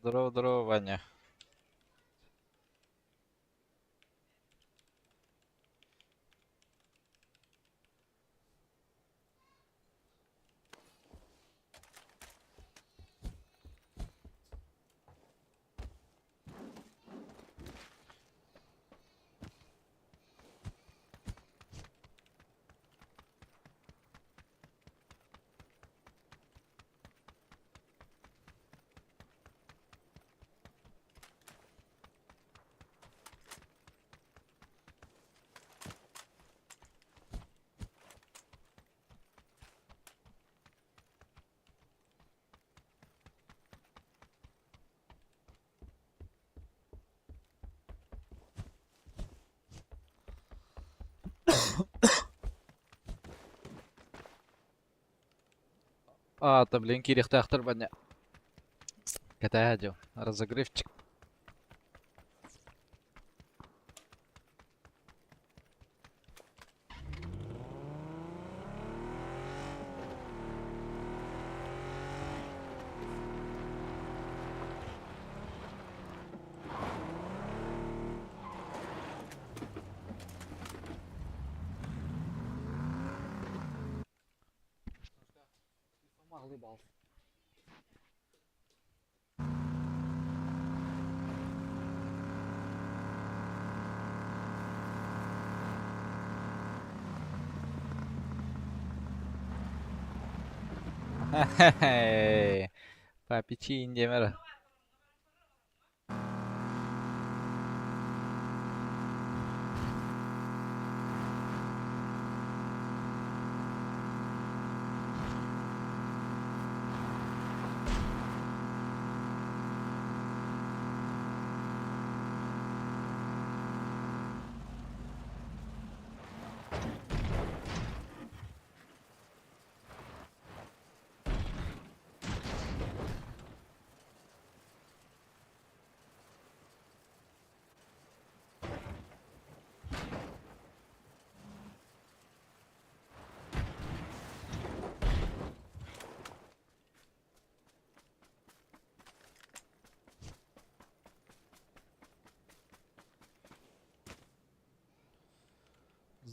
Здорово, здорово, Ваня. Аата, блин, киириэхтээхтэр Ваня. Кэтээһэ дьыл. Разогревчик. Папичин диэмэр.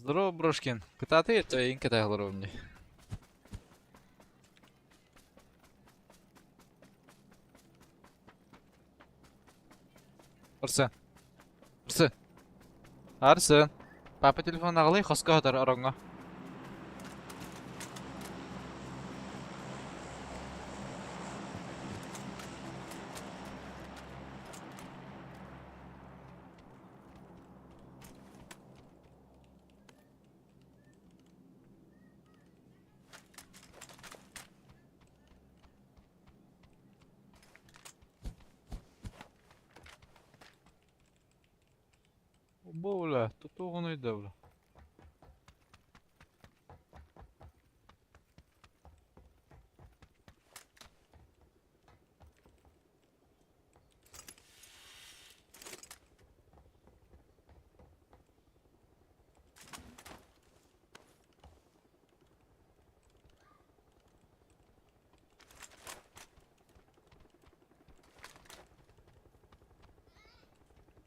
Здорово, Брошкин. Кытаатый эйин кэтэһэ олоробун дии. Арсен. Арсен. Арсен. Папа телефон аҕалый хоско сытар ороҥҥо. Бля, тутуоҕун да бля.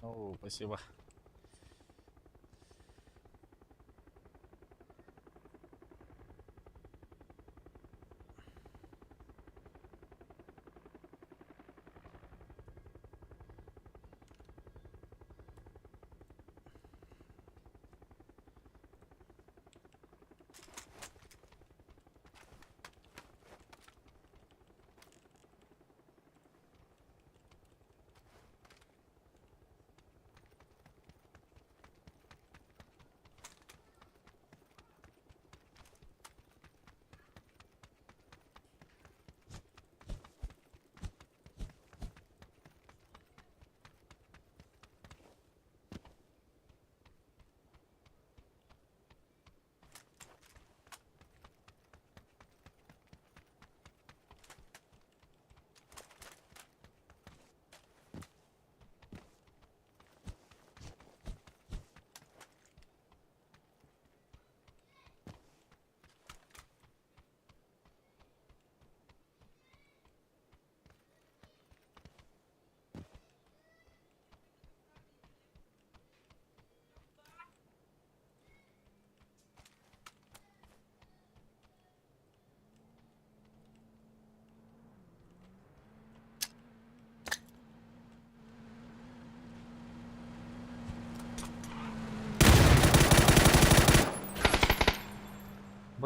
О, спасибо.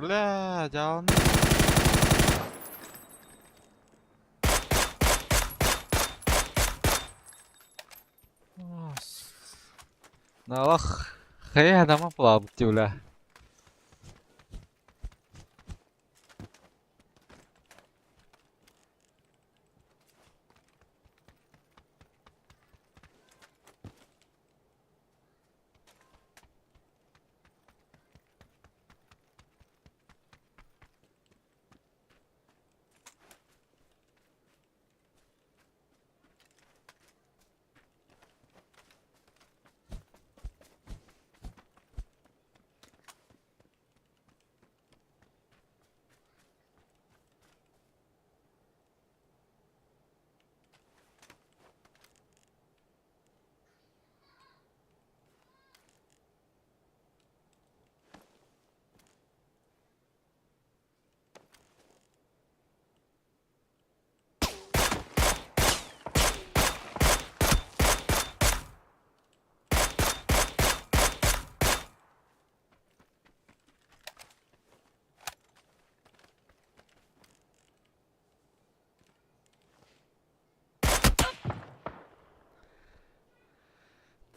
Бля, дьаалын. Налах хайа адама плавать бля.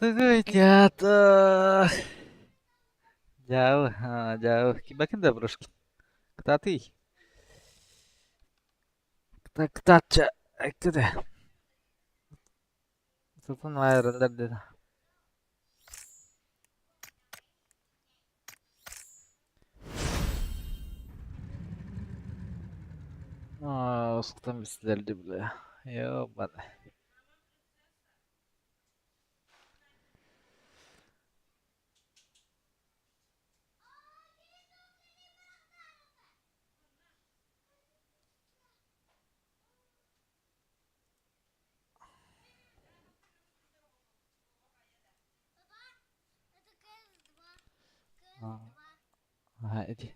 Тыгый театр. Jauh, ah, jauh. Кибакин да брошки. Кытаатый. Кытаатча. Айттыда. Сытын айырылар деді. Ускутан бистилер бля. Ёбана. А, иди.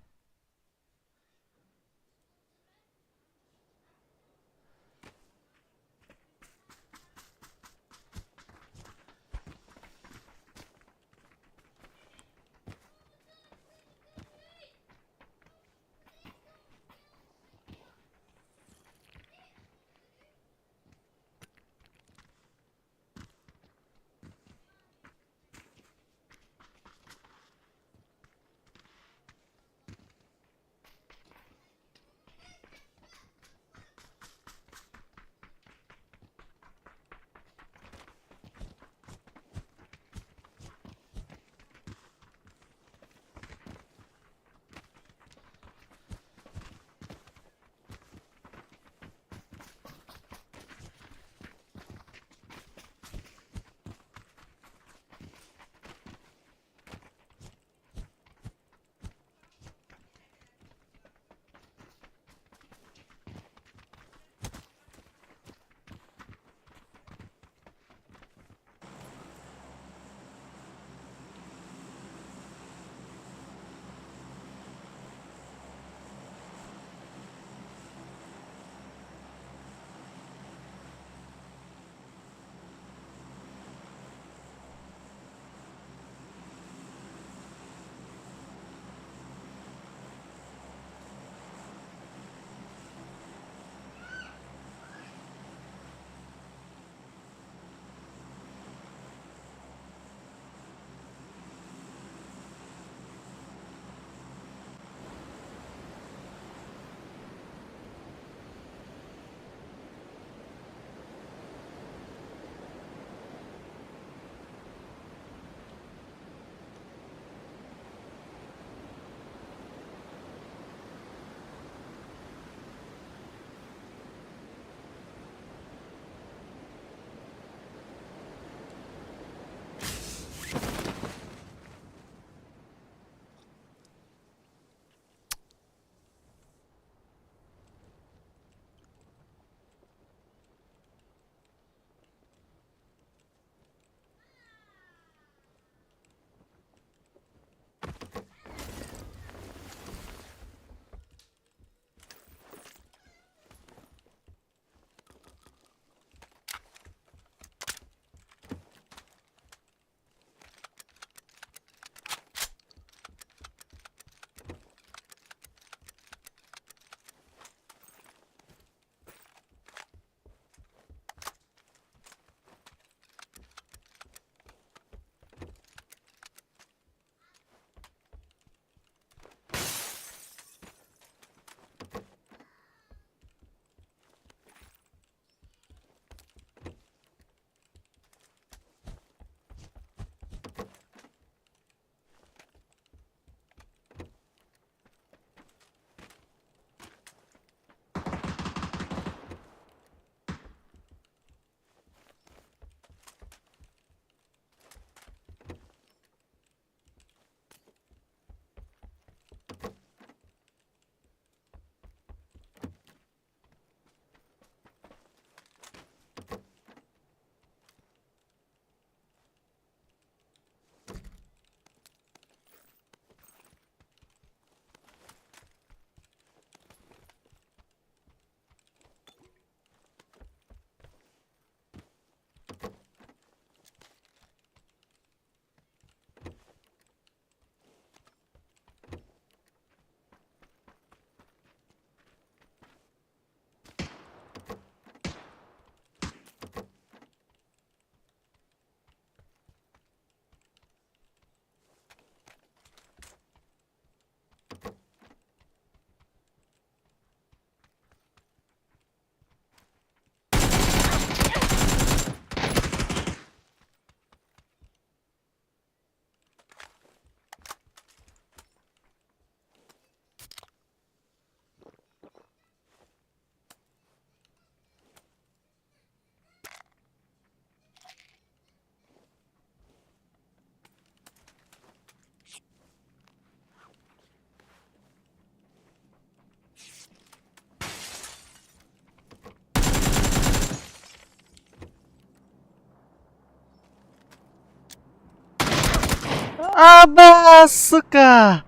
Аба, сука!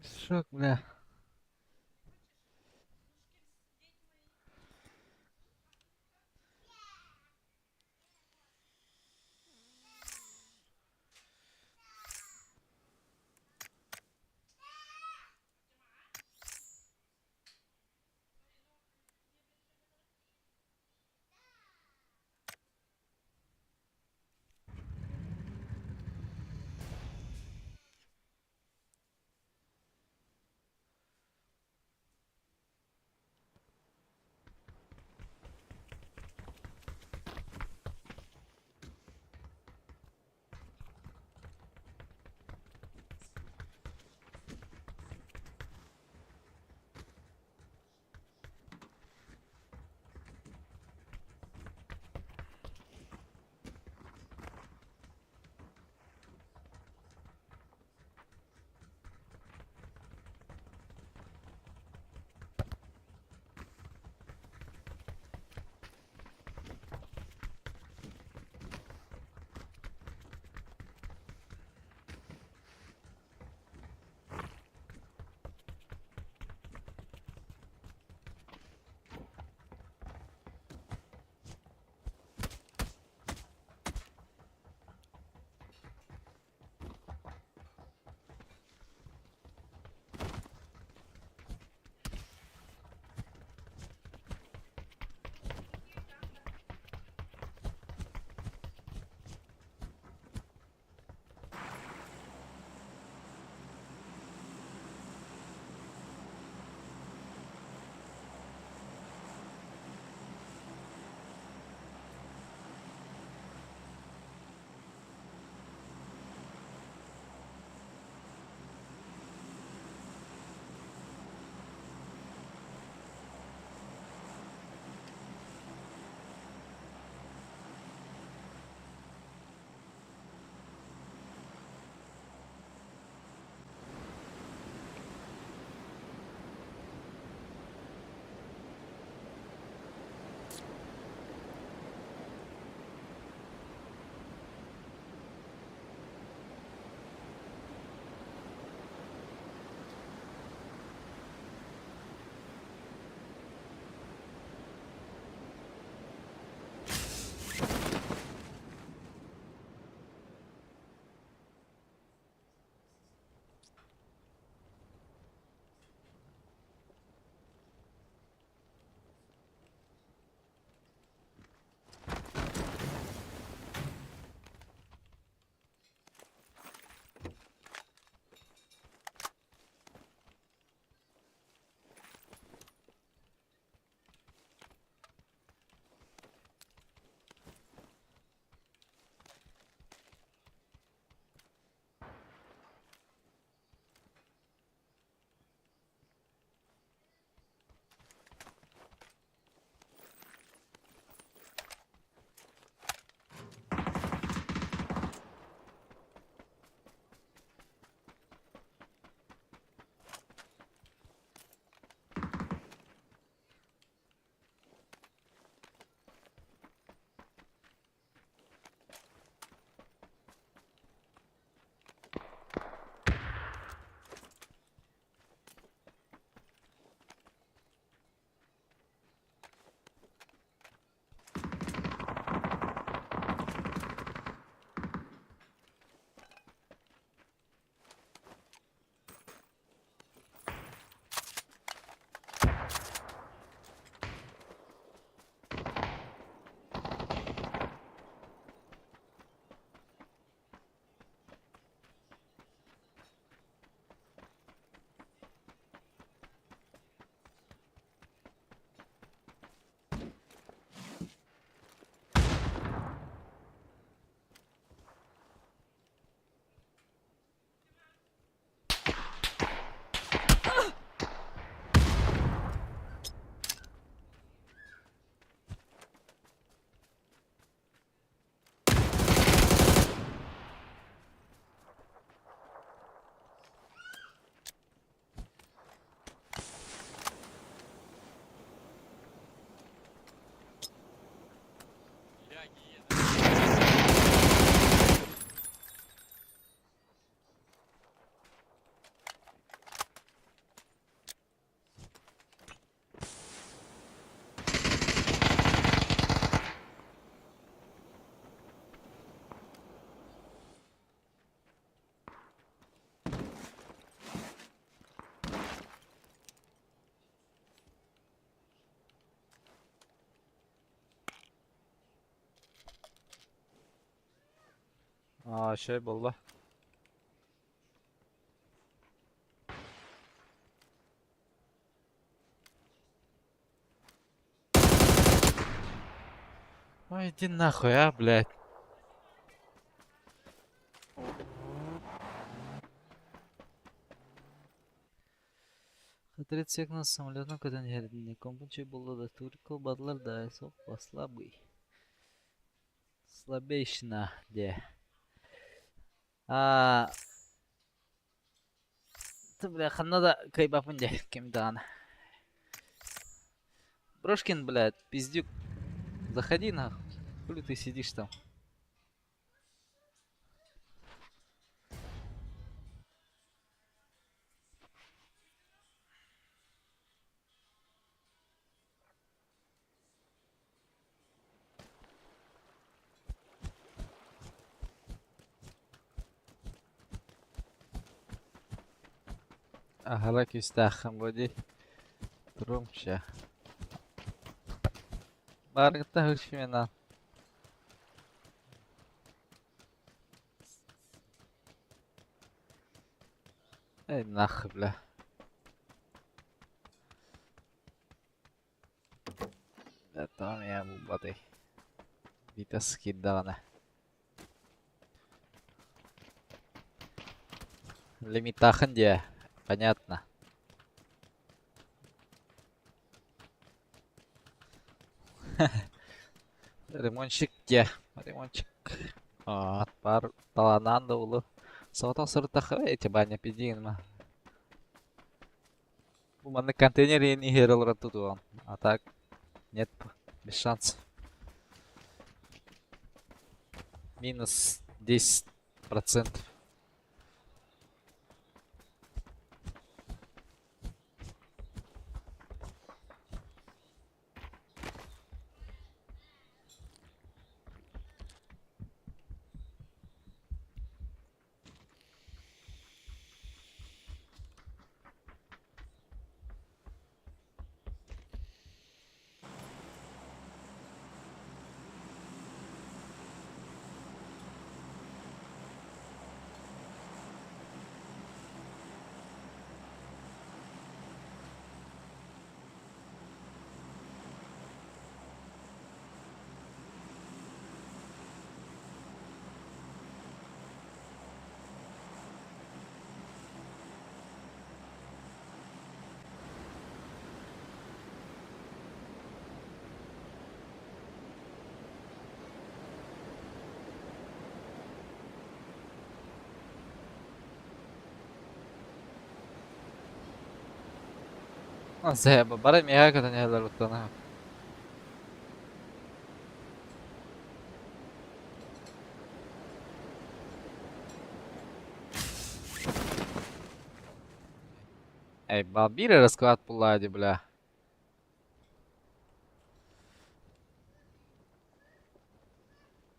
Шок, бля. Аа, şey буолла. Ой, иди нахуй, а, блядь. Хатырыт самолетун көтөн иһэрдини компучуй буолла да турку бадлар да суох слабый. Слабейшина диэ. Аа бля ханна да кыайбаппын дии ким даҕаны. Брошкин, блядь, пиздюк. Заходи нахуй. Хули ты сидишь там? Аһара күүстээххин буо дии. Туруом чэ. Бааргыттан хөршүмэн Эй, нахуй, бля. Там я булбатый. Витас киирдэҕинэ. Лимиттаахын диэ, понятно. Ремонтщик диэ, ремонтщик. Баар талааннаан да улу. Соҕотох сырыттахха эти баня пиздиин Бу маннык контейнер иһин иһэр олорон тутуом. А так нет, без шансов. Минус 10%. Бары миэхэ көтөн иһэллэр уттана. Эй, биир эрэ склад буллаа дии, бля.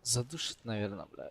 Задушит, наверное, бля.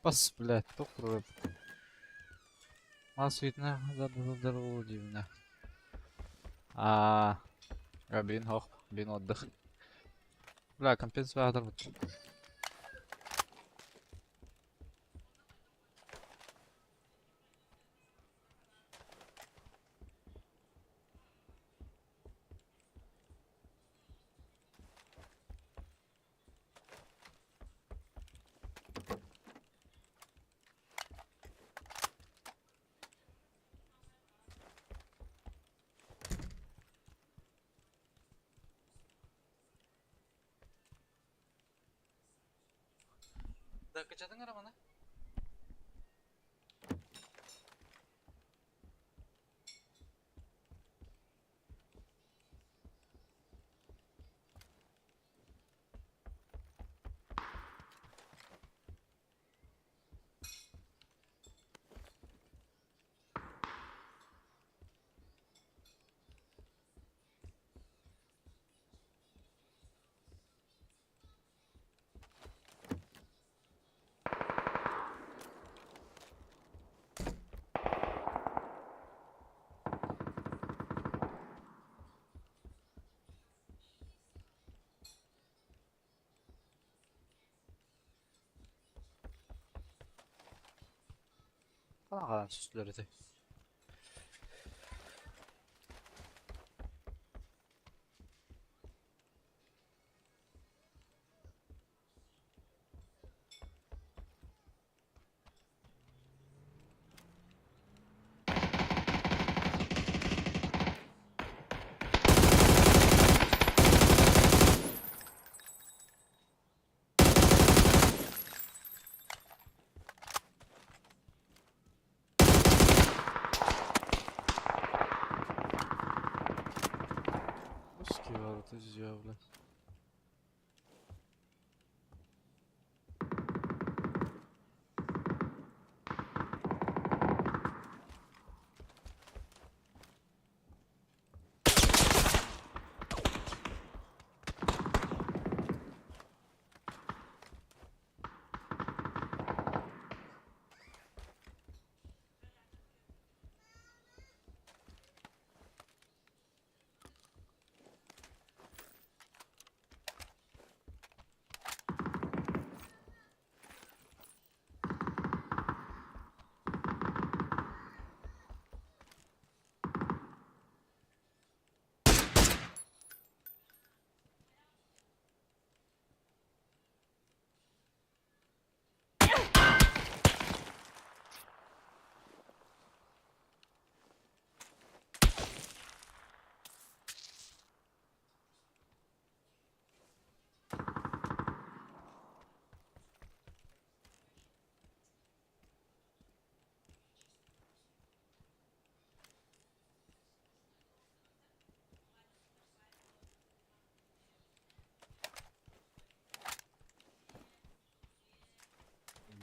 Бас, блядь, тохтуур. Мас видно, дивно. А, бин хох, бин отдых. Бля, компенсатор. Да, кычатын эрэ маны. Хаlan сүстүлэр этэй. Узкие ворота дьявола.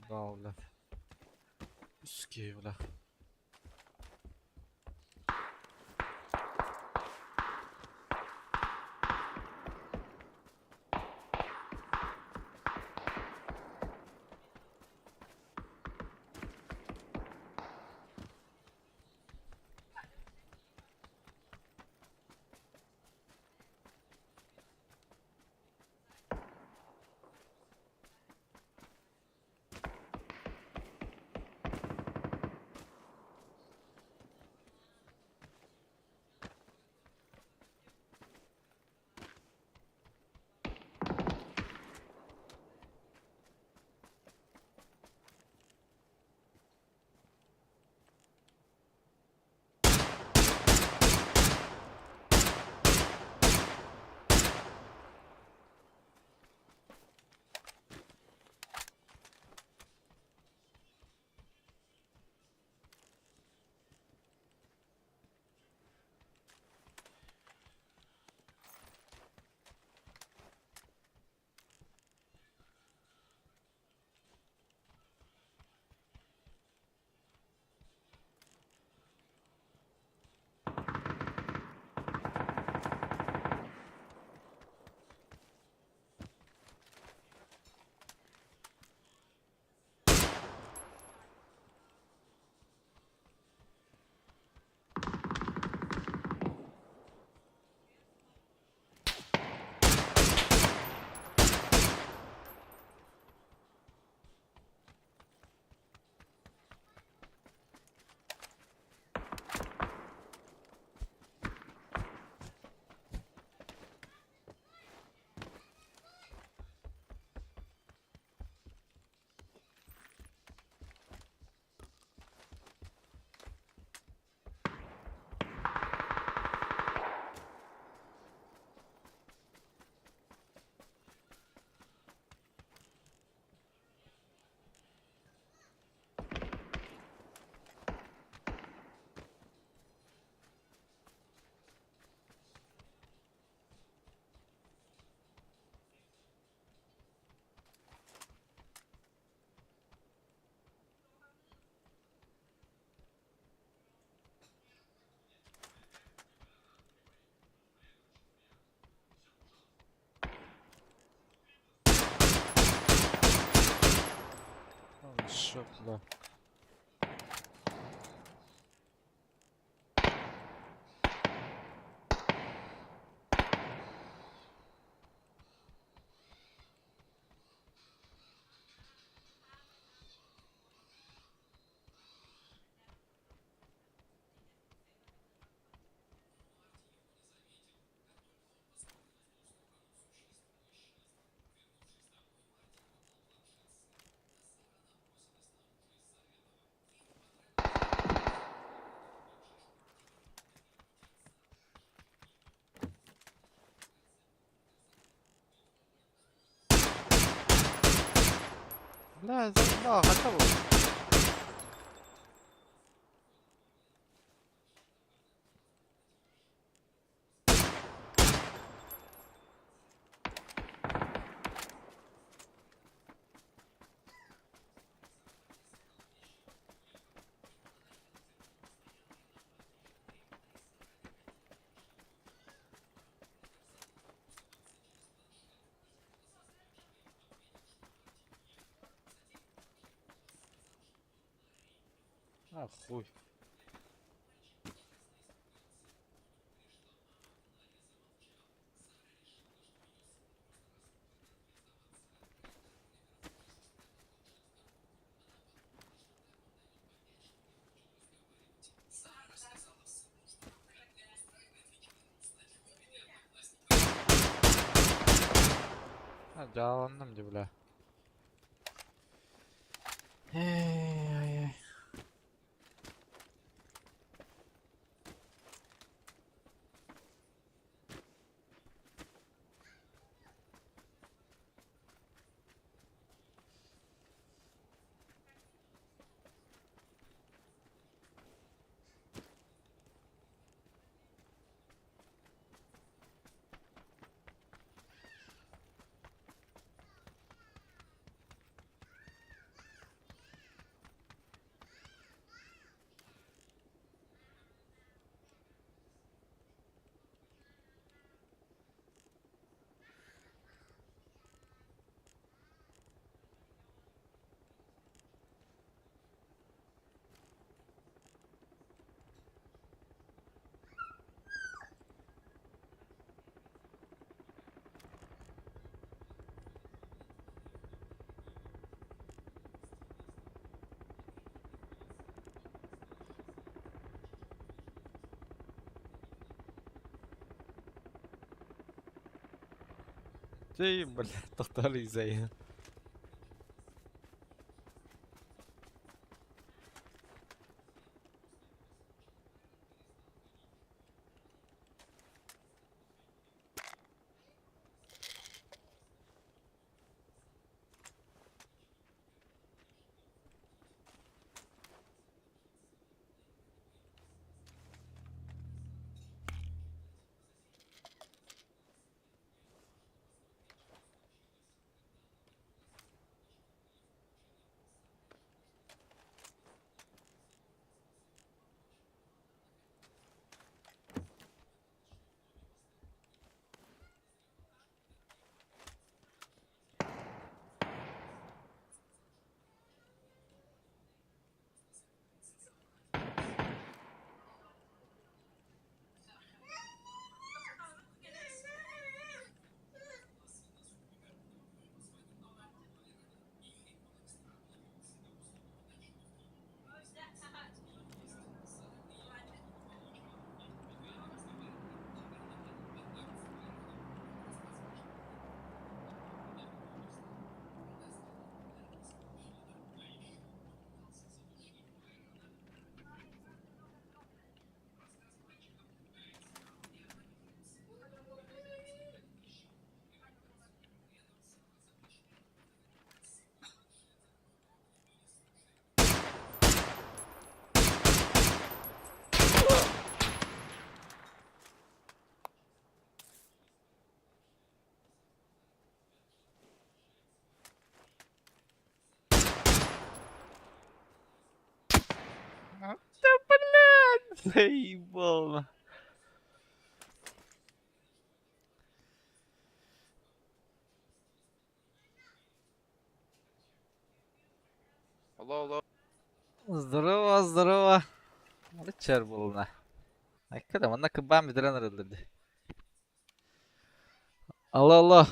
Да, бля. Узкие, бля. Алло. Бля, заебал, хотя бы. А, хуй. А, дьааланным дии, бля. Эй, ай, ай. Ты, бля, тотализай. Да, блядь, заебал. Алло, алло. Здорово, здорово. Рычар буолуна. Айка да манна кыбаан бүтэрэн эрэллэр дии. Алло, алло.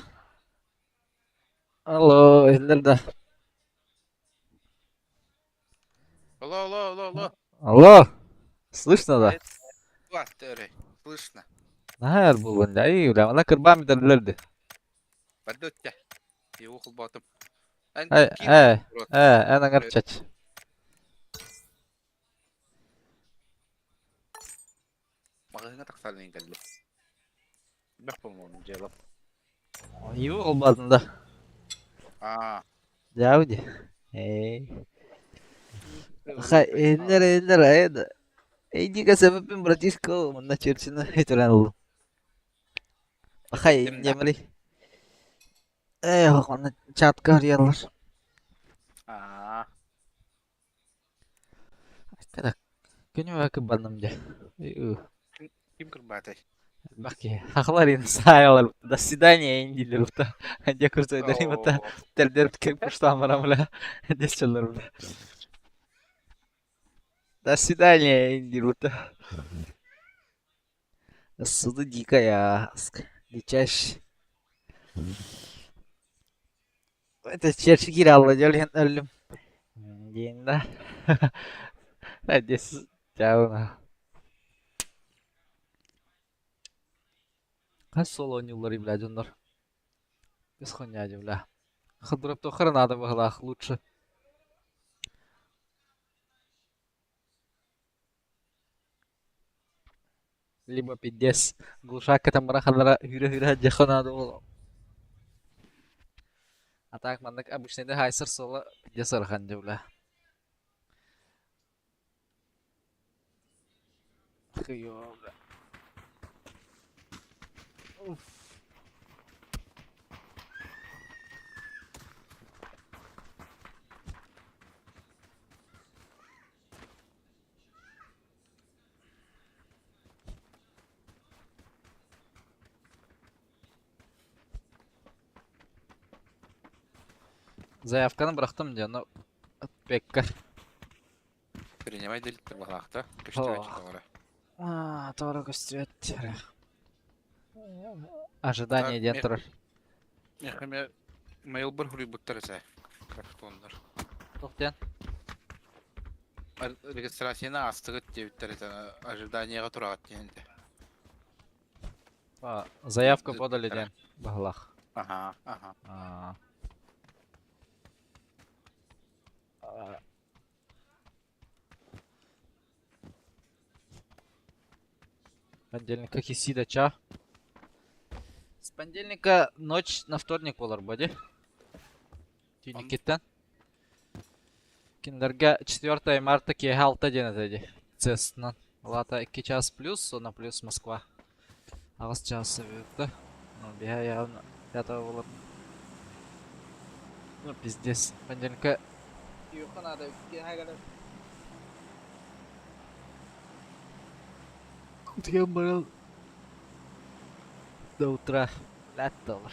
Алло, иһиллэр да. Алло, алло, алло, алло. Алло. Слышно да? Латтары. Слышно. Наһаа эр буолуон да. Ай, бля, манна кырбаан бүтэрдилэр дии. Бардутта. Его холботум. Эн Эй, ким? эй, Рот. эй, эн аҥар чач. Маҕаһыыҥҥа тахсарын кэллим. Бэх по-моему, дело. Его холбоотун да. Аа. Дьаабы Эй. Хай, иһиллэр, иһиллэр, эй, Эйдига сэбэппин братишка, манна черчина этэрэн ыллым. Хай, Иһиттим да. инньэмри. Эх, онно чатка арыйаллар. Аа. Так, күнү кыбанным дьэ. Ким кырбаатай? Элбэх киһи. Хахалар саайалар. До свидания дииллэр ута. Дьэ курсайдарым ута. Тердер кырпыштаан барам бля. Десчеллер бля. До свидания диир ута. Ссылы дикая. Дичайший. Это черчи киирэ дьол өллүм. Диэн да. Надеюсь, чао. Хас суол оонньуулларый бля дьоннор? Без хуйня бля. Хадырап надо быһылаах лучше. Либо пиздец. Глушак там ханара хүрэ-хүрэ дьэхэ надо было. А так маннык обычный да хайсар суола пиздец ыарахан дьэ бля. Хуёво, бля. Уф. Заявканы бырахтым дьэ, ону Пекка. Принимай делиттер баһаахта. Көстүбэт тоҕо Аа, тоҕо көстүбэт. Ожидание диэн турар. Миэхэ мейлбар хуруйбуттар этэ. Крафтоннар. Туох диэн? Регистрацияны аастыгыт диэбиттэр этэ. Ожиданиеҕа тураҕыт диэн этэ. А, заявка подали диэн баһылаах. Аха, аха. Аа. Понедельника Хисида ча. С понедельника ночь на вторник буолар боди. Түүнүккиттэн. Кинилэргэ 4 марта киэһэ 6 диэн этэ дии. Цестынан. Лата 2 час плюс, онно плюс Москва. Аҕыс чаас бүттэ. Ну, биһэ явно пятого буолар. Ну, пиздец. Понедельникка Юха надо, киэһэ кэлэн. Утуйан баран до утра латталар.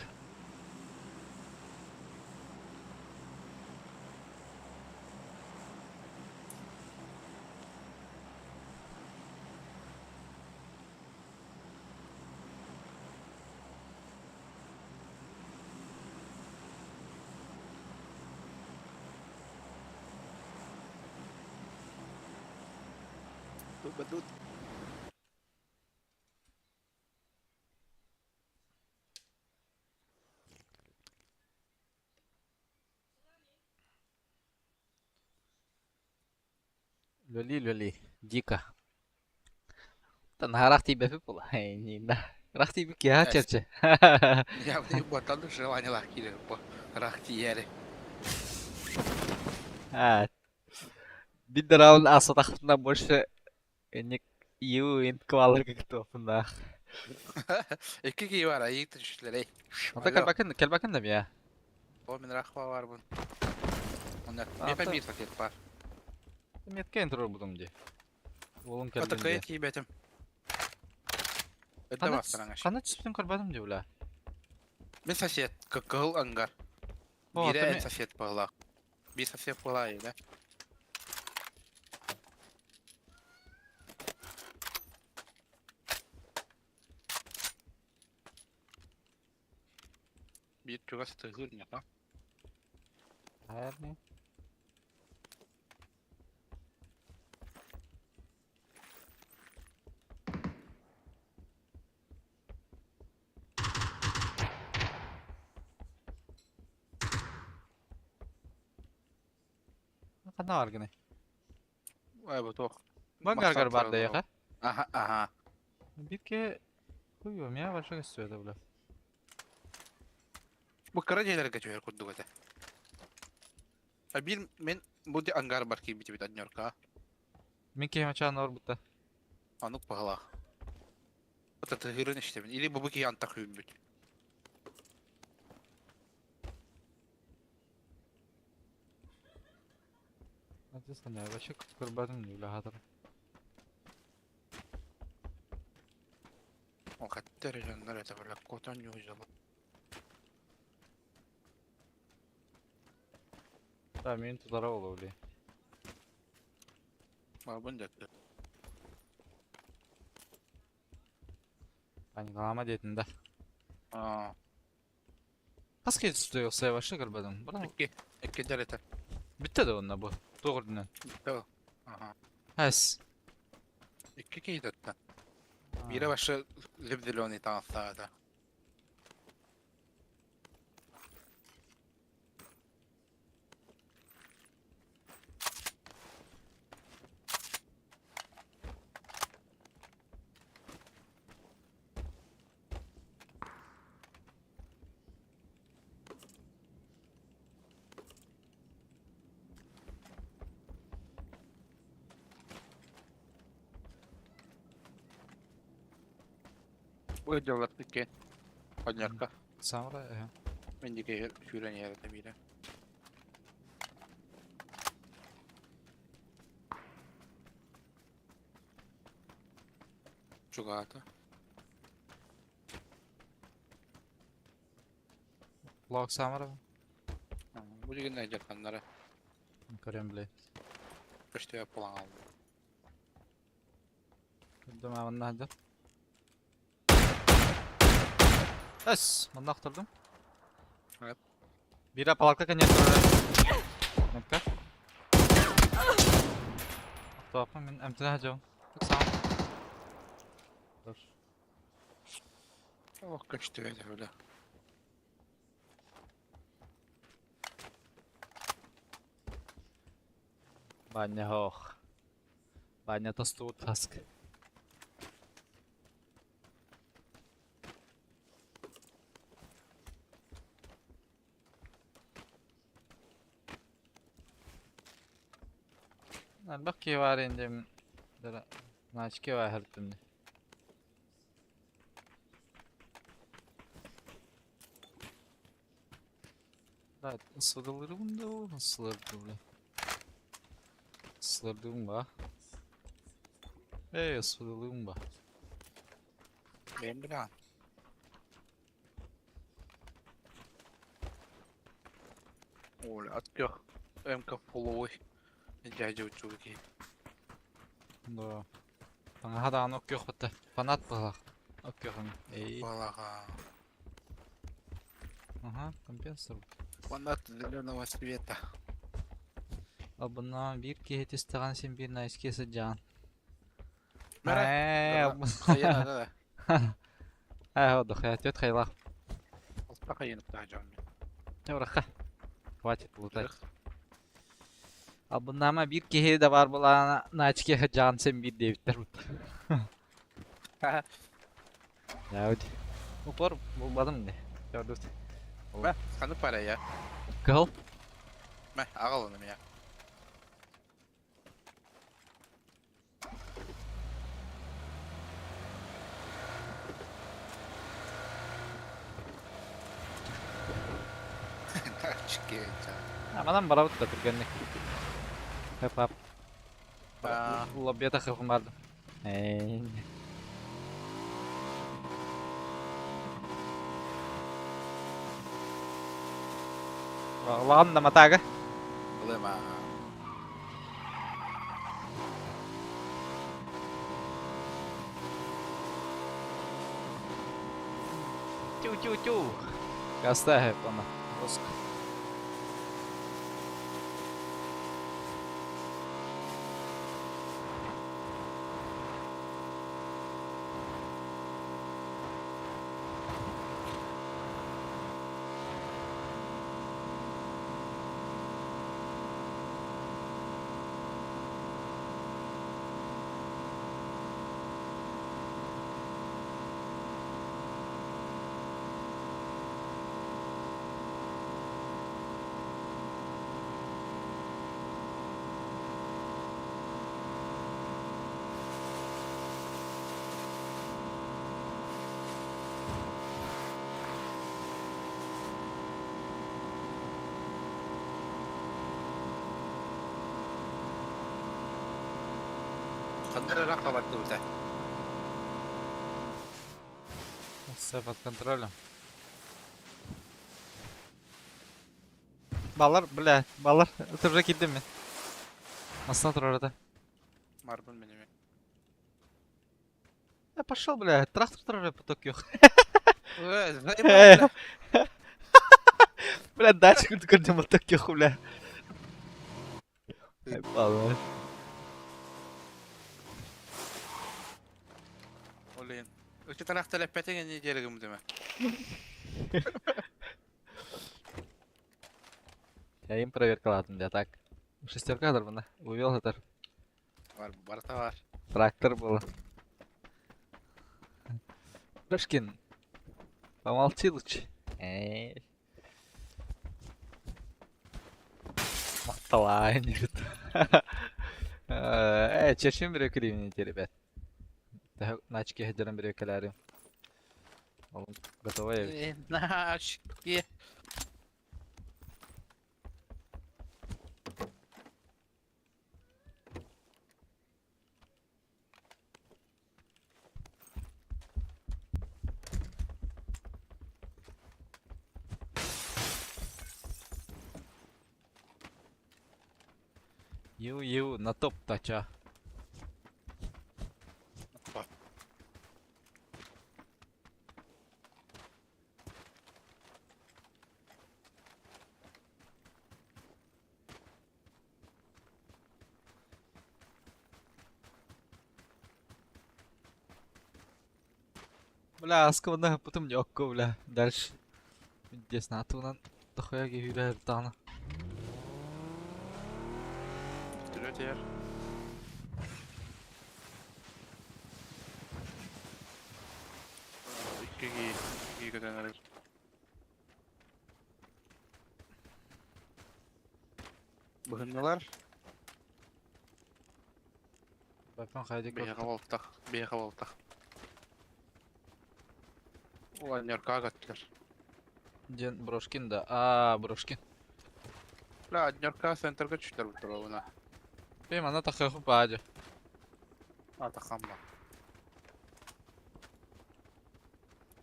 Бадут. Лөли лөли дико. Наһаа тиийбэппит буолла. Ыраах тиийбит киһи чэрчи. Я ботан желание киирэр бу. Ыраах тиийээри. Биир да раунд аасатахпына больше инник ю инкваларга кытыаппыннаах. Икки киһи бар, айыы түшүлэрэй. Онто кэлбэкин кэлбэкин да мия. О, мин ыраах барбын. Онно миэхэ биир пакет бар. Меткэ турар дии. Уолум кэллин Атакая дии. тиийбэтим. Өттө бастараҥаш. Ханна түспүтүн көрбөтүм дии бля. Мин сосед, кыһыл ангар. О, Биирэ эн сосед буоллаах. Биир сосед буолаа да. Биир чугас тыаһыыр ньаха. Наверное. Ханна бааргыный? Ой, бу туох. Бангаргар бар да яха. Аха, аха. Битке хуй у меня большой это, бля. Бу кыра дьиэлэргэ түһэр курдук этэ. А биир мен бу ангар бар киирбитибит однерка. Мин киһи орбута. Анук баһылаах. Татыһырын иштебин. Или бу киһи антах үүрбүт. Честно, вообще көрбөтүм бля хатыр. Ол хаттар дьоннор это бля котон юзала. Да, мин тутара оло бля. Бабын дэтти. Паникалама диэтин да. Аа. Хас киһи тутуйуохсай вообще көрбөтүм. Бара Икки. Икки это. Бүттэ да онно бу. Туох үрдүнэн. Да. Ага. Эс. Икки киһи тутта. Биирэ вообще зеленый таҥастаата. Бу дьаллар икки. Однерка. Самра, э. Мен дике сүүрэн иһэр биирэ. Чугаата. Лог Самра. Бу деген дьахтаннара. Көрөм бля. Көстүө пулан алды. Көрдüm манна хадыр. Эс, манна охтордум. Evet. Бира палатка конечно. Нөккө. Охтооппун мин эмтэнэ сылдьабын. Саҥа. Dur. Ох, көстүө это бля. Баня хоох. Баня тостуут хаск. Элбэх киһи баар инде Начки баар Да, ысырылырым да, ысырды, бля. Ысырдым ба. Эй, ысырылым ба. Бэйэм билэҕин. Оля, открыл. МК половой. Дядя учуги. Да. Таҥаһа даҕаны оккуох батта. Фанат быһалаах. Оккуохун. Эй. Балаға. Ага, компенсор. Фанат зеленого света. Албыннаан биир киһи түстэҕин син биир найски сылдьаҕын. Мэрэ. Ээ, албын. Хайа да. Ээ, отдыхай, түөрт хайлаах. Алта хайын таажам. Ураха. Хватит лутать. Албыннаама биир киһи да баар буолаана наачки сылдьаҕын син биир диэбиттэр бут. Яуди. Упор булбатым не. Көрдүт. Мэ, ханнык пара я? Кыһыл. Мэ, аҕал оны меня. Тачки. Манан барабыт да түргэнник. Хап-хап. Аа. Лоббета хыпым бардым. Эй. Ладно, матага. Ылыма. Тю-тю-тю. Кастаһы оны. Руск. Ханна эрэ хабардыбыта. Все под контролем. Балар, бля, балар. Это уже киддим мен. Астына турар это. Марбын мен эме. Я пошел, бля, трактор турар поток yok. Э, заебал, бля. Бля, дача көрдüm поток yok, бля. Балар. Олейін. Өте тарақ төлеппетең не дерігім деме. Я им проверка ладно, я так. Шестерка дарбана. Увел это. Бар, барта бар. Трактор было. Пушкин, помолчи лучше. Эй. Мақталай, говорит. Э, чешим бір кривните, ребят. Начки хедером бір каляры. Готово. Начки. Ю-ю, на топ тача. Бля, аскывына потом не бля. Дальше. Интересно, а то дохуя гүләр таны. Түрөтер. Иккиги, иккиги көтөнөр. Быһыннылар. Бапан хайды Бейха болтах, бейха болтах. Уланерка гаттылар. Ден Брошкин да. А, Брошкин. Бля, однерка центрга түштөр буттур. Бем ана тахы баджа. Атахамма.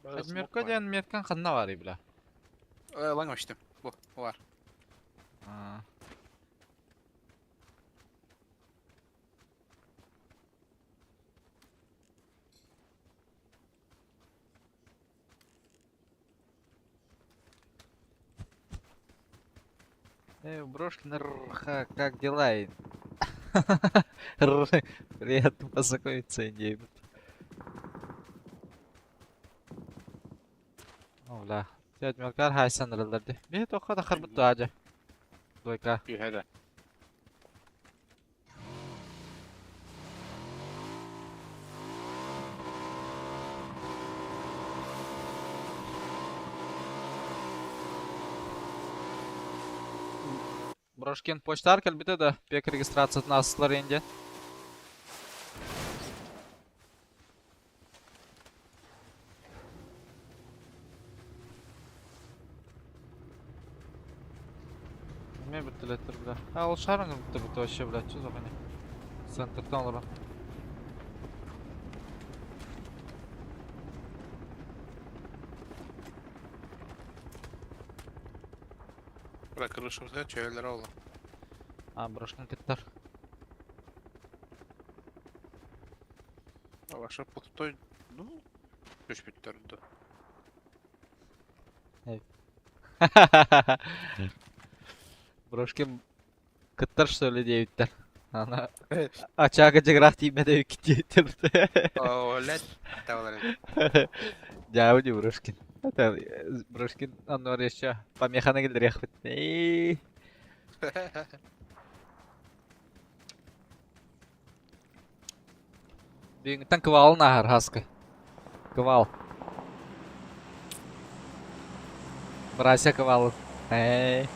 Адмирка ден меткан ханна бар бля. Э, лаң өчтүм. Бу, бар. А. Эй, Брошкин, р, как дела? Приятно познакомиться, Индей. О, бля. Сядь, хайсан рылдарды. Би тоқа да харбыт ажа. Двойка. Юһәдә. Брошкин почтар кэлбите да пек регистрациятын асылар инде. Неме бүттүлеттер, бля. А, ол шарың бүтті бүтті вообще, бля. Что за хуйня? Центртан олар. Бля, крышыбызга чөйлөр олу. А, Брошкин кеттер. Ваша пустой, ну, түш бүттөрдү. Эй. Брошкин кыттар что ли диэбиттэр. Ана ачаага дьыгыраах тиийбэтэ үкки диэбиттэр. Олет тавлар. Дьаабы ди Брошкин. Это Брошкин оннугар еще помеханы киллэриэхпит. Эй. Бүгүҥҥүттэн кываалын ааһар Хаска. Кываал. Братья кываалын. Эй.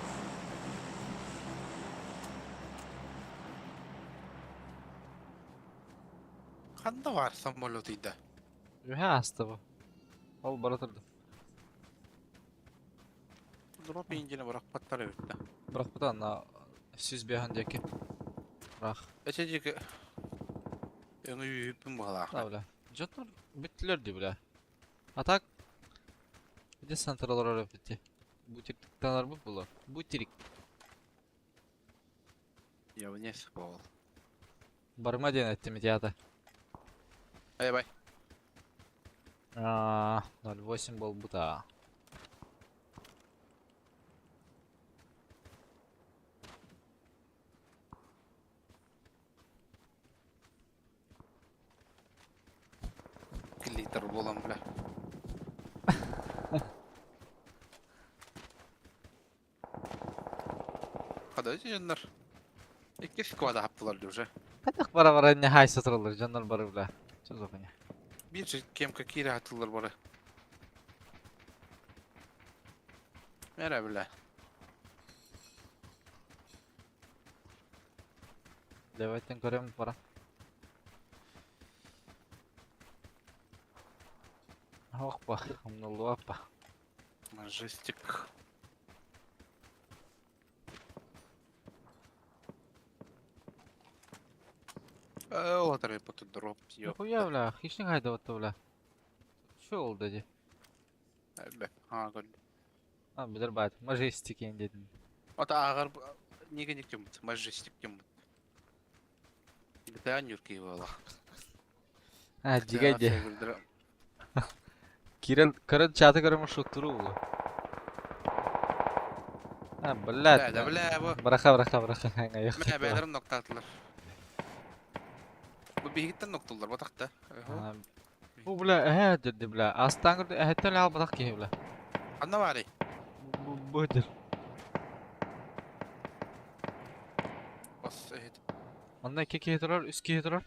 Ханна бар самолетыйда? Үһэ ааста бу. Ол бара турда. Дроп индини бырахпаттар эбит да. Бырахпыта анна 105 диэки. Бырах. Эче диэки өҥө үүппүн быһалаах. Да бля. Дьоннор бүттүлэр дии бля. А так где центр олорор эбит Бутиктанарбыт буолар. Бутирик. Я вниз бол. Барыма диэн эттим ити аата. Эй бай. 0,8 буолбута. Литр буолан бля. Хада дьоннор. Икки сквада хаптылар уже. Хайдах бара-бара инне хайса тураллар дьоннор бары бля. Чё за хуйня? Биир кем киирэ хатыллар бары. Мэрэ бля. Давайте көрөм пора. Опа, умнулуопа. Мажестик. Ол атары поту дроп ёп. Нахуя, бля, хищник хайда бля. Что ол деді? Бе, а, көрдüm. А, билер баат. Мажестик ең дедім. Ата ағар неге не кем мажестик кем. GTA Нюрки буола. А, дигай де. Кирилл, көрөн чаты көрөм шуттуру булу. А, блядь. Да, бля, бу. Быраха, быраха, быраха. Аңа yok. Мә бәлерим ноктатылар. Бу биһигиттен ноктулар батакта. Бу бля, эһэ деді бля. Астан көрдө, эһэттен ал батак киһи бля. Анна бары. Бу бу дер. Бас эһит. Онно икки киһи турар, үс киһи турар.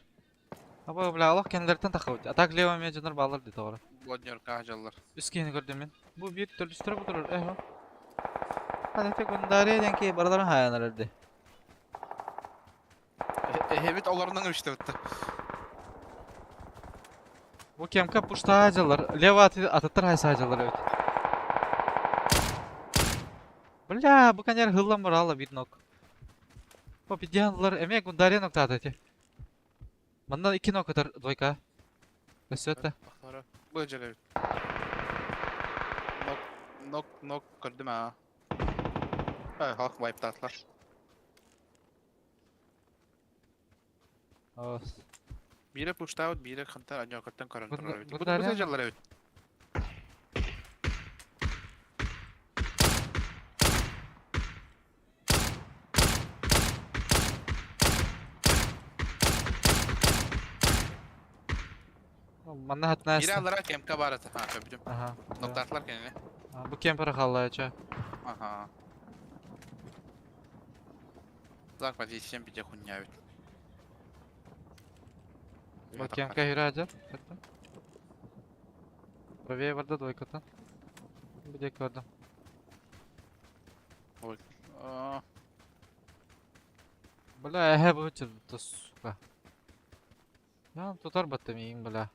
Аба бля, Аллах кэннилэриттэн таххабыт. А так лево эмиэ дьоннор бааллар дии тоҕо. Владимир Кажаллар. Үс киһини көрдүм мин. Бу биир төрдүстэрэ бу турар, эһ ол. Ханна Гундария диэн киһи барыларын хаайан эрэр дии. Эһэбит олорунан үстебитте. Бу кемка пуштаа дьаллар. Лево атыттар хайсаа дьаллар эбит. Бля, бу конер хыллан бараала биир нок. По пидианлар эмиэ Гундария ноктаата ити. Манна икки нок ытар двойка. Өссө да. Бу дьэлэбит. Нок, нок, нок көрдүм аа. Хах вайптаатылар. Биирэ пуштаабыт, биирэ хантан аньокоттан көрөн турар эбит. Бу Гундария дьаллар эбит. Манна хатнаас. Биирэ аллара кемка бар этэ. Ха, көрбүтүм. Аха. Ноктаатылар кинини. Бу кемпер халлаача. Аха. Так, позициям бите хуйня эбит. Бу кемка хираджа. Правее барда двойкатан. Бу диэки барда. Ой. А, Бля, эһэ бу чырбыта, сука. Я тутар баттым иин, бля.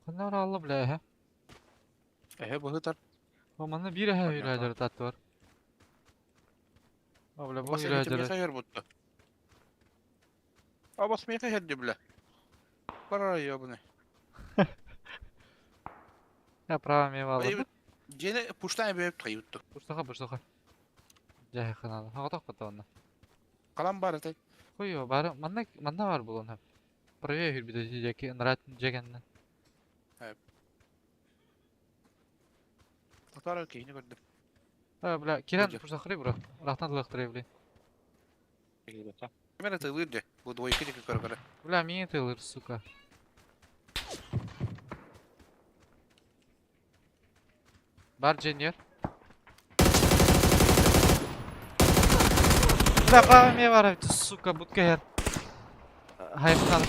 Ханна алла, бля, эһэ. Эһэ быһытар. О, манна биир эһэ Понятно. хираджар татты бар. О, бля, бу Бас эһэ хираджар. миэхэ бутта. А бас миэхэ херди, бля. Бара ёбаный. Я право мен алла. Дьиэни пуштаан бэйэп тайытту. Пуштаха, пуштаха. Дьэ, ханала. Хагатах бата онна. Калан бар этэй. Хуй, бары манна манна бар булун. Правее хүрбүтэ дьэки нрат дьэгеннен. Татар киһини көрдүм. А, бля, Киран, Где? пурсахры, бро. Рахтан лахтыры, блин. Ким эрэ тылыыр дьэ. Бу двойка диэки көрө-көрө. Бля, мини тылыр, сука. Бар Дженнер. Бля, право мне бар, сука, будка хер. Хайптан.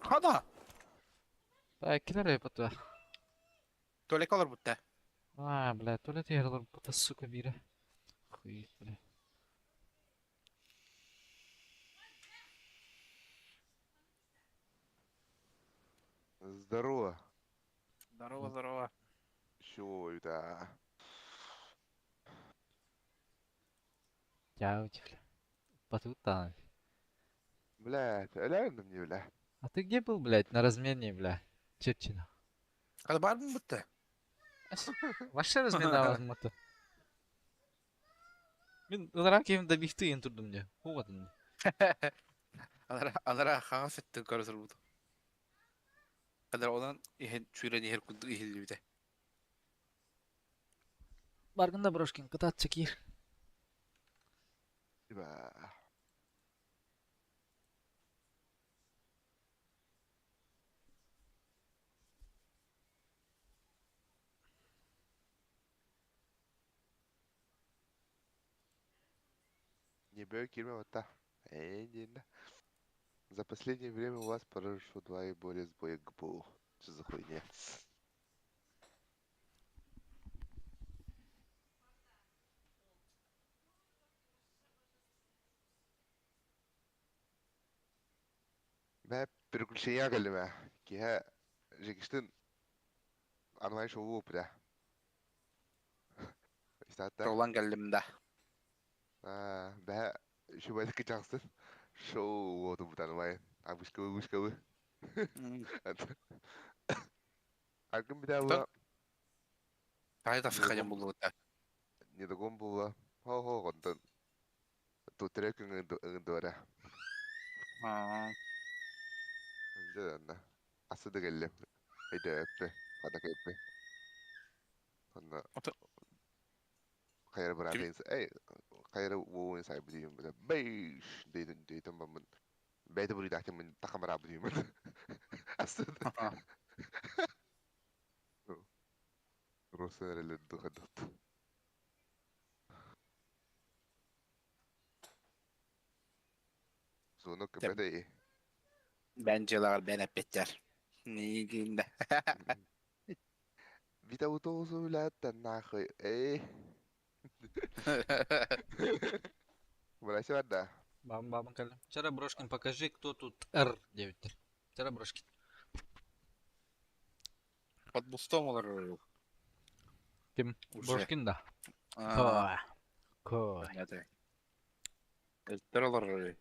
Хада! Килер эпата. Туалекка олорбут да. А, бля, туалет иһэр олорбута, сука, биирэ. Хуй, бля. Здорово. Здорово, здорово. Чего это? Чао, бля. Батутан. Блядь, реально мне, бля. А ты где был, блядь, на размене, бля? Чепчина. Хада баарбын бутта. Вообще разменалась мото. Мин ылара кем добихты ен турдум де. Хугатын. Анара анара хаҥас өттүн көрө турбут. Хада онон иһин сүүрэн иһэр курдук иһиллибитэ. Баргында Брошкин кытаатчы киир. Типа. Не бей кирме вот та. Эй, не на. За последнее время у вас произошло два и более сбоя ГПУ. Что за хуйня? Мэ переключение кэллим ээ. Киһэ Жекиштин онлайн шоу бля. Истаатта. Ролан кэллим да. Аа, бэһэ үчүгэйдик кычахсын. Шоу уоту онлайн. Абышкабы вышкабы. Аргын Оттон битэ таай тасыххайан недогон буллубута. недогон була. Хо-хо онтон тутере күн ыҥдыара. Аа. Дьэ асы да кэллим. Өйдөөппү. Хата кэппи. Онно Ото хайра тү быраатын эй хайра уоуун сайбы дейм бile. Бэйш дейтен дейтен бамын. Бэйте буруйдаахтын мин тахамара деймин. Асы Росереле духадат. Звонок кбд. Бэн дьыалаҕар бэйэн эппиттэр. Миигин да. Вита утоосу билээттэн нахуй. Эй. Брася да. Бам бам кэллим. Вчера Брошкин, покажи, кто тут Р9. Вчера Брошкин. Под бустом олорор Ким? уже. Брошкин да. Аа, Ко. Ко. понятно. Өттөр олорор.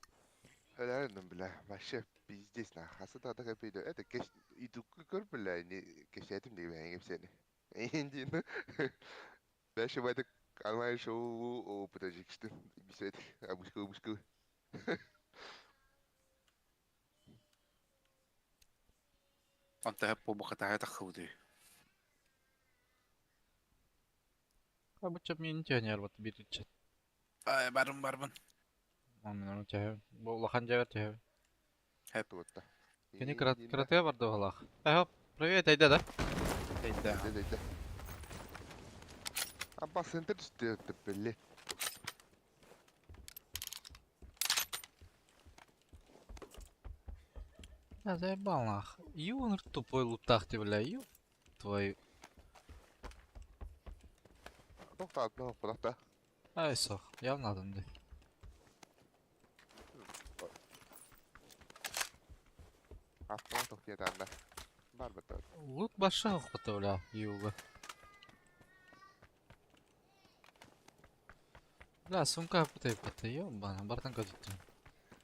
Helal бля. Вообще пиздец нахуй. Хаса да так пиду. Это кеш иду көр бля не кешетим диye ben seni. Индин. Дальше в это онлайн шоу о подожди что бесед. Абушка абушка. Онто буолбахха таххыбытый. Обычно мне не тянет вот биричет. Ай, барым барбын. Он тяһэ. Бу улахан дьэбэр тяһэ. Хэп. Туотта. Кини каратэ барды балах. Эй, хоп, привет, айда да. Эйдэ. Дэ дэ. Абба центр түстэ белли. Да, заебал нах. Ю, тупой лутах ты, бля, ю. Твою. Тохтаат, кудахта. Ай, сох, явно надо. Автомат тохтиятаанна. Бар бата. Лут баша охота, бля, юга. Бля, сумка пытай пытай, ёбана, бартан кадыты.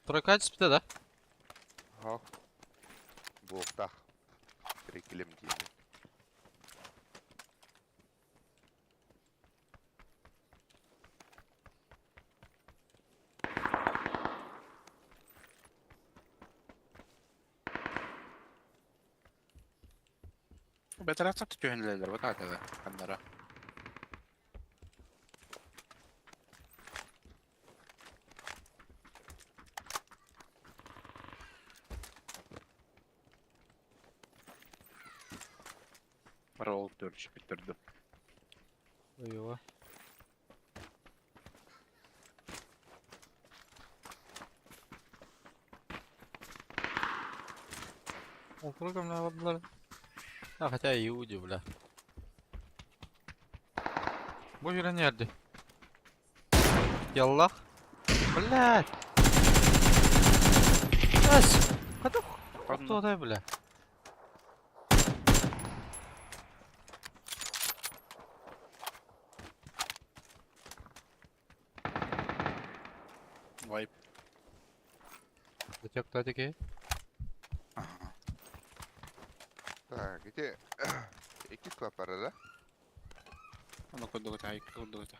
Тройка түспүтэ да? Ха. Буохтах. Рекилем диэн. Бэтэрээ сапты түһэнилэлэр бу таатада ханнара. Ролл төрүчпүттэрдим. Ойуга. Округ көмнөҕөрдүлэр. А хотя иуди, бля. Бу жүрен ерди. Яллах. Блядь. Эс. Када Кто бля? Вайп. Бутек такие? Ага. Так, ити икки склад бара да? Ону курдук икки курдук этэ.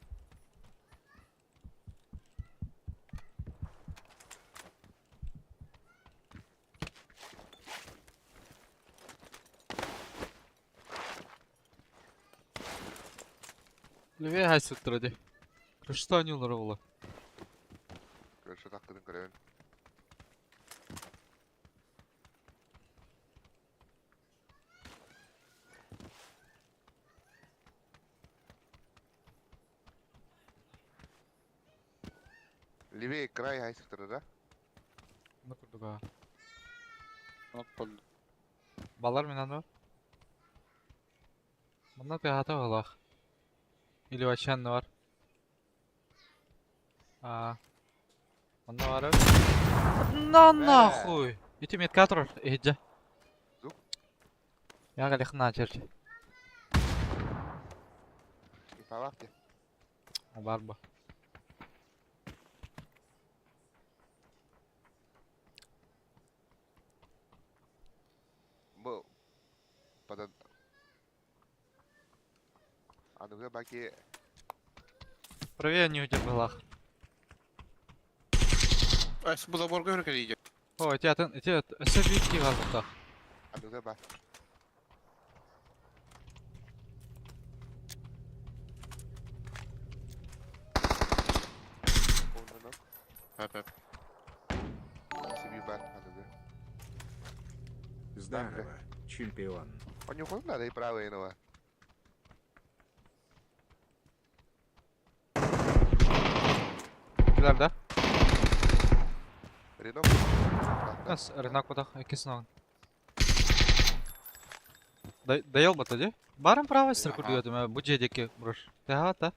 Левее хайсыттыра ди. Крышта ойнуулара була. Крыша тахтырын көрөбүн. Левее край хайсыктыра да? Ну курдуга. Ону курдук. Балар мен аны. Манна тыаһата баҕалаах. Или вообще анны бар. Аа. Манна баар На нахуй! Ити метка турар, иһирдьэ. Звук. Я галихна черчи. Инфалаах диэн. Бар бу. Бу Подан Аныгы баки Правее не удержалах. Эс бу заборга өркелийде. О, эти атын, эти өссө биир киһи бар буттах. Аныгы ба. Оннонок. Хөп хөп. Себе бар аныгы. Здорово, чемпион. Онюхун надо и правый иного. Билэр да? Ренок. Нас рынок кудах иккис ногун. Дайыл бата ди. Барым правый сыр курдугатым бу дьиэ брош. Тэһаата.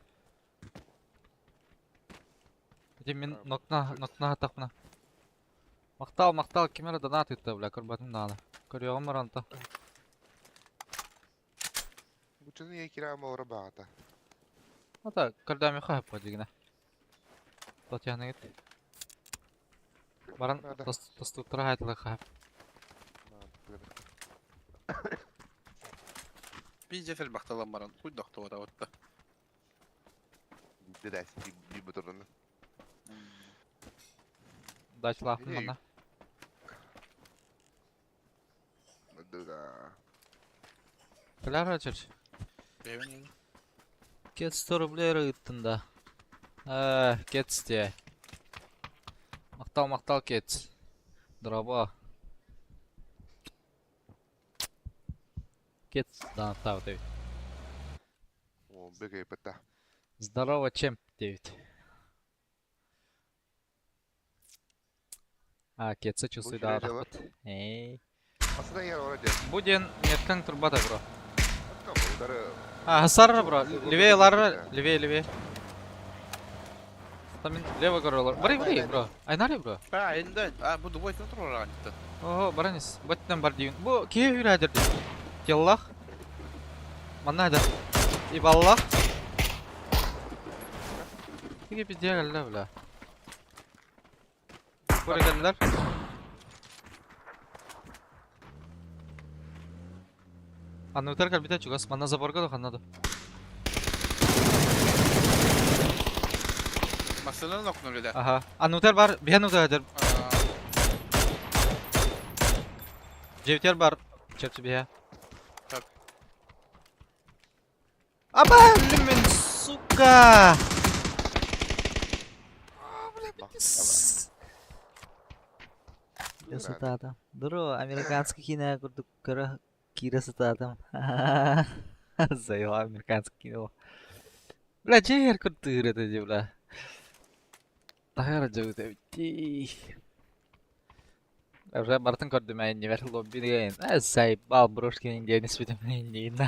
Ити мин нокна нокна хатахпына. Махтал, махтал, ким эрэ донат ыытта, бля, көрбөтүм даҕаны. Көрүөҕүм баранта. Бучуну я кираама ора баҕата. Ата, көрдөөмүхэ хөппө дигинэ. Татьяна гит. Баран Надо. тостуктара хаайтылыха. Пиздец элбахталан баран куйдохтуота отта. Дедәс би бутурун. Дачалаахпын манна. Да. Кэлэр чырч. Бэйбин Кет 100 рублей ыыттын да. Э, Кетс диэ. Махтал, махтал, Кетс. Дорообо. Кетс даанаттаабыт эбит. О, бөгөйбөтө. Здорово, чемп диэбит. А, Кетса чувствует Бу дьиэ даҕатахпыт. Эй. Асына иһэр ора диэн. Бу диэн меткаҥ турбата, бро. Удары А, сарра, бро. Левее, Ларра, левее, левее. Там лево көрөлөр. Бары, бары, бро. Айнары, бро. А, энде, а, бу двойка турар аанньыттан. Ого, баранис. Баттан бар диин. Бу киһи үрээдер дии. Теллах. Манна да. Ибаллах. Тиги пиздец кэллэ, бля. Көрө кэллэр. Аннытар кэлбитэ чугас. Манна заборга да ханна да. Массыынан окнули да. Аха. Аннытар бар. Биһэн утар. Дьиэбитигэр бар. Чэпчи биһэ. Так. Аба, мин, сука! Дьэ сытаатым. Дуру, американский киинэ курдук көрө киирэ сытаатым. Заебал американский кино. Бля, дьиэ курдук это дии, бля. Таһыара дьыбыт эбит дии. Уже барытын көрдүм ээ иннибэр лобби э заебал брошкин диэн испитим иннигин.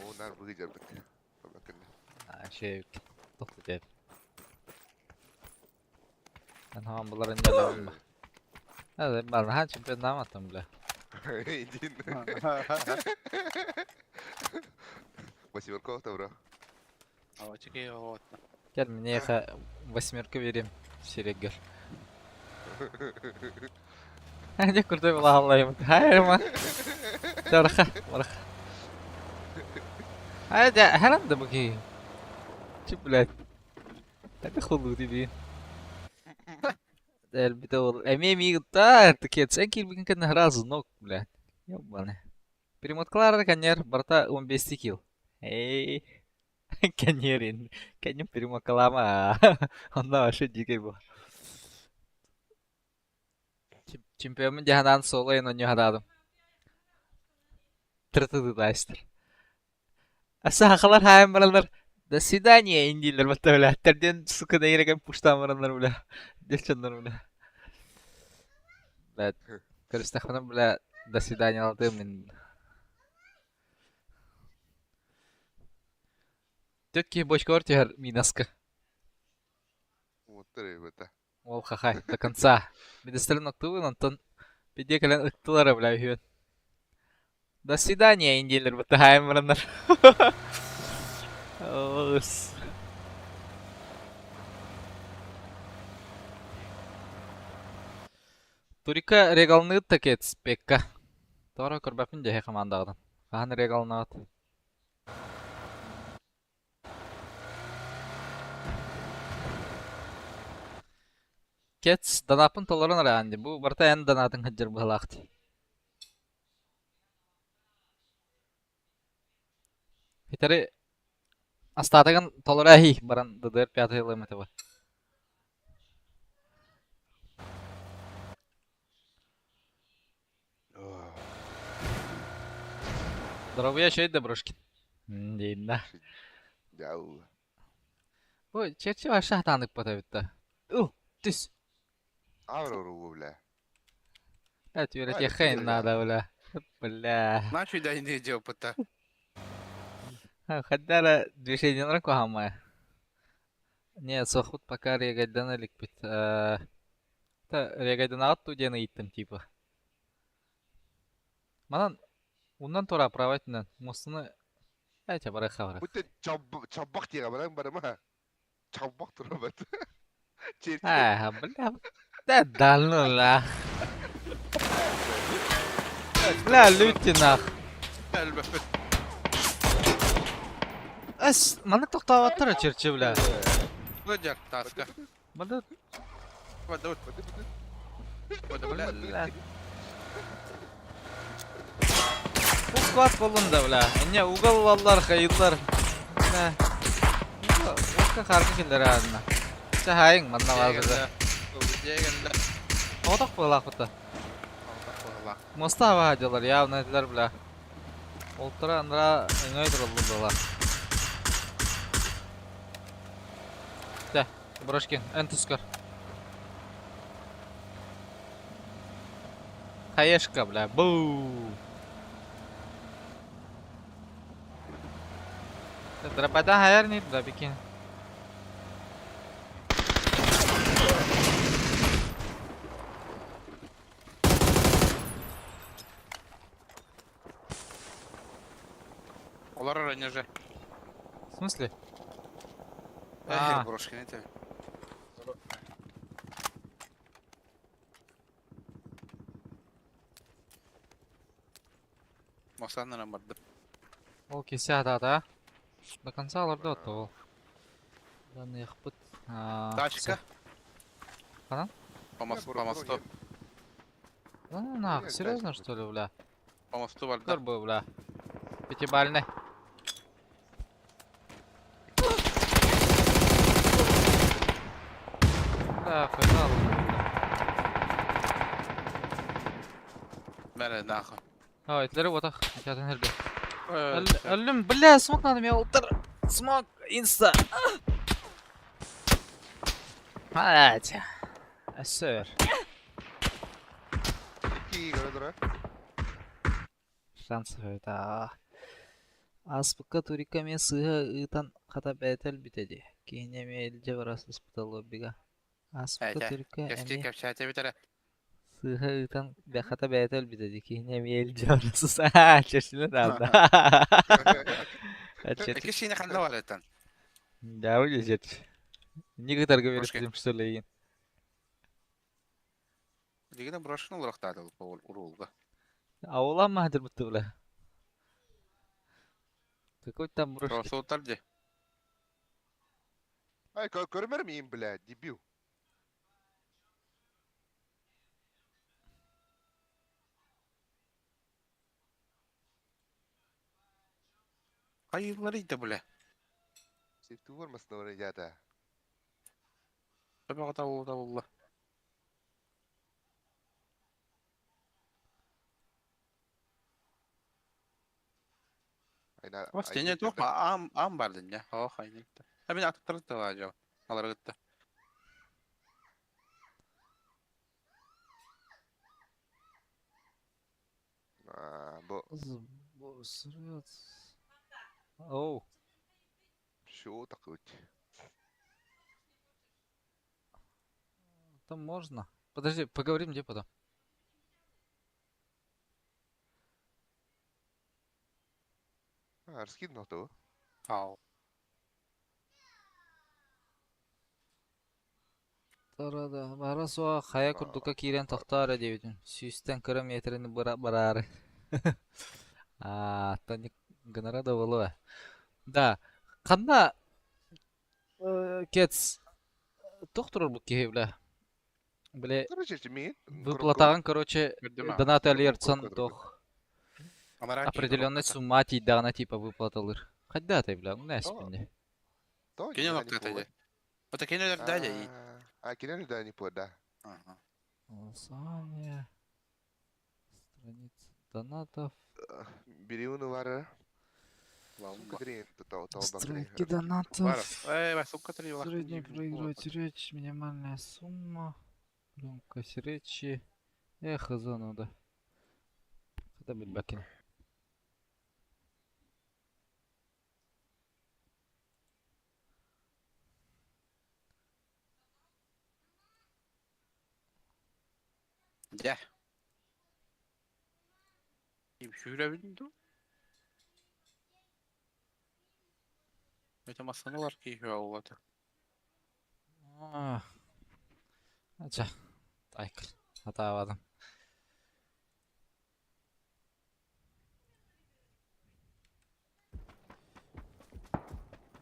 Оо, наар быһыы дьарбыт. Кэннэ. Шей тохту деп. Эн булар инде Hadi ben ha чемпионнаматым бля. Индин. Восьмерка бро. Авачыки вот. Кел мне восьмерку верим Серегер. Не крутой была Аллах. Хай ма. Тарха, барха. Ай да харам да буки. Чи блядь. Это худу тебе. Элбите ол эмиэ миигытта такие киирбикин кэннэ сразу ног, блядь. Ёбаный. Перемоткалар каньер барта 15 килл. Эй, каньерин. Каньер перемоткалама. Онно вообще дикий был. Чемпион дьаһанан соло эн онньу хатаадым. Тыртыдыдаастар. Сахалар хаайан бараллар. До свидания индиилэр батта бля. Тэрдиэн сука нэйрэкэн пуштаан бараннар бля. Девчоннар бля. Бля, көрүстэхпинэ бля, до свидания алтыым мин. Түк киһи бочкор түһэр минаска. Уоттар эбэтэ. Ол хахай, до конца. Министрин оттугун, онтон пиде кэлэн ыттылар бля үһүөн. До свидания, индиэлэр бытаһаайан бараннар. Оос. Турика регалныыт такет спекка. Торо көрбөппүн дьэһэ хамаандаҕытын. Хаһан регалнаат? Кец, данааппын толорон араан дии. Бу барыта эн данаатын сылдьар быһалаах дии. Хитэри астаатыгын толоро эһии баран ДДР пятый ылыам этэ бар. Здоровья чей Добрушкин. Дейна. Дьау. Бу чэрчи вообще хатааннык бата Ыл, түс. Аврору, бля. Это үөрэтиэххэ надо, бля. Бля. Начал да не делал пота. Хаддара движениелар куһааммая. Нет, сохут пока регайдан иликпит. Регайданаҕыт дуу диэн ыйыттым типа. Манан уннан тура правай өттүнэн муостаны эчэ барыахха барар. Бу чаббах диэҕэ баран барыма. Чаббах турабат. Черти. Аа, бля, да да ну нах. Бля, люди нах. Элбэппит. Эс, маннык тохтооботтор черчи, бля. Выдер таска. Маны Вода, вода, бля. бля. Бу склад боллун да, бля. Инне угаллаллар, хайыллар. Бля. Ука харгы киллер аанна. Чэ хайың манна баазыга. Дегенде. Отох буолаахпыта. Моста абаһа дьалар, явно этилэр, бля. Олтара анараа өҥөй тураллар буолар. Чэ, Брошкин, эн тускар. Хаешка, бля, бу. Дробода хайар нет, да, бикин. Олар ранеже. В смысле? Эх, брошкин это. Мосаннан бардым. Ол кесе атаата. До конца олордо ол. Даныахпыт. Тачка. Ханан? По мосту, по мосту. Да ну нах, серьезно что ли, бля? По мосту барды. Көр бу, бля. Пятибальный. Да, финал. Бәрі нахуй. А, итлери ботах. Атын херге. Өллүм, бля, смок надо мне ултар. Смок, инста. Блять. Сэр. Икки көрө тура. Шанс это. Ааспыкка турика эмиэ сыыһа ыытан хата бэйэтэ өлбүтэ дии. Киһини эмиэ илдьэ бара сыспыта лоббига. Ааспыкка Эйте, турика кэпсии эмиэ кэпсээтэ эрэ. сыыһа ыытан хата бэйэтэ өлбүтэ дии. Киһини эмиэ илдьэ бара сыс. Чэчилин аалда. Икки сиини ханна бар этен? Да, вылезет. Не кытарга Брошки. берестим, что ли? Дигene брошканы уларахтаата уруулга. Аула махдыр бутты, бля. Какой там брошки? Росуутар ди. Ай, көрмөр миин, бля, дебил. Хайыллары иде бля. Сефти varmasın oraya ya Табаға табылла табылла. Айна. Бас дене тоқ ам ам бар дене. Ох, айны. Та мен атып тұрды да жау. Алар гытты. Бу Оу. шоу такой. Там можно. Подожди, поговорим где потом. А, раскинул то. Ау. Тарада. Бара суа хая курдука киирэн тохтоо диэбитин. Сүүстэн кыра метрини бараары. А, тоник гонора да буолуо. Да. Ханна кец тохтурur бу киһи бля. Бля, Короче, миин. выплатаҕын, короче, Көрдүм аа. донат алерцан Көрдүм. тох Амара определенный сумма тиийдэҕинэ типа выплаталыр. Хайда бля, ну спинни. Кини нокта ди. Ота кини да ди. А, кине да не по, да. Ага. Голосование. Страница донатов. Бериуну вара. Валма. Стройки донатов. Эй, бас сукка три Средний проигрывать речь, минимальная сумма. Громкость речи. Эх, зону, да. Хотя бы бакин. Дя. Им сүүрәбин ду. Это масаналар ки хуаллата. Ача. Так. Хатаабадым.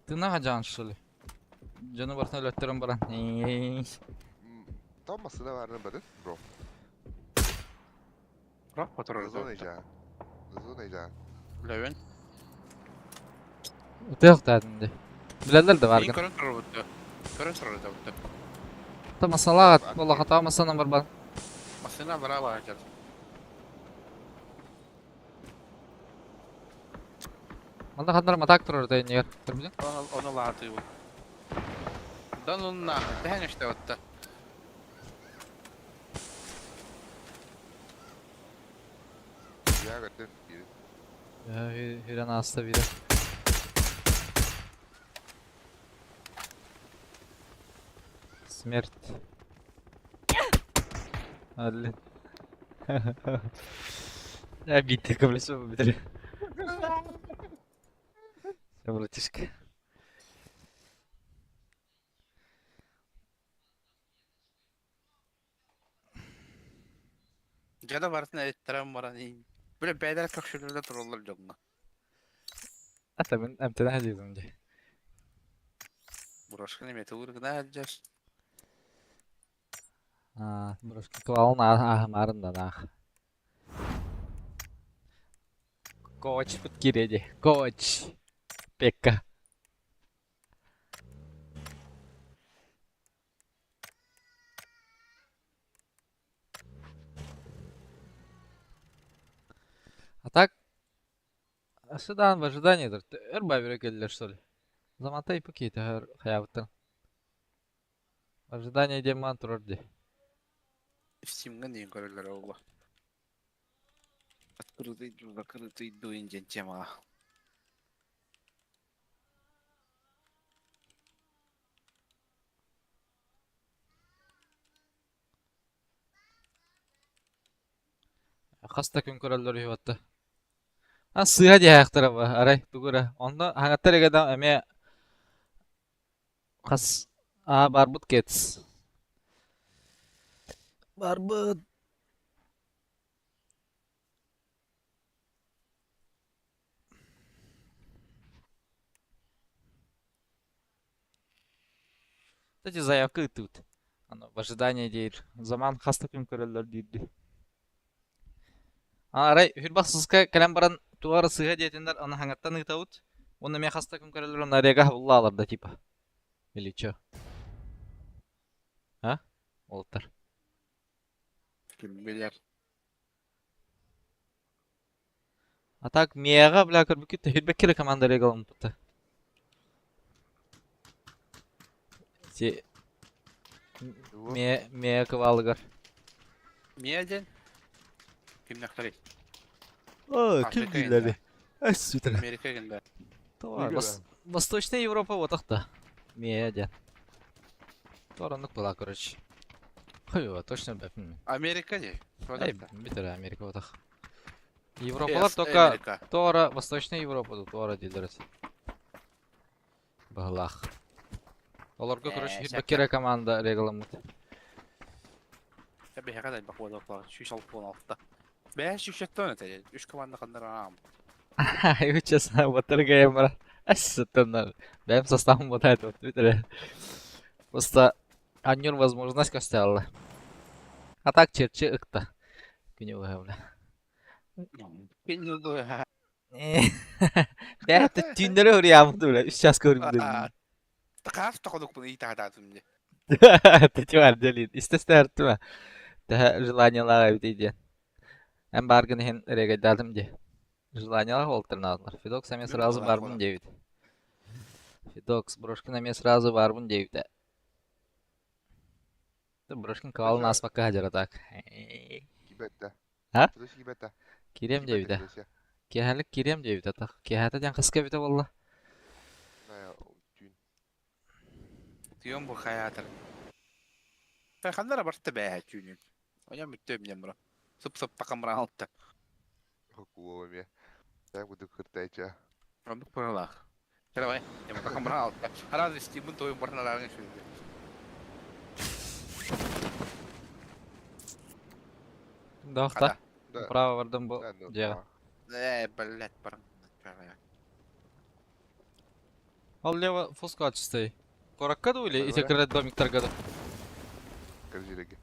Тына жан что ли? Дьону барытын өлөттөрөн баран. Там масына варны бары, бро. Рап отурар. Зона жа. Зона жа. Левен. Утыах таатынды. Билэллэр да Мин баргын. көрөн турар бутта. Көрөн турар да бутта. Та масалаат, буолла хатаа масана барбан. Масына бара бар жар. Манна ханнар матак турар да иннигэр. Көрбүтүң? Оны лааты бу. Дан онна тэхэн işте отта. Я көрдүм. Хүрэн ааста биирэ. Смерть. Аллин. Обидно, бля, бітір. Все, братишка. Жада барытын эттерен баран. Бile бәйдер көкшүлөрдө турулар жоңга. Ата мен әмтен әдейдім де. Брошка неме тугур гына жаш. А, брошка квалын ахмарын да нах. Ковачпыт киириэ дии. Ковач. Пекка. А так, ожидан в ожидании өр бабера келлер что ли? Замантай пакет хаябыттан. Ожидание диэн маан турар дии. Стимҥа диэн көрөллөрө буолуо. Открытый дуу, закрытый дуу диэн темаҕа. Хас да күн көрөллөр үһү батта. А сыыһа диэхтэрэ арай тугу эрэ. Онно хаҥаттар эгедэ эмиэ Хас аа барбыт кэтс. Барбыт. Кстати, заявка ыыттыбыт. Аны в ожидании диир. Заман хас да күн көрөллөр диирди. Арай үрбах сыска кэлэн баран туора сыыһа диэтиннэр аны хаҥаттан ыытабыт. Уонна эмиэ хас да күн көрөллөр уонна арега хабыллаалар да типа. Или чё? А? Уолаттар. Ким билэр. А так миэҕэ бля көрбүккүт тэһирбэккэ эрэ команда регаламмыта. Ти Миэ миэ кываалыгар. Миэ диэн кимнэхтэрий? О, ким Африка дииллэри? Эс сүтэрэ. Америка гында. Восточная Европа вот так-то. Миэ диэн. Торонук была, короче. Хуево, точно бэппин. Америка дии. Эй, бүтэр Америка вот Европалар только Тора, Восточная Европа Тора дииллэр Быһылаах. Олорго, короче, Хирбакера команда регламент. Биһиэхэ да элбэх буолуохтаах 166. Бэйэ 170 этэ. Үс команда ханнара аам. Честно, вот РГМ Ассытыннар. Бэйэм составым бутает вот бүтэрэ. Просто анньыр возможность көстө А так черчи ыкта. Күнү быһа бля. Күнү быһа. Бэйэ түүннэри уруйааммыт бля. Үс час көрүм Хаас тоходукпун ыйытаатаатым дии. Ты чего, Арделин? Истестэ Тэһэ желаниелаах эбит диэн. Эн бааргын иһин регайдаатым дии. Желаниелаах уолтарнаатылар. Федокс эмиэ сразу барбын диэбит. Федокс Брошкин эмиэ сразу барбын диэбитэ. Брошкин кавалын ааспакка сылдьара так. Кибетте. А? Федос кибетте. Кириэм диэбитэ. Киэһэлик кириэм диэбитэ так. Киэһэтэ диэн хаска эбитэ буолла? Түүн. Тион бу хайаатар. Ханнара барта бээһэ түүнүн. Ойон бүттүм диэн бро. Сып-сып такамраалта. Куо эмиэ. Тää кудук кыртайча. Оннук быһыылаах. Давай, я такамраалта. Араас истиибин тойун барналааҕын сүрдү. Дахта. Право бардым бу дьиэҕэ. Ээ, блядь, баран. Ал лево фуска чистый. Куракка ду или ити кырат домиктарга ду? Кыржиреге.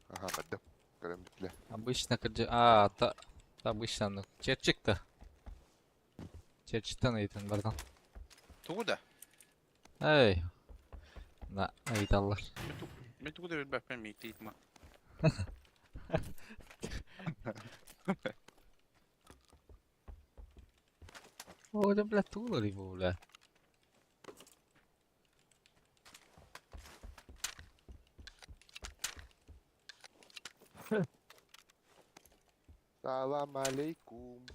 Аха, бардым. Көрөн бүтле. Обычно кыржи... А, та... Обычно, ну, черчик-то. Черчиктен ыйтын бардан. Тугу да? Эй. На, ыйталлар. Мен тугу да билбэппин миитиитма. О, да, бля, тугу бу, бля. Салам алейкум.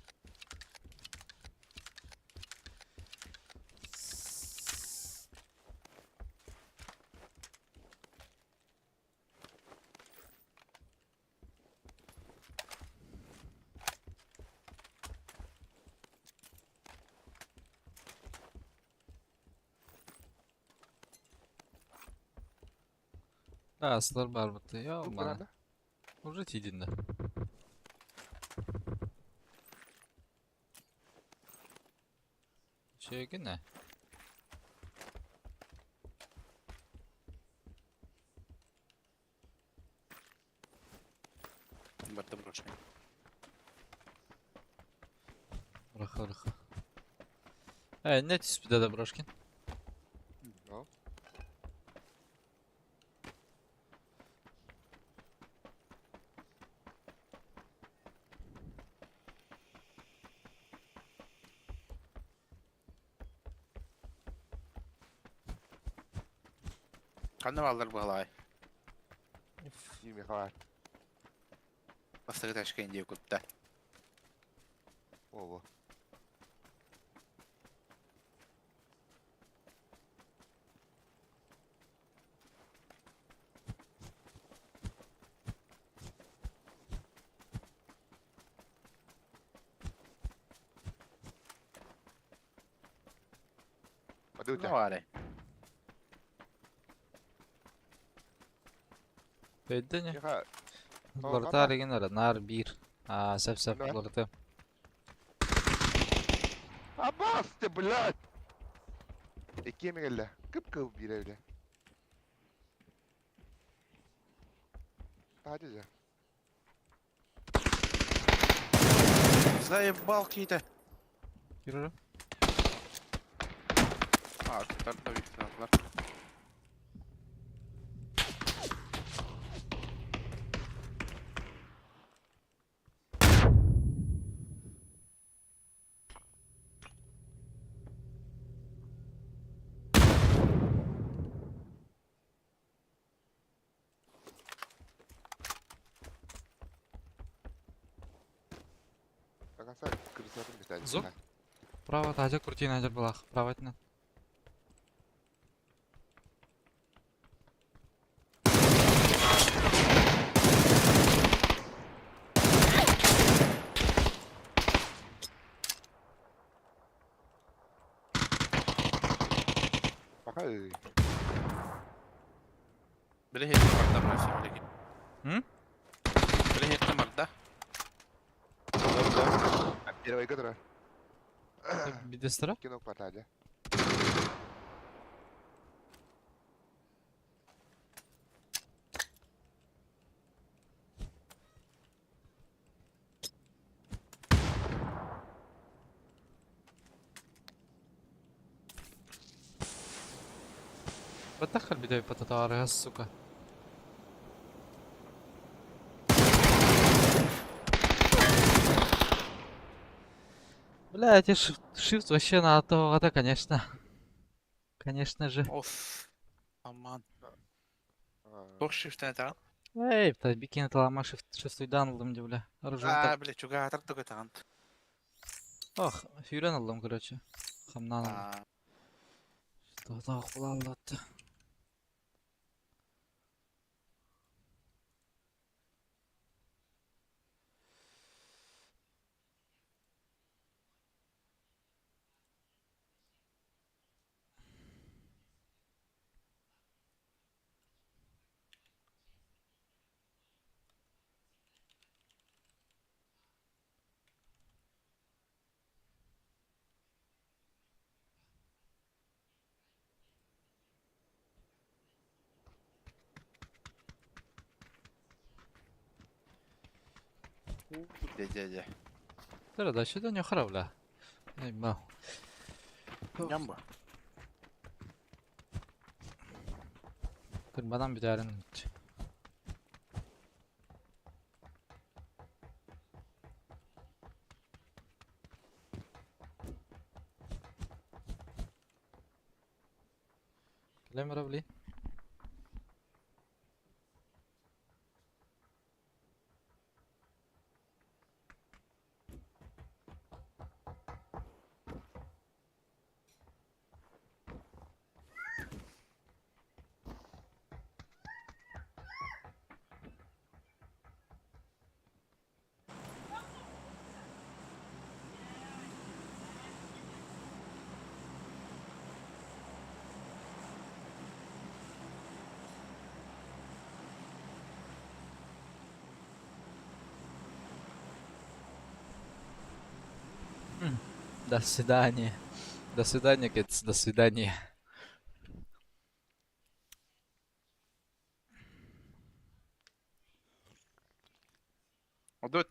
Да, сылар барбыт. Я мана. Уже тиидиннэ. Үчүгэй Барда брошка. Быраха, быраха. Э, не түспүтэ да Брошкин. Ну. Ханна бааллар быһалаай? Кими хаар. Бастакы ташка индия кутта. Ого. Ну, баарай. Өйдө Уларытаар игин эрэ, наар биир. Аа, сөп-сөп уларытыам. Абас ты, блядь! Иккиэми кэллэ. Кып-кыл биирэ бile. Таһа дьэ. Заебал какие-то. Кирилл? А, тарда викторлар. Зук? Право таһдьа крутин адьыр былаах. Право этинэн. Пока. Били хетте марда бросим билигин. М? Били хетте марда. Первый который. Бидестера? Кино квартале. بتدخل بداية بتتعرها сука. Бля, эти shift, shift вообще на того конечно. Конечно же. Оф. Аман. Туох shift этаҕын? Эй, та бикини талама shift shift ыллым дии, бля. Оружие Аа, бля, чугаатар да көтөҕүн. Ох, сүүрэн ыллым, короче. Хамнаан ыллым. Аа, Что буолаллатты. Дьэ, дьэ, дьэ. Тара да сюда не бля. Эй, мал. Ньам бу. Кырбанан бүтээрин. Кэлэн били. До свидания. До свидания, Кэтс, до свидания. Одут.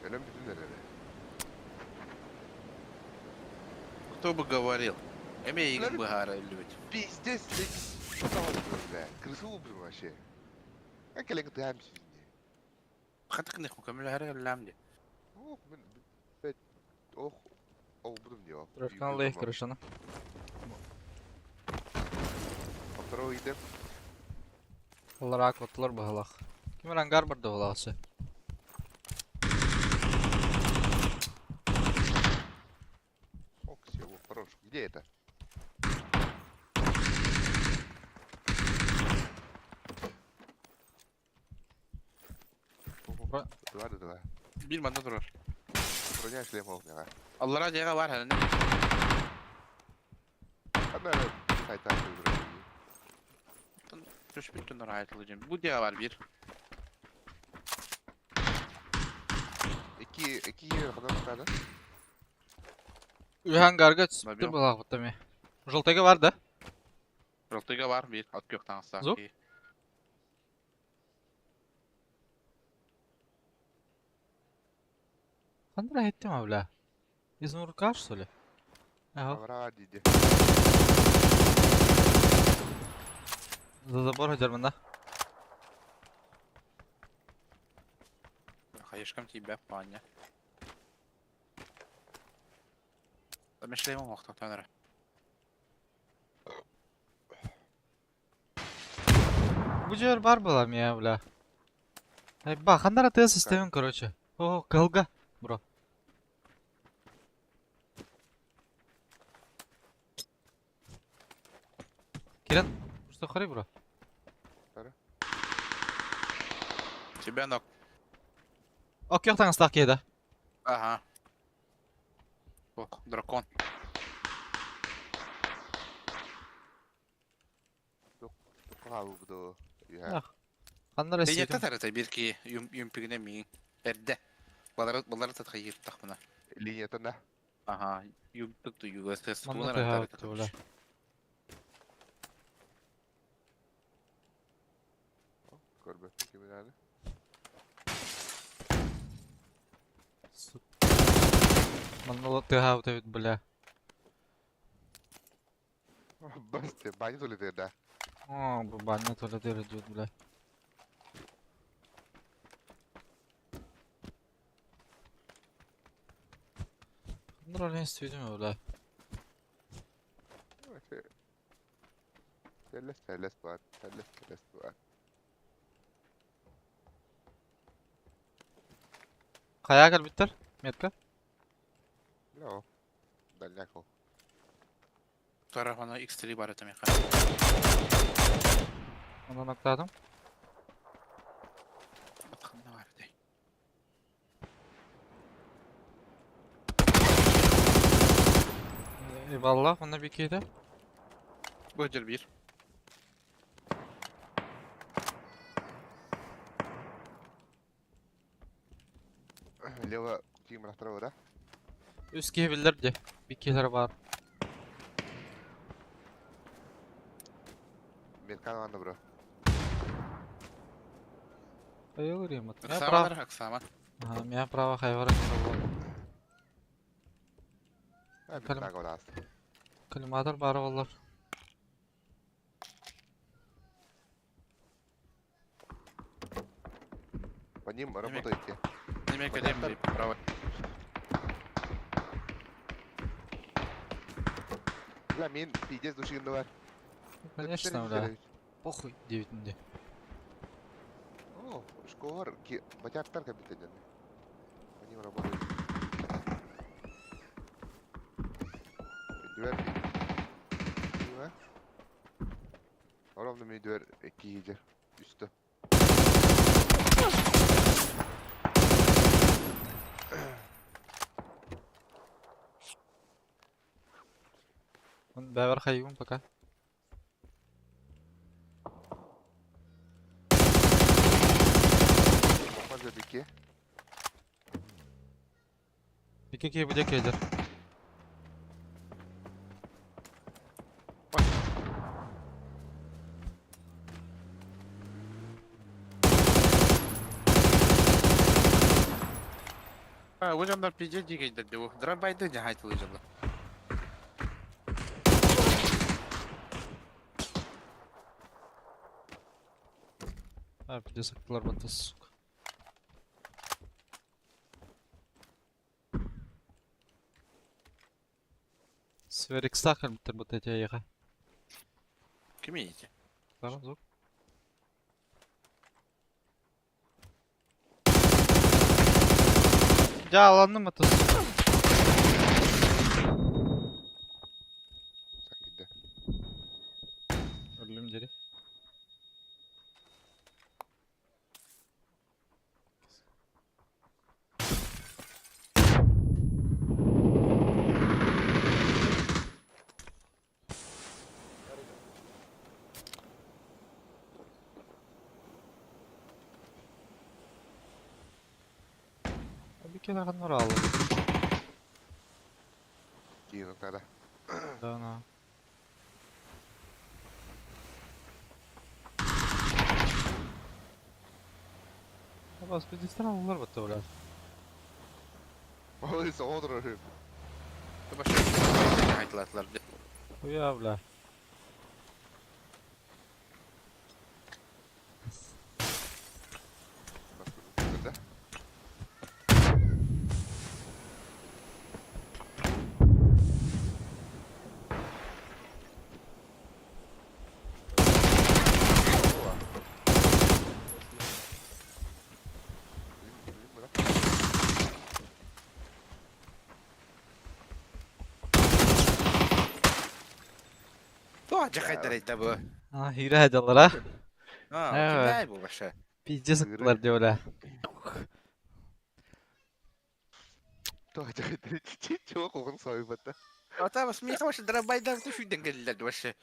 Өлөн бүтүн эрэрэ. Кто бы говорил. Эмиэ эйигин быһаара иллибит. Пиздец, бля. Крысу убил вообще. Как коллега ты амсизни? Хатык көмөлөһөр өллөм ди. Ох, мен бет ох, ол будем не. Трошкан лейх крышаны. Второй идем. Олар оттулар быһалах. Ким ангар бар да. Ох, всего хорош. Где это? Два да два. Bir manda durur. Броня шлем ол мега. Аллара дияга бар хәлне. Ана сайта Түш бүтүн айтылы Бу дияга бар bir. Iki iki yer kadar kadar. Үһ ангарга түспүттүр быһалах буттами. Желтыйга бар да? Жолтыга бар bir. От кök таңса. Зук? Хандра хеттим бля. Изумрудка что ли? Ага. Авра диди. За забор хаджармында. Хайышкам тебя паня. Мешлейм оқтақ төнөрө. Бу жер бар была меня, бля. Ай, ба, хандара ты системен, короче. О, калга, бро. Киран, что хорей, бро? Тебя нок. Ок, таңыстақ кеді. Ага. О, дракон. Буду. Я. Хандара Линията системен. тарата bir ki юмпигне мин. Эрде. Балары балары татха йырттак мына. Линия да. Ага, юмпик ту USS Манна тыга бля. Көрбө. Кимин Манна тыга бля. Бас, баня туалет да. О, баня туалет идет, бля. Хандара не бля. Телес, телес бар, телес, телес бар. Кая калбиттер? Метка? No. Дальняк ол. Тарафана X3 бар это меха. Онан актадым. Батханна бар де. Eyvallah, онна бикейді. Бу жер bir. Лево тиим рахтара да? Үс кейбілдер де. Бикейлер бар. Меркан анда бро. Айыл ремат. Меня право. Аксаман, Аксаман. Ага, меня право хайвара не было. Коллиматор бар олар. По ним работаете. Неме кадем право. Бля, мин пиздец душигин бар. Конечно, бля. Похуй, девятинде. О, школар, батяттар капитан. По ним работают. Дверь. Дверь. Ровно ми дверь киһиджер. Үстө. Бәвер хайгун пока. Икки. Икки киһи бу диэки кэлэр. А, бу дьоннор пиздец дьиикэйдэр дии бу. Дробайды дьаһайтылыы дьоннор. А, пиздец, ыктылар батта, сука. Сверикстаах кэлбиттэр бу эти эйиэхэ. Кимий ити? Бара, звук. Дьааланным это, сука. Сакида. Өллүм дири. Bir kere kanlar aldı. Киин тара. Да, на. Бас пиздец улар батта бля. Ой, соҕотор. Дьаһайтылаатылар дии. Хуя, бля. Да? Туох дьахайдарайда бу? А, хире дьаллар, а? А, Э. кимнээй бу вообще? Пиздец ыктылар дии, бля. Туох дьахайдарай чего куһун сойбата. Ата бас миэхэ вообще дробайдар түшүйден кэллилэр вообще.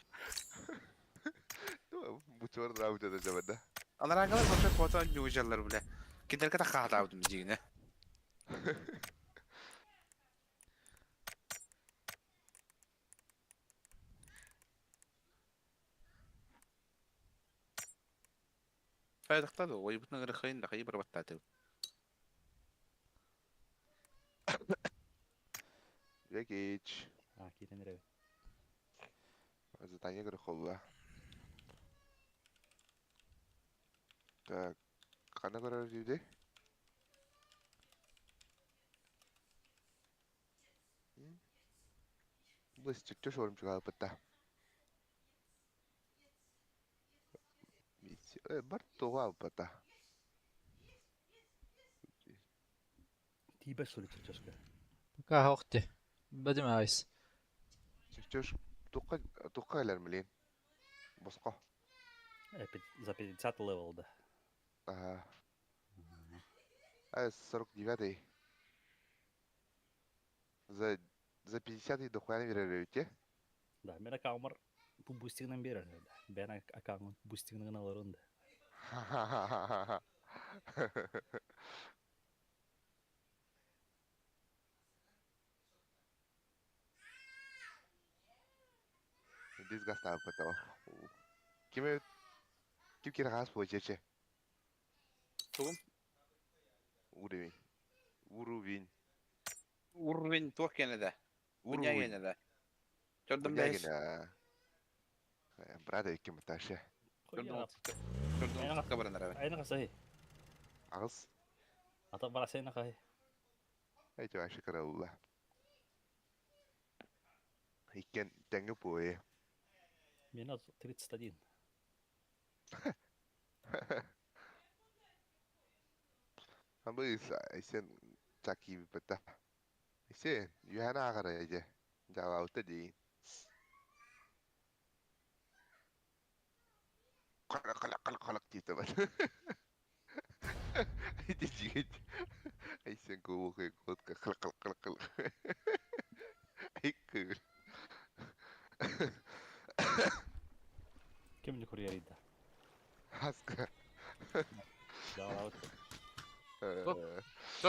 Бучуар драубыта дьабада. Анараагалар вообще фото ньуужаллар бля. Кинилэргэ тахаатаабытым дьиҥинэ. Файдахта да ойбутун ыгырыхайын да хайы барбаттаатыбыт. Жекич. А, киирэн эрэбин. Задание көрө. Так, ханна көрөр диде? Бу чүччө шорум чугаапытта. Бар туга аппата. Тиибэс сури чыччаска. Пока охте. Бадим айс. Чүччө туққа туққа кэлэр милин. Боско. За 50 левел, да. Ага. А 49-й. За 50-й дохуя не верите? Да, мен аккаунтмар бу бустигынан берер. Да. Бен аккаунт бустигынан алар да. Disgastado потом. Ким ким кир хас бо чече? Тугум? Уровень. Уровень. Уровень туох киэнэ да. Уня Уровень. киэнэ да. Чордом бэс. Кунягина. Брата ким таше. Чордом чордом кабаран арабы. Айна касай. Агыс. Ата бара сен кай. Ай жа караула. Иккен теңге пуэ. Меня 31. Амбы сен чаки бата. Сен юхана агара эже. Жаваута ди. Калак калак калак калак дейт бар. Ити жигит. Ай сен кубу котка калак калак калак калак. Ай кыл. Ким не курьер да. Хаска. Да, вот.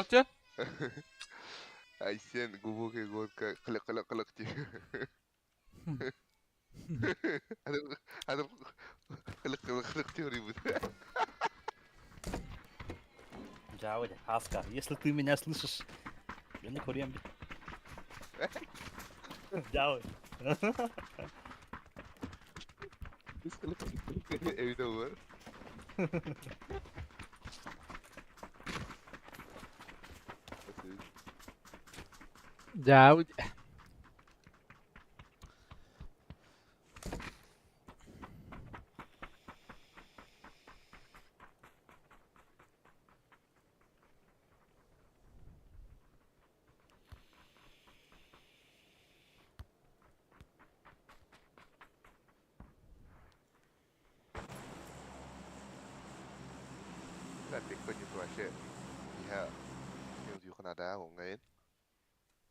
Что Айсен глубокая глотка кылык-кылык-кылык дии. Аны кылык-кылык-кылык диир Дьаабы, Аска, если ты меня слышишь, я не курьем. Дьаабы. Эбитэ буолар. Дьаабы.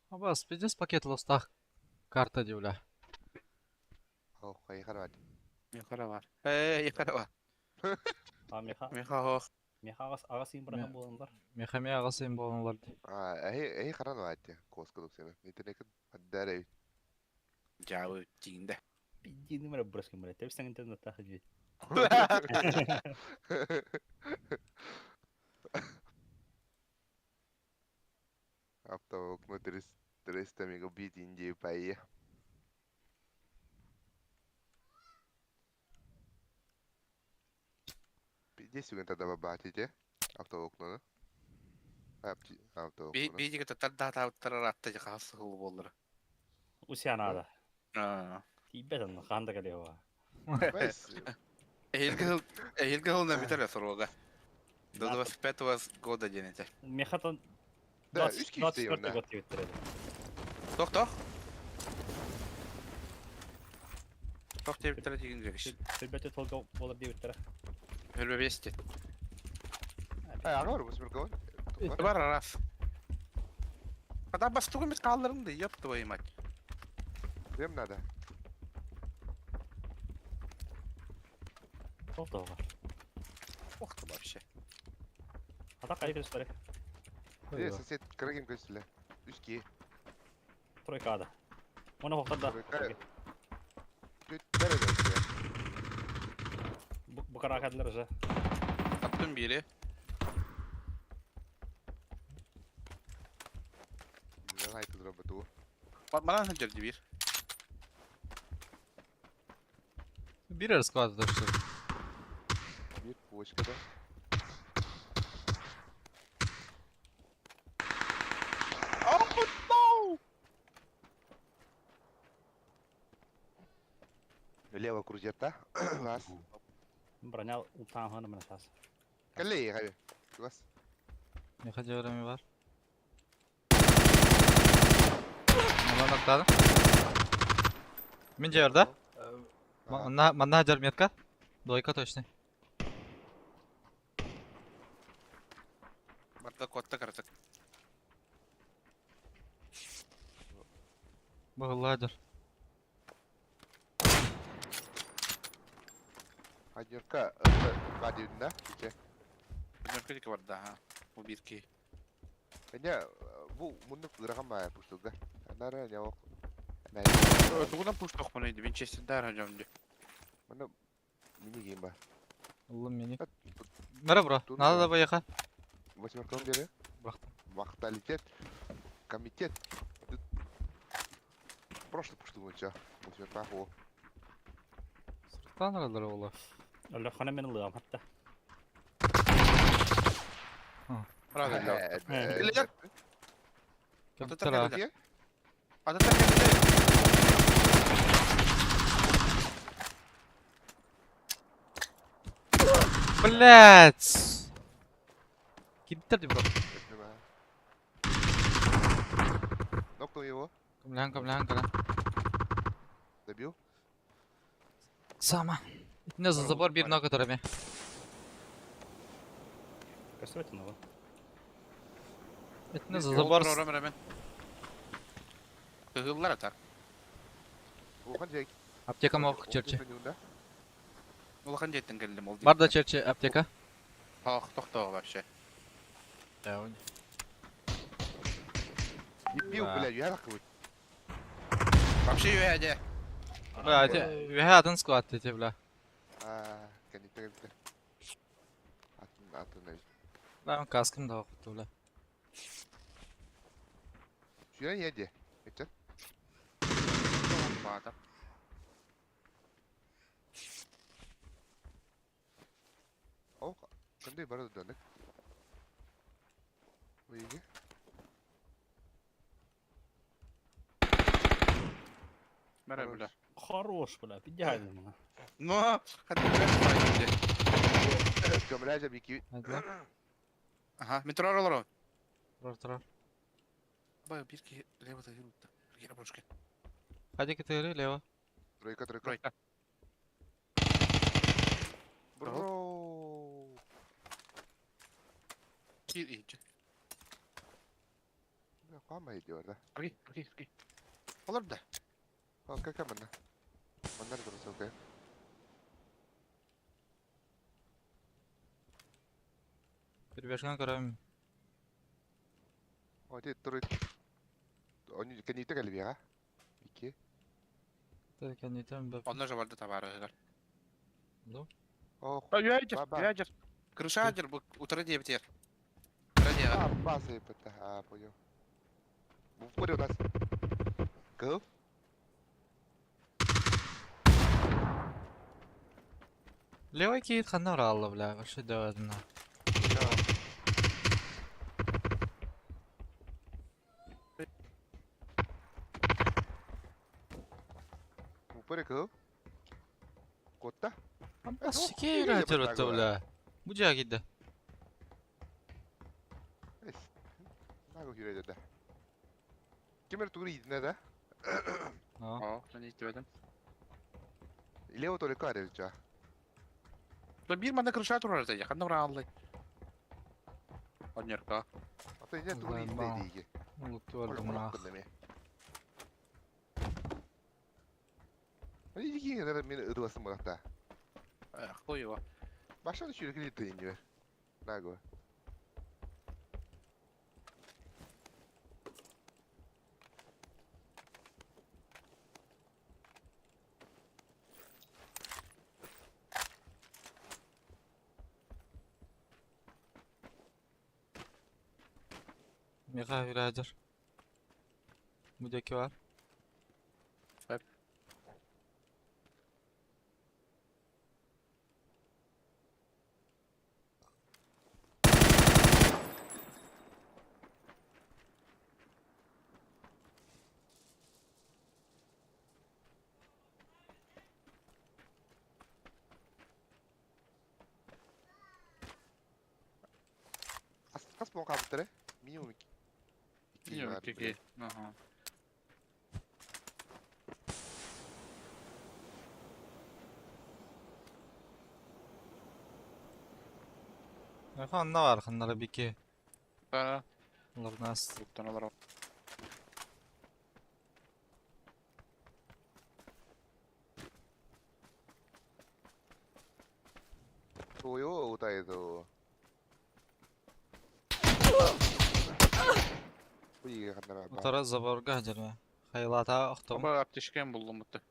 Абас, пиздец пакет лостах карта дивля. Миха бар. Э, Миха бар. А миха Миха хох. миха аҕас аҕас иин бырахан буоланнар. Миха ме аҕас иин буоланнар. Дьаабы тииндэ. Пиздини мэрэ бырас кыммара. Тэбис интернет тахы Автоволокно 300 мегабит Индии пае. Пиздец үгэн тогда бабатите. Автоволокно. Автоволокно. Биһиги татар атта жахас сыл боллар. Усянаада. Аа. Тиийбэт онно хаан да кэлиэҕэ. Весь. Эһилги эһилги хыл на битер сорога. До 25 года денете. Мехатон Да, үс киһи 24 онно. год диэбиттэр Тох тох. Тох диэбиттэр дигин жегиш. Сүрбэт толго болар диэбиттэрэ. Хөлбө бести. Ай, ағар, восьмерка. Бар раз. Когда бастугу мит калларын да ёб твою мать. Всем надо. Толтоға. Ох ты вообще. Ата кайы көстөрө. Э, сосед кыргым көстүлэ. Үс киһи. Тройкада. Оны хоқтарда. Тройка. Түт бәрі Бу каракадылар уже. Таптым бири. Не айтылыр бу. Мана ханжар бир. Бир расклад что ли? Бир почкада. Oh no! Лево крузерта. Вас. Броня ултаан ханы мына тас. Каллей, хаби. Вас. Не хотел время бар. Мана ноктады. Мен жер, да? Манна манна жар метка. Двойка точно. Барда котта каратак. Бағылла жар. Однерка бадивна. Че? Однерка дики барда ха. Бу бир ки. Эне бу муну грахама пуштуга. Анара не ок. Тугунан пуштох муну иди. Винчестер дар хажам ди. Муну мини гейм ба. Улым мени. Мара бро, Тут надо да. да поехать. Восьмерка бери. Брахтым. Махталитет. Комитет. Прошлый пуштугу ча. Восьмерка хо. Сырттан аралар ола. Өлө хана мен лыам хатта. Правда. Лер. Кемтера. Ата так Блять! Киттер ди бро. Нокнул его. Камлян, камлян, камлян. Добил. Сама. Не за забор бир нога торами. Көстөрөт нова. Не за забор. Кыгыллар атар. Улахан жек. Аптека мог черчи. Улахан жеттен келдим ол. Бар да черчи аптека. Тох тох вообще. Да, он. Дебил, бля, я нахуй. Вообще үөһэ Бля, эти үөһэ атын склад эти, бля. Аа, кэнниттэн кэлбитэ. Атын, атын эбит. Бля, каскам да охту, бля. Сүүрэн ийэ диэ. Ыччат. Баата. Ол кандай бары да дöndük. Уйги. Бара бля. Хорош, бля, идеально мана. Но, хатты Көмөлө бики. Айдылар. Аха, метро олорон. Турар, турар. Бай, бир ки лево да жүрүптү. Кира бошке. Хади кытыры, лево. Тройка, тройка. Тройка. Бро. Кир ичи. Кама идиот, да? Арги, арги, арги. Олор да. О, как манна? Манна дұрыс, окей. Перебежканы көрөм. О, ти трой. Они кэнниттэ кэлбиэҕэ. Ики. Кэнниттэн бэ. Онно же барды табары. Ну. О, Үөжер, Ба-ба. үөжер. Крыша жер бу утары диэбитер. Утары диэҕэ. а, басы бата. А, понял. В упоре у нас. Кыл. Левый кейт ханна уралла, бля. Вообще дövдүн. В упоре кыл. Котта. Бас киһи киирэ баттаа төрөттө, бля. Бу жаа кидде. Эс. Наго хүрээд да. Кимер тугур идинэ да? А. О, мен иттибедим. Лево только арелча. Да бир манда крыша турар да, ханна ураллы. Оннерка. Ата ине тугур Ла, идинэ бау. диги. Улукту бардым нах. Ани диги нэр мен ыдыласын багта. Хуева. Башаны сүрекли тыйын Наго. Меха виражер. Бу жеки бар. Сөп. Хас хас болон кабыттар, Минимум 2. Минимум 2. Аха. Меха онна бар ханнара бики. Да, Лорнас. буттан олар. Тойо утайдо. Уйга ханнара. Утара заборга жерме. Хайлата охтом. Аба аптечкем булдум бутты.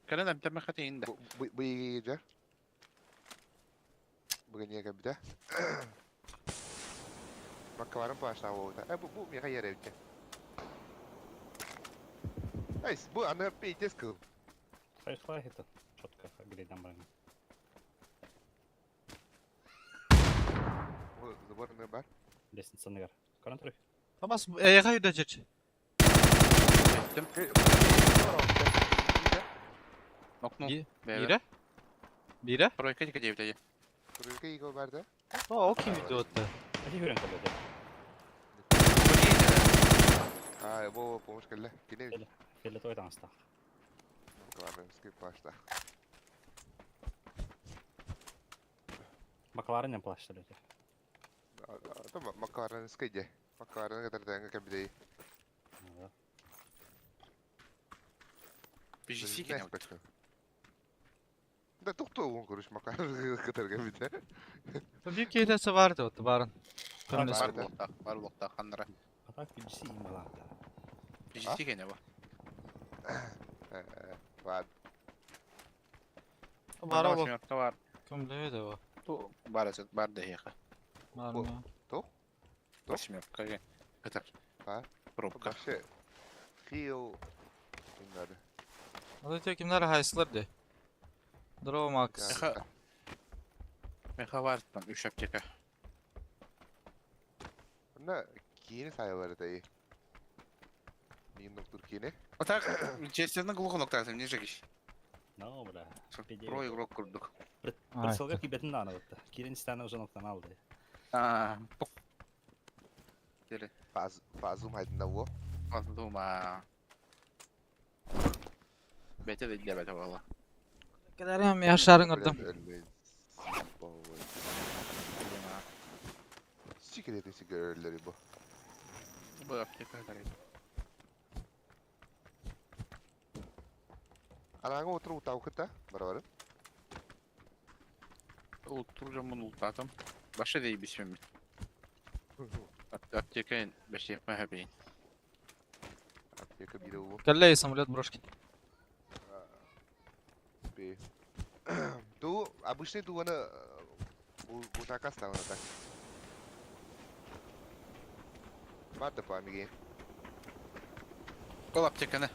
Кэлэн эмтеме хати инде. Бу жа. Бүгін неге бите? Маккаларын плашта болду. Э, бу бу меха еребите. Айс, бу аны пейтес кыл. Хайхлай это четко грейдам баран. Бу заборны бар. Лестница нагар. Көрөн турай. Тамас эйга үйдө жер. Эттим. Нокну. Бире? Бире? Тройка тика диэбитэ. Турка иго бар да. О, окей видео отты. Ати хүрэн көрбөтө. А, бу помощь келе. Кине. Фиолетовый таҥастаах. Маккаларын скип плашта. Бакаларын плащтар өтө. Та маккаларын скиде. Маккаларын кадар кабидей. PGC кене. Да тухту он короче маккаларын кадар кабиде. Бир кейтесе бар деп отты барын. Бар Көмнөс. булуктак, бар булуктак ханнара. А так PGC им балаата. Ижити кene bu. Ладно. Бара Манна бу. восьмерка бар. Кымлы да бу. Ту бар эсет бар дехеха. Бар Бу. mı? Ту? Восьмерка. Это Бар. пробка. Вообще хил Bunları. Ада те kimler хайсылар де. Здорово, Макс. Меха. Меха бар там үш аптека. Bunda kiyini sayıları da iyi. Мин доктор кини. А так, честно, глухо ноктасым, не жегиш. No, бля. Про игрок курдук. Прицелга кибетин да аны бытты. Кирин станы уже ноктан алды. А, Деле, Фаз фазум хайдында во. Фазума. Бете де бете вала. Кадарым я шарын көрдüm. Sikir edin sigaraları bu. Bu аптека дарит. Анаңа отыру утау кыта, барабары. Ултуржамын ултатым. Баша дей бисмим. Аптека беше махабейн. Аптека бире у. Каллей самолет брошки. Бе. Ту обычный ту аны бутака ставына так. Бар да памиге. Ол аптеканы.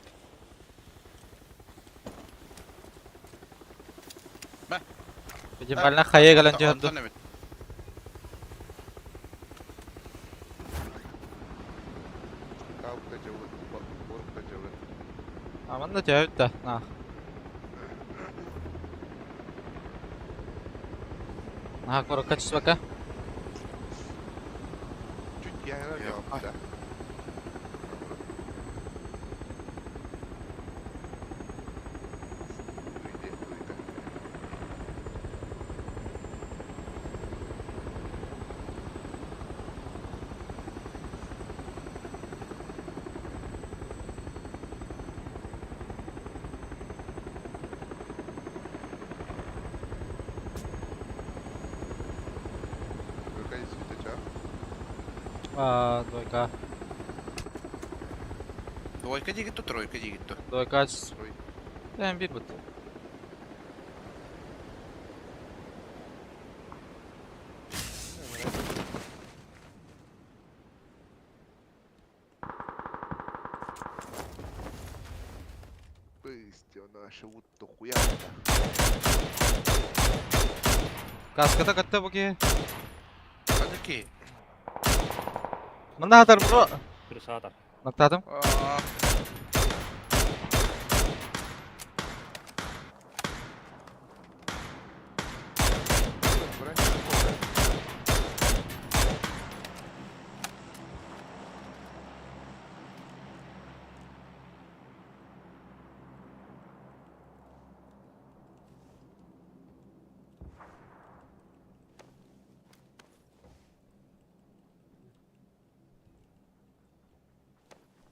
Педимальна хая галан жаханды. Каукта жауын, борукта жауын. Аман да жабыт да. На. На, коротко чисвака. Чуть яйна жауап да. Какая светоча? А, двойка. Двойка дигиту, тройка дигиту. Двойка. Трой. Там бир бут. Быстро наша вот хуя. Каската катта буки. Адыки. Мында хатар бро. Крысатор. Нактадым.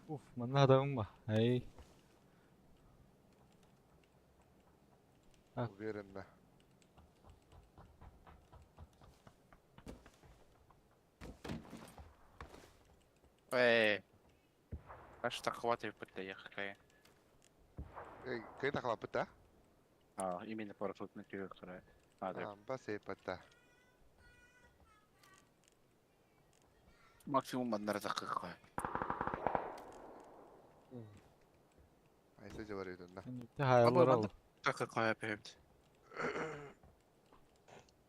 Уф, мында адамым ба. Ай. Уверенно. Эй. Аш так хватит подъехали. Эй, кайта хлопота? А, именно парашют на тебе, которая. Надо. А, басей пота. Максимум одна раза какая. Айса жабар да. Хайалар ал. Так какая опять.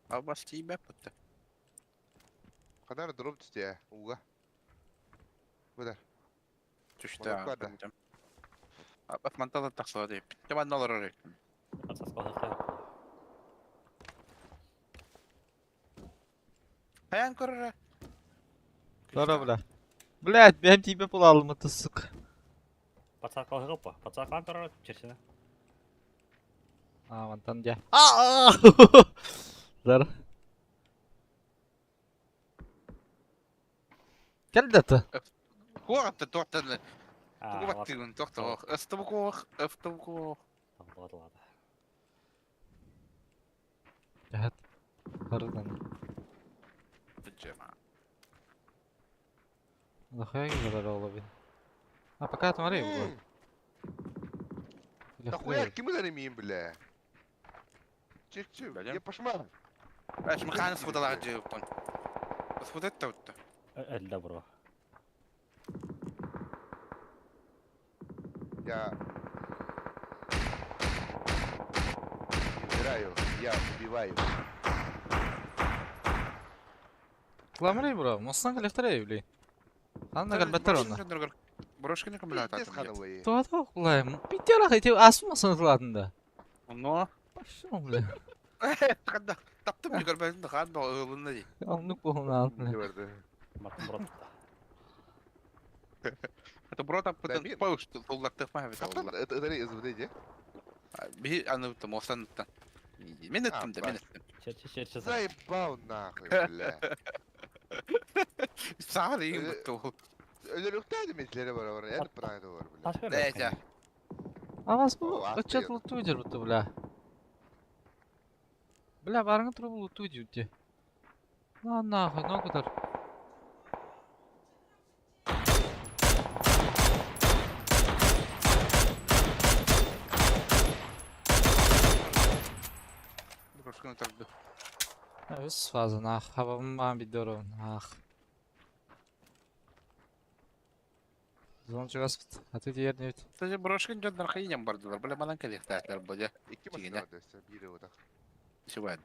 А бас тебя пытта. Кадар дроп түсте, уга. Бұдар. Түшті. Молодка, А бас мантала тақсыла деп. Бітті мандалар орай. Аян көрірі. Здорово, бля. Блядь, бэм тебе пулалым, это сука. Подсадка па. Подсадка көрөр черсене. А, вон там где. А! Здорово. Кел дата. Куатты тоқтады. Куаттыгын тоқтауық. Ыстыбы ыстыбы қуақ. Ладно, ладно. Жахат. Бардан. Жама. Нахуя ги зарар олабин. А пока смотри, бро. Нахуя ким ытар бля? Чик-чик, я пошма. Баш маханы сфоталаах дьиэппин. Сфотат таутта. Эллэ бро. Я умираю, я убиваю. Кламрей, бро, мостан калехтарей, бли. Ханна калбаттар онна. Брошканы кымлата. Пиздец хановые. Туата кулай. Питера хотел асма санатылатында. Но. Пошел, бля. Ханда таптым не көрбөтүм да хан ылынна ди. Оннук болуна бля. Барды. Мартын брат. Это бро Да, таппытын мен- пауш туллаттык ма бит Таптан олла. это это СВД де? Би аны там останыттан. Мен эттим да, мен эттим. Чер чер чер. Заебал нахуй, бля. Саар иң бутты ол. Өлөрүктәде метлere бар бар. Это правда бар, бля. Таш бер. Дәйте. А вас бу О, отчет охуенно. лутуйдер бутты, бля. Бля, барыңы туруп лутуйдер де. На нахуй, ногу дар. Брошканы турду. Үс фаза нах, хабам бан бидорон, ах. Зон чыгаспыт. А ты дер не бит. Тәҗе брошканы жондар кыйням бардылар. Бля манан келехтәләр бу же. Икки Тигене. машина бар бири вот так. Шуба.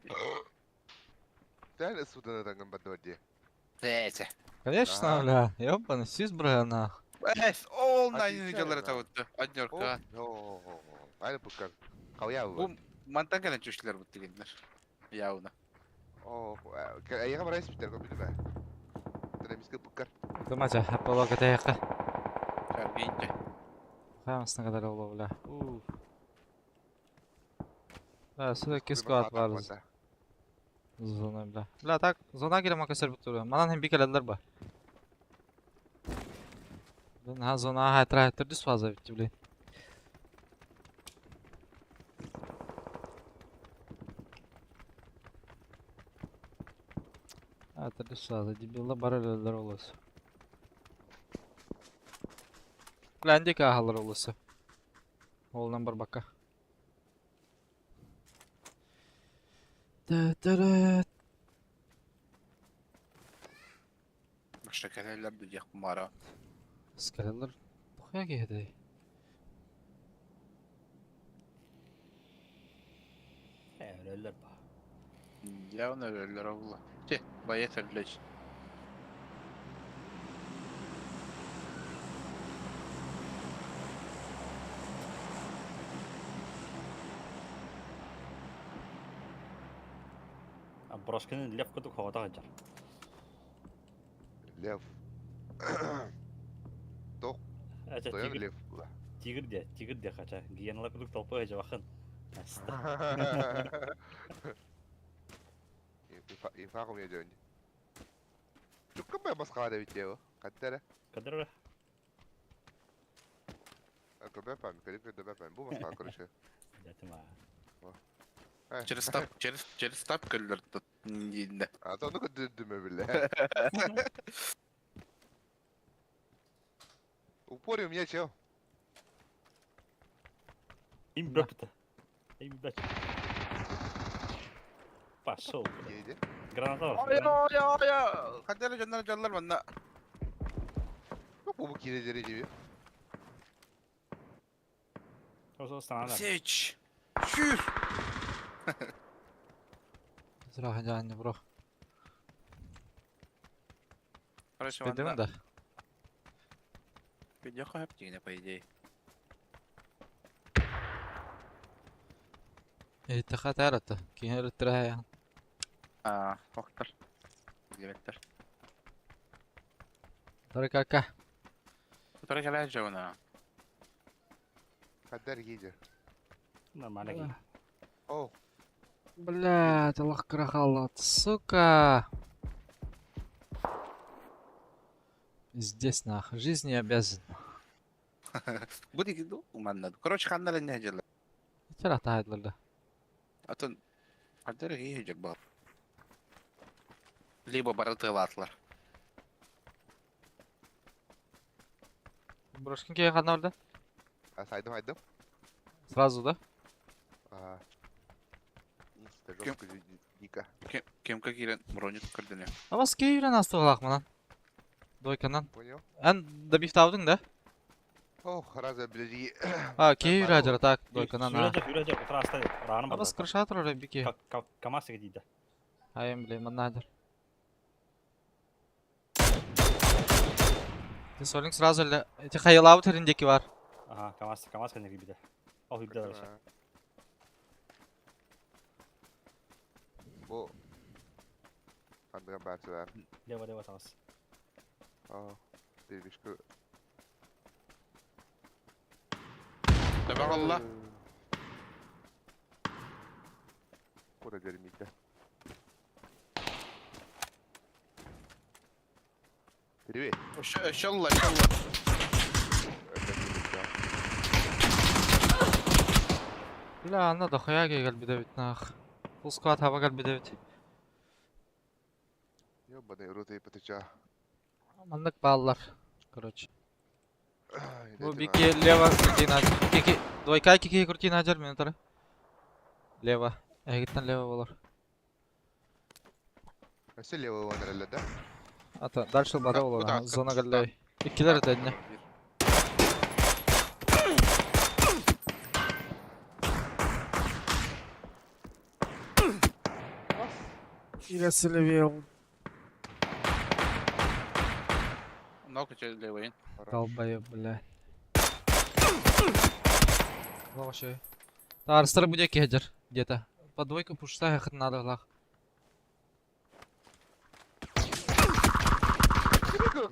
Тән СВД танган бар де. Дәйте. Конечно, Ага. бля. Ёбаный, сиз бра нах. Эс, ол Отвечаю, найны жалары да. табытты. Однерка. О, Айны пукар. Кауя Бу бу. мантан келен чүшләр бу дигәннәр. Яуна. О, аяга барайс битер көп билме. Тремиске пукар. Тумача, хаппала катаяка. Шаргинче. Хамасына кадар ола, бля. Уф. Да, сюда киску бар. Зона, бля. Бля, так, зона кире макасыр бутуру. Манан хем бикелелер ба. Бля, зона хайтра хайтр дүс фаза битти, бля. Хайтр дүс фаза, дебилла бар өлелер оласы. Бля, индик ахалар оласы. Олынан бар бака. Тә-тә-рә. Башта келелер бу як мара. Скалелер. Тухя кеһеди. Өлөлөр ба. Яуна өлелер олла. Те, боец өллөч. А брошканы лев кутук хода хаджар. Лев. Ача Тоян тигр лев. тигр де, тигр де хача. Гиенала кутук толпа жабахын. Аста. Инфагым я дөнь. Чукка бай баска да бит его. Каттара. Кадыр Көбә пам, көріп көбә пам. Бу баска короче. Дәтима. Через тап, через через тап көллөр тут. Инде. А то ну көдүрдүмө биле. Упоре у меня чел. Им бөпті. Им бөп. Пошел. Едет. Граната бар. Ой, ой, ой. Кадер жондар жондар манна. Бу бу кирелери gibi. Осы станада. Сеч. Шүр. Зра жанны бро. Короче, Дедим манна. да. Видео хап дигән по идее. Итаха тарата. Кинер трая. А, доктор. Директор. Таркака. Который келе жауна. Каддар едет. Нормально. О, Блядь, Аллах крахалат, сука. Здесь нах, жизнь не обязан. Бу дигән манна. Короче, ханнар не жела. Тара тайдлар Атын кадер ежек бар. Либо бары тылатлар. Брошкин киһи ханна барда? А, сайдым, айдым. Сразу, да? А. Инста Кем? жестко дико. Кемка киирэн броню көрдөнө. Абас кейрен астығылақ мынан. Двойканан. Понял? Эн добивтаудың да? Ох, раза, блядь. А, кейр ажыр так, двойканан. а. Сүрәжек, сүрәжек, утыраста раны Абас бар. крышатыр орай бики. КамАЗ дейді. Айым, блин, манна ажыр. Ты солинг сразу эле. Эти хайылабы териндеки бар. Ага, КамАЗ, КамАЗ кәнеги биде. Ол үйдө дальше. Бу андыган баарчылар. Лево, лево тагыз. Аа, дебишке. Табагалла. Куда дермите? Привет. Шалла, шалла. Бля, анна дохуя кел бит нах. Фул склад хаба кел бит. Ёбаный рот и патыча. Маннык баллар. Короче. Бу бики лево крути ажыр. Кики двойка кики крути ажыр мен тары. Лево. Эгиттен лево болор. Все левый вон реле, да? Ата дальше бара болор. Куда? Зона галлей. Иккилер этенне. Много че левый. Долбоеб, бля. Вообще. Тарстар будет кеджер где-то. По двойку пушта хат надо лах.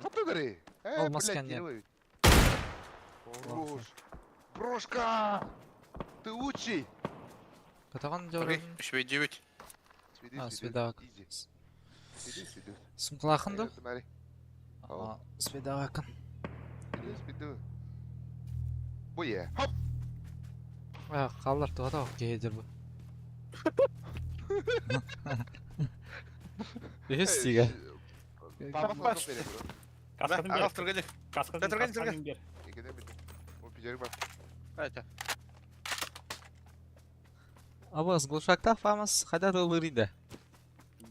Категории. Ол маска нет. Хорош. Брошка! Ты лучший! Катаган жорын. Швейдевич. Сведи, А, сведи. свидак. Изи. Сведи, сведи. Сумкалахын да? Смотри. А, свидакын. Сведи, сведи. Буе. Хоп! А, қаллар туғада кеджер бу. Бес тиге. Папа, Папа. Каскатын бер. Ағал түргелі. Каскатын, Түргелі, каскатын бер. О, пидер бар. Айта. Абас глушакта фамас хада лырида.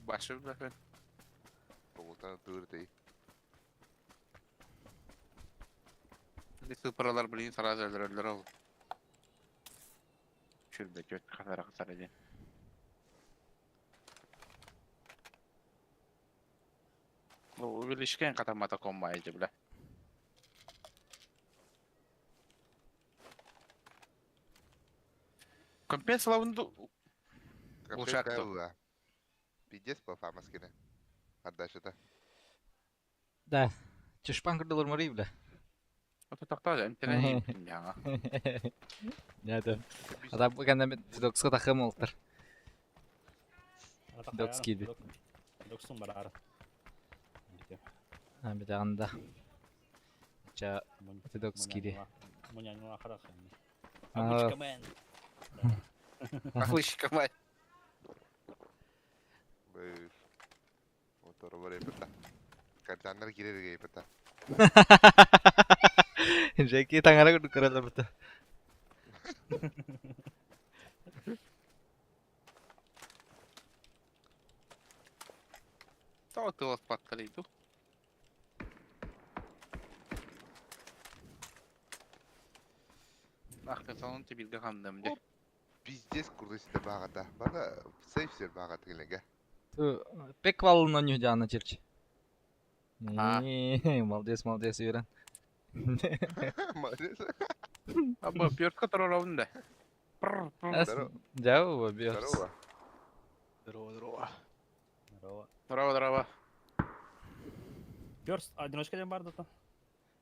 Башы бля. Оғылтан дұрды. Сыпыралар блин сразу өлөрөлөр ол. Чүрбе чөт хасара хасара ден. Увеличкен катамата комбайды бля. Компенсалавынды Глушак то. Пиздец по фамаскине. Отдача-то. Да. Чешпан кырдылыр мары бля. Ото тактаа эмтенен яңа. Нет. Ата бу кәндә Фидокска тахым олтыр. Докс киди. Доксун бар ары. А бит анда. Ча Фидокс киди. Муняны ахара хәм. А. Амучка мен. Ахлышка мать. Быш. Мотору бар епета. Картаннар кирер епета. Жеки таңара күрдүк көрөлөр бит. Тоо тылас патталыйду. Ахты салон тебилге хандым де. Пиздец курдысы бағата. Бана сейф сер бағата келеге. Пек валына ню жана черч. А. Молодец, молодец, Юран. Молодец. Абы пёртка таролабын да. Пр пр. Здорово. Жау, бьёс. Здорово. Здорово, здорово. Здорово. Здорово, здорово. Пёрс, одиночка ден бар да.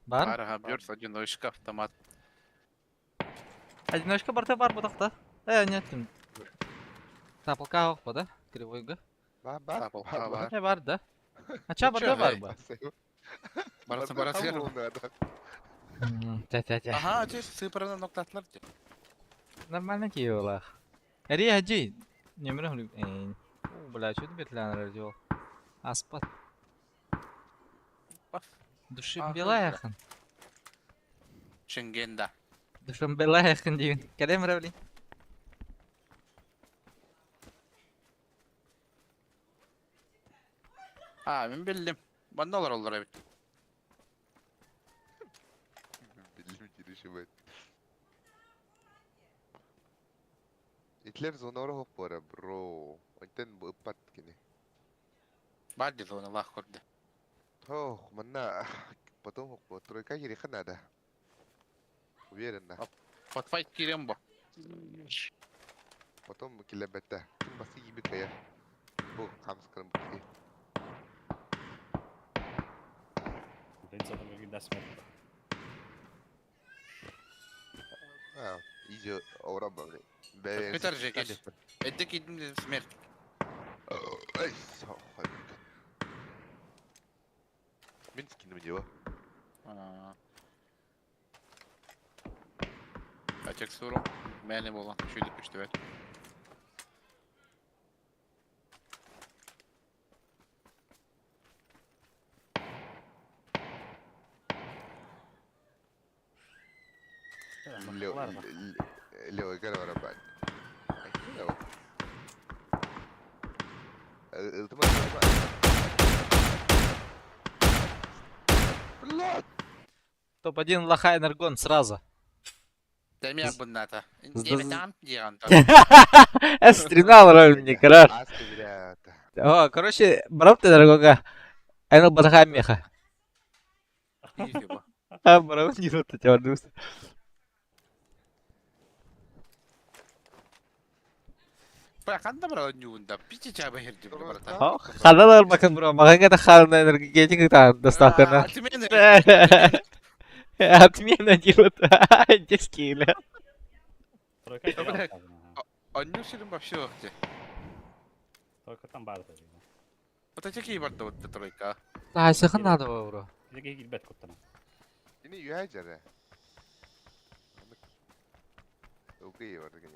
Бар? Ага, бёрс одиночка автомат. Одиночка барта бар бутакта. Э, нет. Таполка ок да? Кривойга. Ба, ба. Таполка бар. Э, бар да. А ча барда бар ба? Барасы барасы. Тя тя тя. Ага, те сыпырына ноктатлар. Нормально киелах. Эри хаджи. Немре хулик. Э. О, бля, что ты бетлянер радио? Аспат. Души Ага, белая хан. Шенген да. Душанбелаахын диибин. Кэлэм эрэ блин. Аа, мин биллим. Манна олороллор эбит. Биллим киришибет. Итлер зонора хоп бара, бро. Онтон бу ыппат кини. Бар ди зоналаах көрдө. Ох, манна потом хоп тройка кириха надо. Уверенно. Подфайт киирэн бо. Потом килэбэтэ. Ким басы ибит кая. Бу хамскырым бу. А, изи ора бля. Көтөр же кел. Эдде киирдим дедим смерть. Эй, Мин скинем дело. А текстуру мэне буолан үчүгэй көстүбэт. Лео, игра бать. Блядь! Топ-1 лоха Энергон сразу. Тэмиэ бынната. Диэбэтам диэҕэн Стрелял роль мне, краш. Аска, блядь. О, короче, брат ты дорогога. Энел батаха меха. А, брат, не рот тебя дус. Ханна бара ньуунда пичи чаба хирдим барата. Ханалар бакын бро, маған да хална энергетик там доставка Отмена. Отмена делают. Детские, бля. Онньуу сирин вообще охте. Только там бар Вот эти кии барда вот тройка. Да, сахын надо бро. Килбет куттана. Ini юхажара. Окей, бар деген.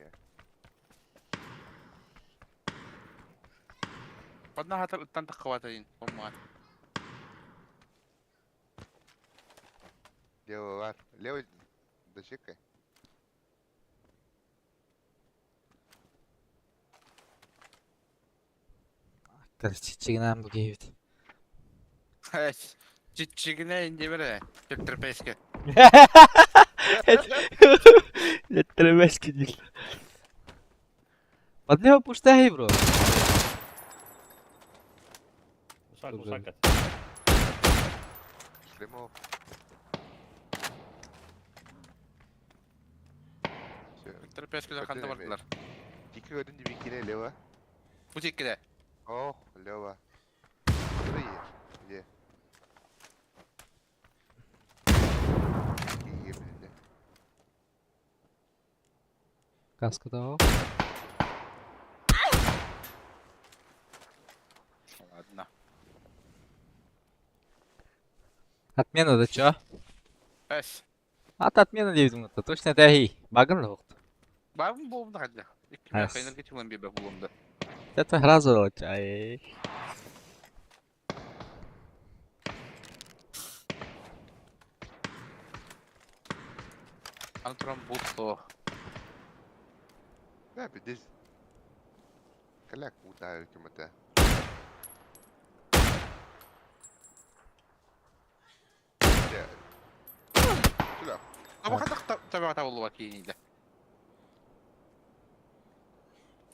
Подна хатар ыттан таххабатайын. Поммаат. Лево бар. Лево дощекай. Короче, чигинам бу кейбит. Чичигине индемере. Төптөрпеске. Леттермески дил. Подлево пуштай, бро. Усак, усак. Шлемо. Все. Төптөрпеске ханна бардылар. Тики один дибикине лево. Бу тиккеде. Ох, лево. Смотри, где? Какие, блин, Каска того. Ладно. Отмена да чё? Эс. Ат отмена дейбит это. Точно это эй. Багын да бокт. Бабым болумда хадда. Икки Эс. энергетик бибе булумда. Это сразу чай. Аны туран бутто. Да, здесь. Каляк ударил кем-то. Сюда. Аба хатак табага табылуба кийиниде.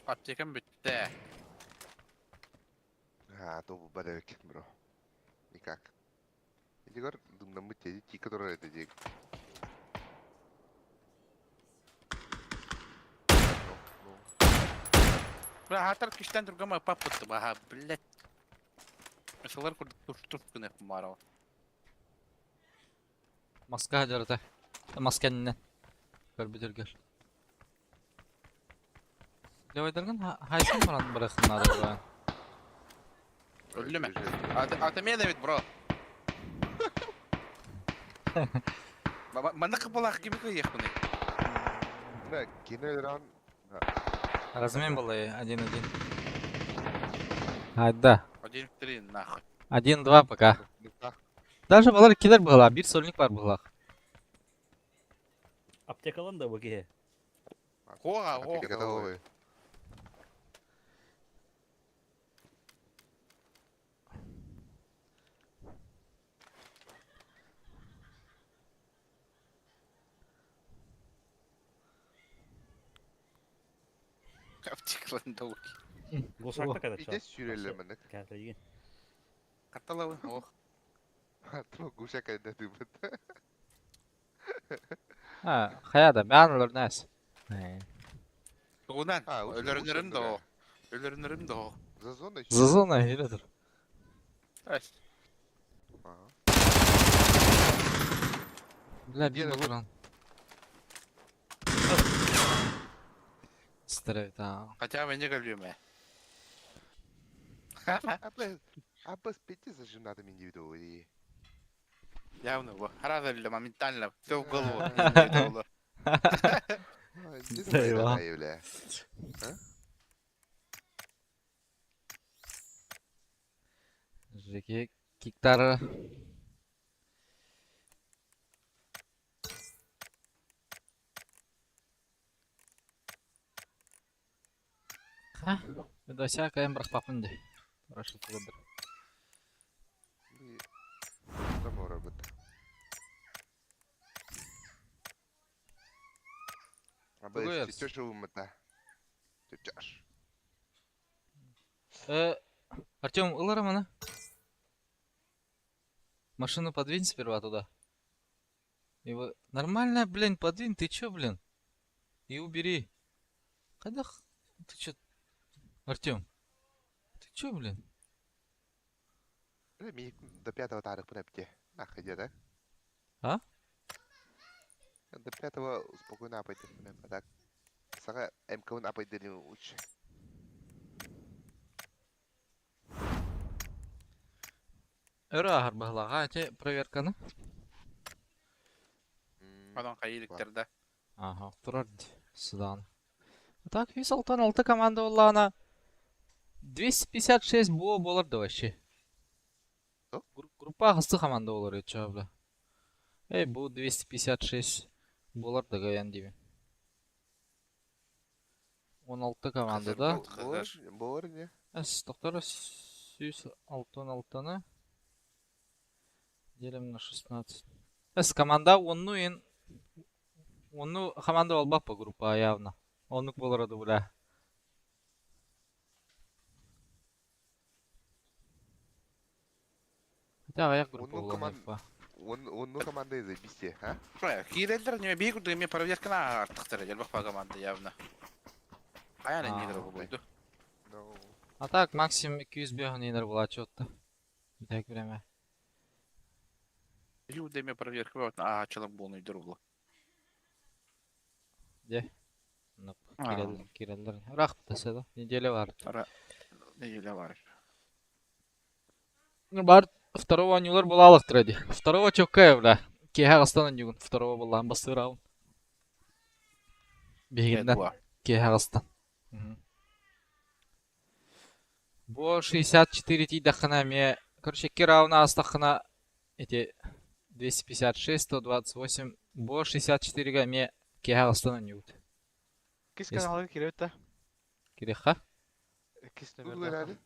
Аптекам бүтте. А, то барек, бро. Никак. Егор, думаю, мы те, те, которые это делают. Бля, хатар киштен тургама папытты баха, блядь. Мысалар курдук туш туш гына марава. Маска жарата. Маска не. Көр бүтүргөр. Левайдаргын хайсын баран бырахын надо бро. Өллүмэ. Атамена бит, бро. Манна кыпалаах кими кыйыхпыны. Да, кино Размен был 1-1. А, да. 1-3 нахуй. 1-2 пока. Даже балар килер была, бир сольник бар была. Аптекалан да бу киһи. Хуоҕа, хуоҕа. Аптеката Аптекалан да бу Госакта когда Пиздец сүүрэллэр маннык. Кәтәйген. Катталабын, ох. Аттыма гуся кайда тыыбыт. А, хайа да, бээн олорнаас. Тугунан, А, өлөрүнөрүм да о. Өлөрүнөрүм да о. За зоной. За зона илетер. Ай, Ага. Бля, Где бил вот? отыран. Стрейт, а. Хотя бы не любимая. Абы, абы спите за женатым индивидуалом. Явно его. Сразу ли, моментально. Все в голову. Индивидуалу. Заебал. Бля. Жеке киктары. Ха, Медося кайым бырахпапын ди. Хорошо тугандыр. Там работа. Абы Тугуйас. чөчө умата. Чөчөш. Э, Артем, ылар мана. Машину подвинь сперва туда. Его... Нормально, блин, подвинь, ты чё, блин? И убери. Когда... Ты чё? Артем, ты чё, блин? Бля, ми до пятого тарых пнепте. Нахуй да? А? До пятого спокойно апайте, а так. Сага МК апайте не лучше. Өрө аһар баһылаҕа ити проверканы. Потом хайылыктар да. Ага, турар судан. Так, 166 команда буоллаҕына 256 буо буолар да вообще. Что? Группа хасты команда буолар өчө бля. Эй, бу 256 буолар да гаян диби. 16 команда да. Болар, болар не? Эс, доктор 166-ны делим на 16. Эс, команда онну ин онну команда болбак по группа явно. Оннук болар ду бля. Хотя аяк группа Оннук буолан коман- группа. Он, он, ну команда из забисти, а? Киирэллэр не биир курдук эмиэ проверканы аартахтара элбэх команда явно. Хайаан Аа, иннигэр буолбуйду. Ну, А так максимум 205 нейнер була чотта. Так время. Юда эмиэ проверка вот аачылар буолун була. Де? Нып, Аа. киреллер, киреллер. Рах да. Неделя бар. Ара неделя бар. Ну, бар второго анюлар була алыктыр ди. Второго чокка бля. Кеһә астан анюгун. Второго була бастыраун. Бигиннән кеһә астан. Бу 64 тидахына ме, короче, кирауна астахына эти 256, 128, бу 64 га ме кеһә астан анюгут. Кис Есть. каналга киребит да. Киреха? Кис тут номерда. говорили.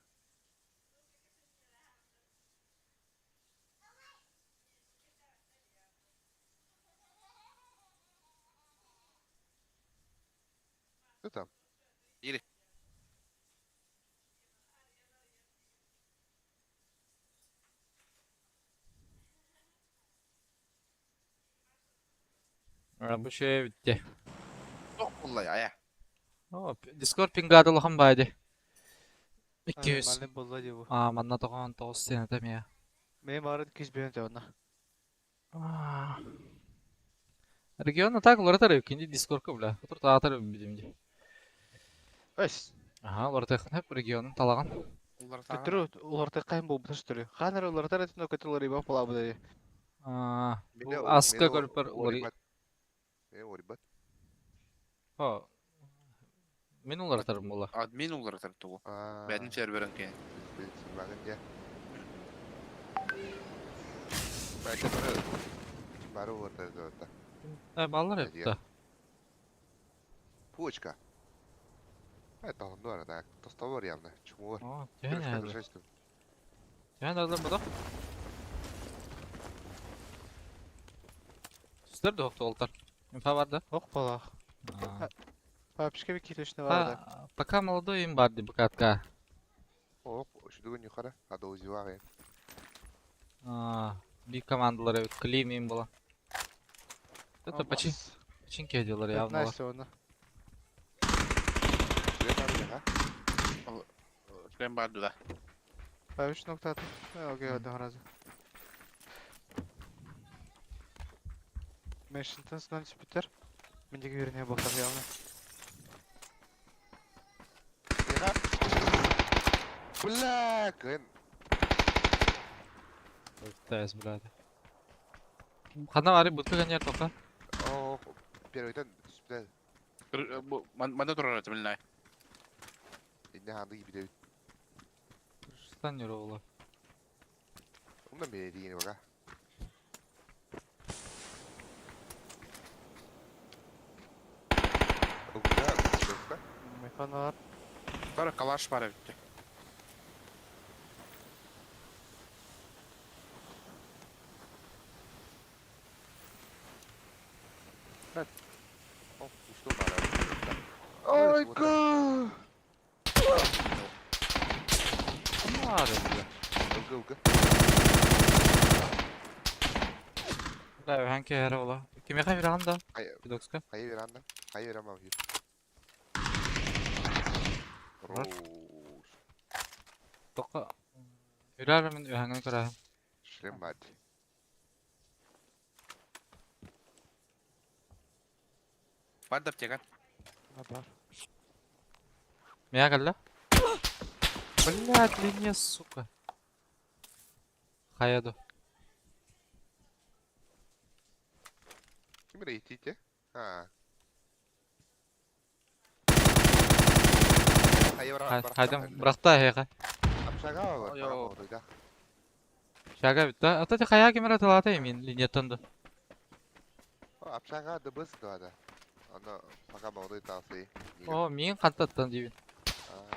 Что там? Ири. Бу шөй битте. Тох булла ая. О, Discord пингады лохан байды. 200. Нормальный болла ди бу. А, манна 99 сенете ме. Мен барын кис бен жабына. Регион так лоратар кинди Discord бля. Отур таатар бидимди. Эс. Ага, лоратар хеп регионун талаган. Улар тагын. Төтөрү уларты кайын болуп таштыры. Ханар улартар этин көтөр улар ибак була бу ди. А, бу Меня- аска меня көрпөр улар. Орибат. Меня Орибат. О. Мен уларатар була. Админ улар тугу. А, Бәдин серверин кен. блин, сыбагын я. Бәлки бары бары уларта да. Э, баллар Әдия. япты. Пучка. Это он дура, так. Тостовор явно. Чмур. О, түһэн Крышка эһэлэр. крышка. Түһэн эрэлэр бодох. Түстэр да уолтар. Инфа бар да? Ох балах. А. Папочка бики точно бар да. Па- Пока молодой им бар ди букатка. О, шүдүгүн юхара. Ада узивагы. А, би командалар эбит, Клим им было. Это почин, починки делали явно. 15 оны. Шлем бар да. Папич ноктаты. Окей, одного раза. Мэшинтон снан спитер. Мендеги верне бохтар явно. Бля, кын. Пытаюсь, блядь. Хана бары бутка гонер тока. О, первыйтан түспүтэ. Манда турар это билнай. Инне ханды кибите. Стан юрола. Унда бери дигени бага. Угда, угда. Механалар. Бар калаш бар битте. О, что бара. Ой, ка! Бары, бля. Уга, уга. Бля, ханки херола. Кимеха виранда? Хай, Пидокска. хай веранда. Хай верама. Роуз. Тока. Үрәр мин үһәңен күрә. Шлем бат. Бар да аптека. Бар. Мия калла. Блядь, линия, сука. Хаяду. Ким рейтите? А. Хай вера. Хайдам бракта хега. Апшага бар. Йо. Да. Шага бит. Ата те хая кемера талата мин линияттан да. Апшага дыбыс да. Аны пока молодой тасы. О, мин кантаттан дибин.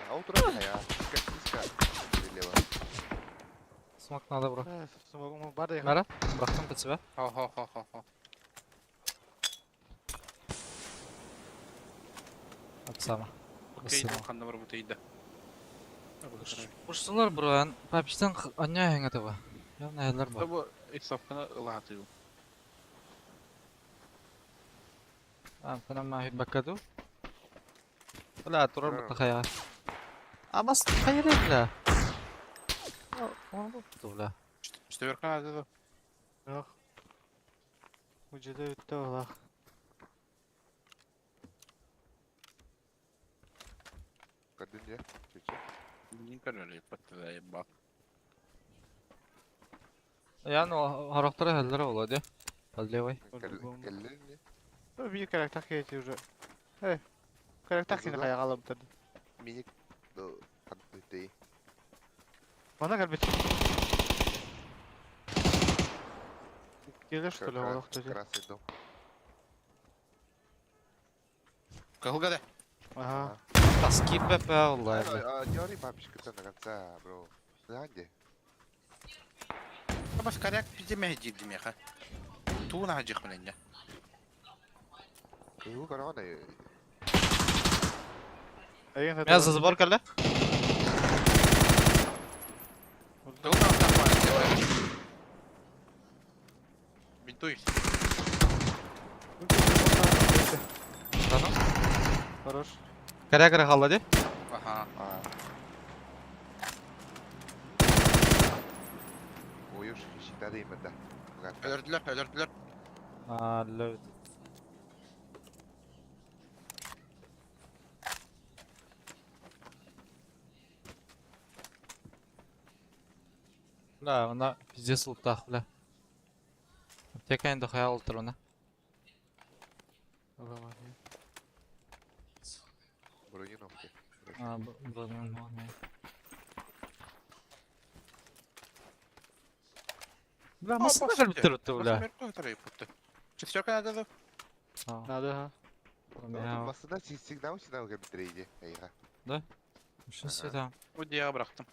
А утро хая. Киска. Лево. Смок надо, бро. Бар да. Мара, брактым ПЦБ. Хо хо хо хо хо. От сама. Окей, ханна бар бутейда. Ушсулар бро, папичтан аня хәңә таба. Явно хәлләр бар. Бу исафканы ылаты. А, фана ма бакаду. Бля, турар бу тахая. Амас хайре бля. Оны бу бля. Четверка надо. Yok. Ucuda bitti ola. Кадын я. Чече. Не көрөр паттада еба. Яны характары хәлләр була ди. Левый. Келлен. Bir karakter kiyeti уже. Hey. Karakter kiyeti kaya alalım tadı. Миник. До кантты. Bana gel bit. Gelir что ли олох dedi. Красный дом. Кылга да. Aha. Таски ПП алла. А, не бабочка на конца, бро. Занди. Баш коряк пиздеме дидимеха. Туна хажих мене. Кыгу корона. Egen Я за забор калла. Туна Бинтуй. Тану. Хорош. Каря каря халла ди. Ага. А. Ой, уж всегда да да. Өлөрдүлөр, өлөрдүлөр. А, левит. Бля, она пиздец лутах, бля. Аптека инде хаял ултыр она. Бронировки. А, броню, броню. Бля, масына калып бля. Четверка надо. А. Надо ha. Массыына сигнал сигнал кэлбиттэрэ иди эйиэхэ. Да? Сейчас Ага. это. Бу дьиэҕэ бырахтым.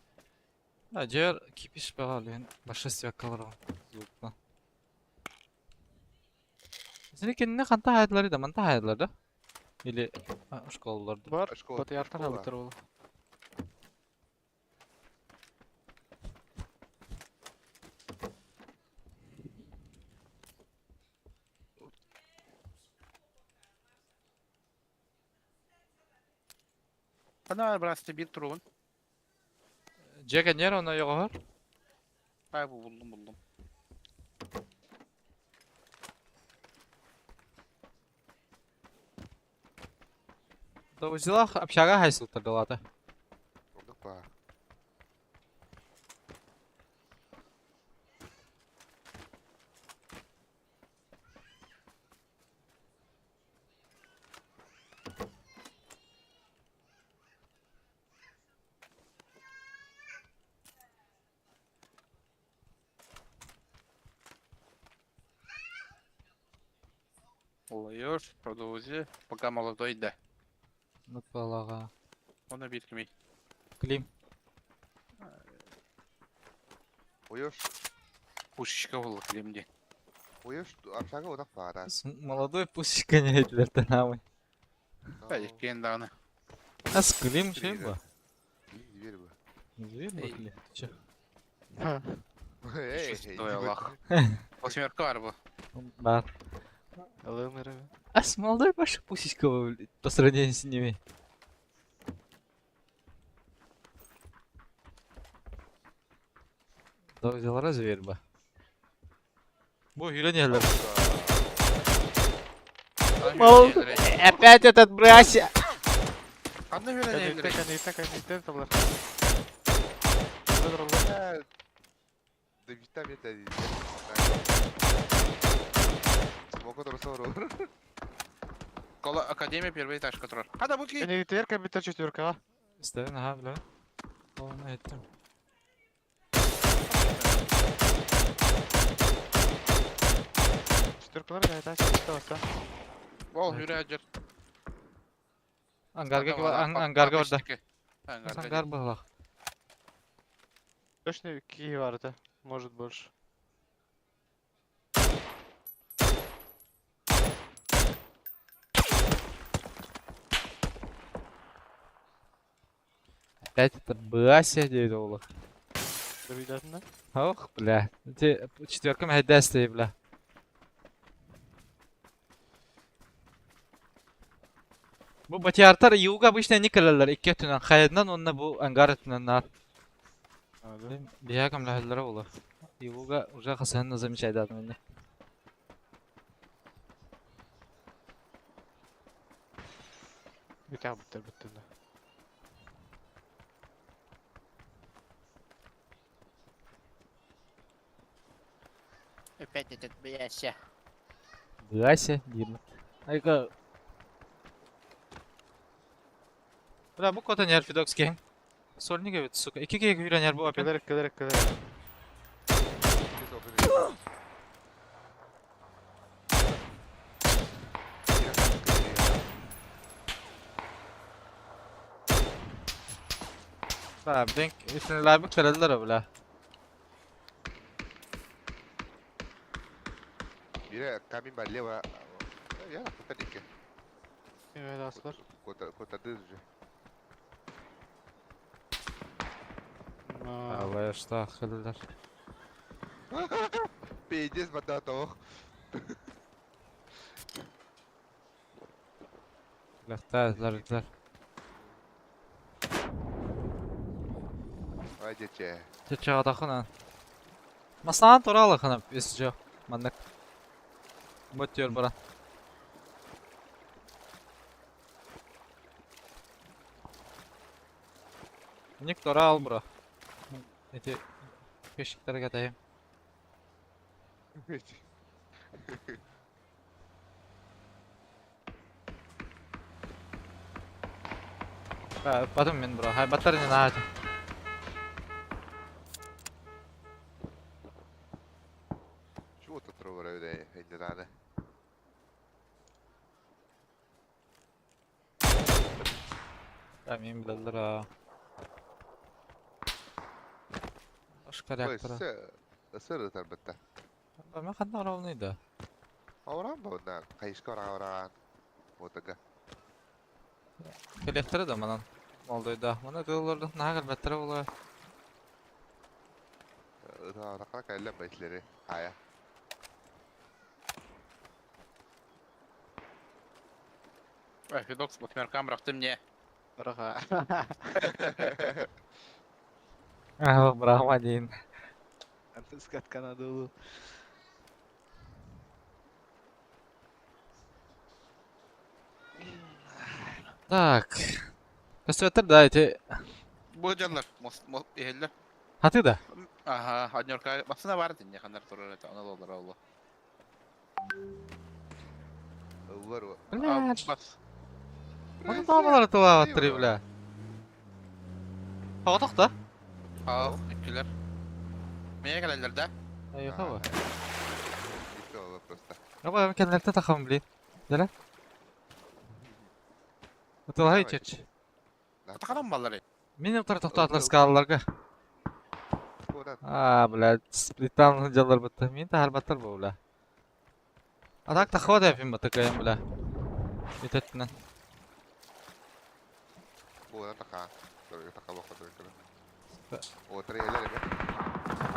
Да, дьиэр кипиш баҕа лен большинство калорон звукта. Сeni kendine ханта хайдылар да манта хайдылар да? Или школалар да? Бар, Школа. Батыяртан Школа. албыттар ол. Хана бырасты биир туругун. Дьиэ кэннигэр онно ойоҕоһор. Ай бу булдум булдум. Да узелах общага хайсылтардылата. Оннук баар. Олойор, продолжи, пока молодой да. Ну балаға. Оны биир кимий? Клим. Ойош, Пушечка буолла Клим диэн. ойош общага утах баар. а. Молодой пусечка не этилер намы. Иккиэн даҕаны. Ас Клим чем ба? Дверь бы. Дверь ба Эй. Клим? Ты чё? Эй, Шестой Аллах. Восьмерка бар бу. Бар. Ылым эрэ. Ас молодой Паша пусечка блядь, по сравнению с ними. Да взяла разве ба? Бу үйренелер. Мол, Опять этот брася. Ханна Кэнниттэн, үөрэнэллэр? кэнниттэн, кэнниттэн табылар. Өлөр олор. Да витам это. Смоко тросору. Кола Академия первый этаж который. Хада бу ки. Кэнниттэр кэлбиттэр четверкаҕа. Истэбин аха бля. Оны еттим. Четверкалар да этаж баста. Ол үрәҗер. Ангарга ангарга барда. Ангарга. Ангар балах. Точно киһи бар это. Может больше. Опять это Бася дейді олар. Добидатын да? Ох, бля. Те четверкам хайдасты, бля. Бу батиартар юга обычно не калалар икки өтүнэн хайдынан онна бу ангар өтүнэн нар. Да. Биякам лахаллара олар. Юга уже хасанна замечайдат мене. Бүтэ бүттэр бүттэн да. Опять этот бляся. Бася деймін. Айка. Бля, бу кота нер Фидокс гейм. Сольник evet, сука. Ики кеге үйренер бу опен. Кэлэр, кэлэр, кэлэр. Бля, блин, үтүнләр бу кәрәләр бля. Mira, камень бар лево. Я кутадике. Ким аслар. Кута кутадыз же. Алла что, хәлләр. Пиздец, батата, ох. Ләхтәләр, ләр. Ай, дече. Чача хана. Масана туралы хана, если чё. Маннык. Вот тер бара. Ник турал бро. Эти кешиктерге тайым. Потом мен бро. Хай батар не надо. Чего тут трогаю, да, не надо. Мин билэллэр аа. Аш корректора. Өссө ырытарбытта. Мен ханна ровный да. Ауран ба онна кайышка ораан. Отага. Коллекторы да манан. Молдойда. Мана тылларды наһаа кэлбэттэрэ буолуо. Ытаатакка кэллэ бэтлери. Ая. Эй, Федокс, лохмеркам ты мне. Браха. Аа, Брахма диин. Антыскат Канадулу. Так. Көстүбэттэр да ити. Бу дьоннор, мост, мост, иһэллэр. Хаты да. Ага, однерка, басына бар дин, ханнар турар это, оны олар олу. Ыллар. Блядь. Бас. Оны таабалар тылаабаттыр бля. Тоҕотох да? Ал, үттүлэр. Мeye келелер да? Айыха ба. Икки ола просто. Аба кеннерте тахам блин. Дәле? Тылай чеч. Тақанан баллары. Мин утар тоқтатылар скалаларга. Курат. А, блядь, сплитан жалар бытты. Мин тахар баттар бу, бля. А так тахва да фим батыкайым, бля. Итеттинен. Курат таха. Таха баха. О, трейлер эме.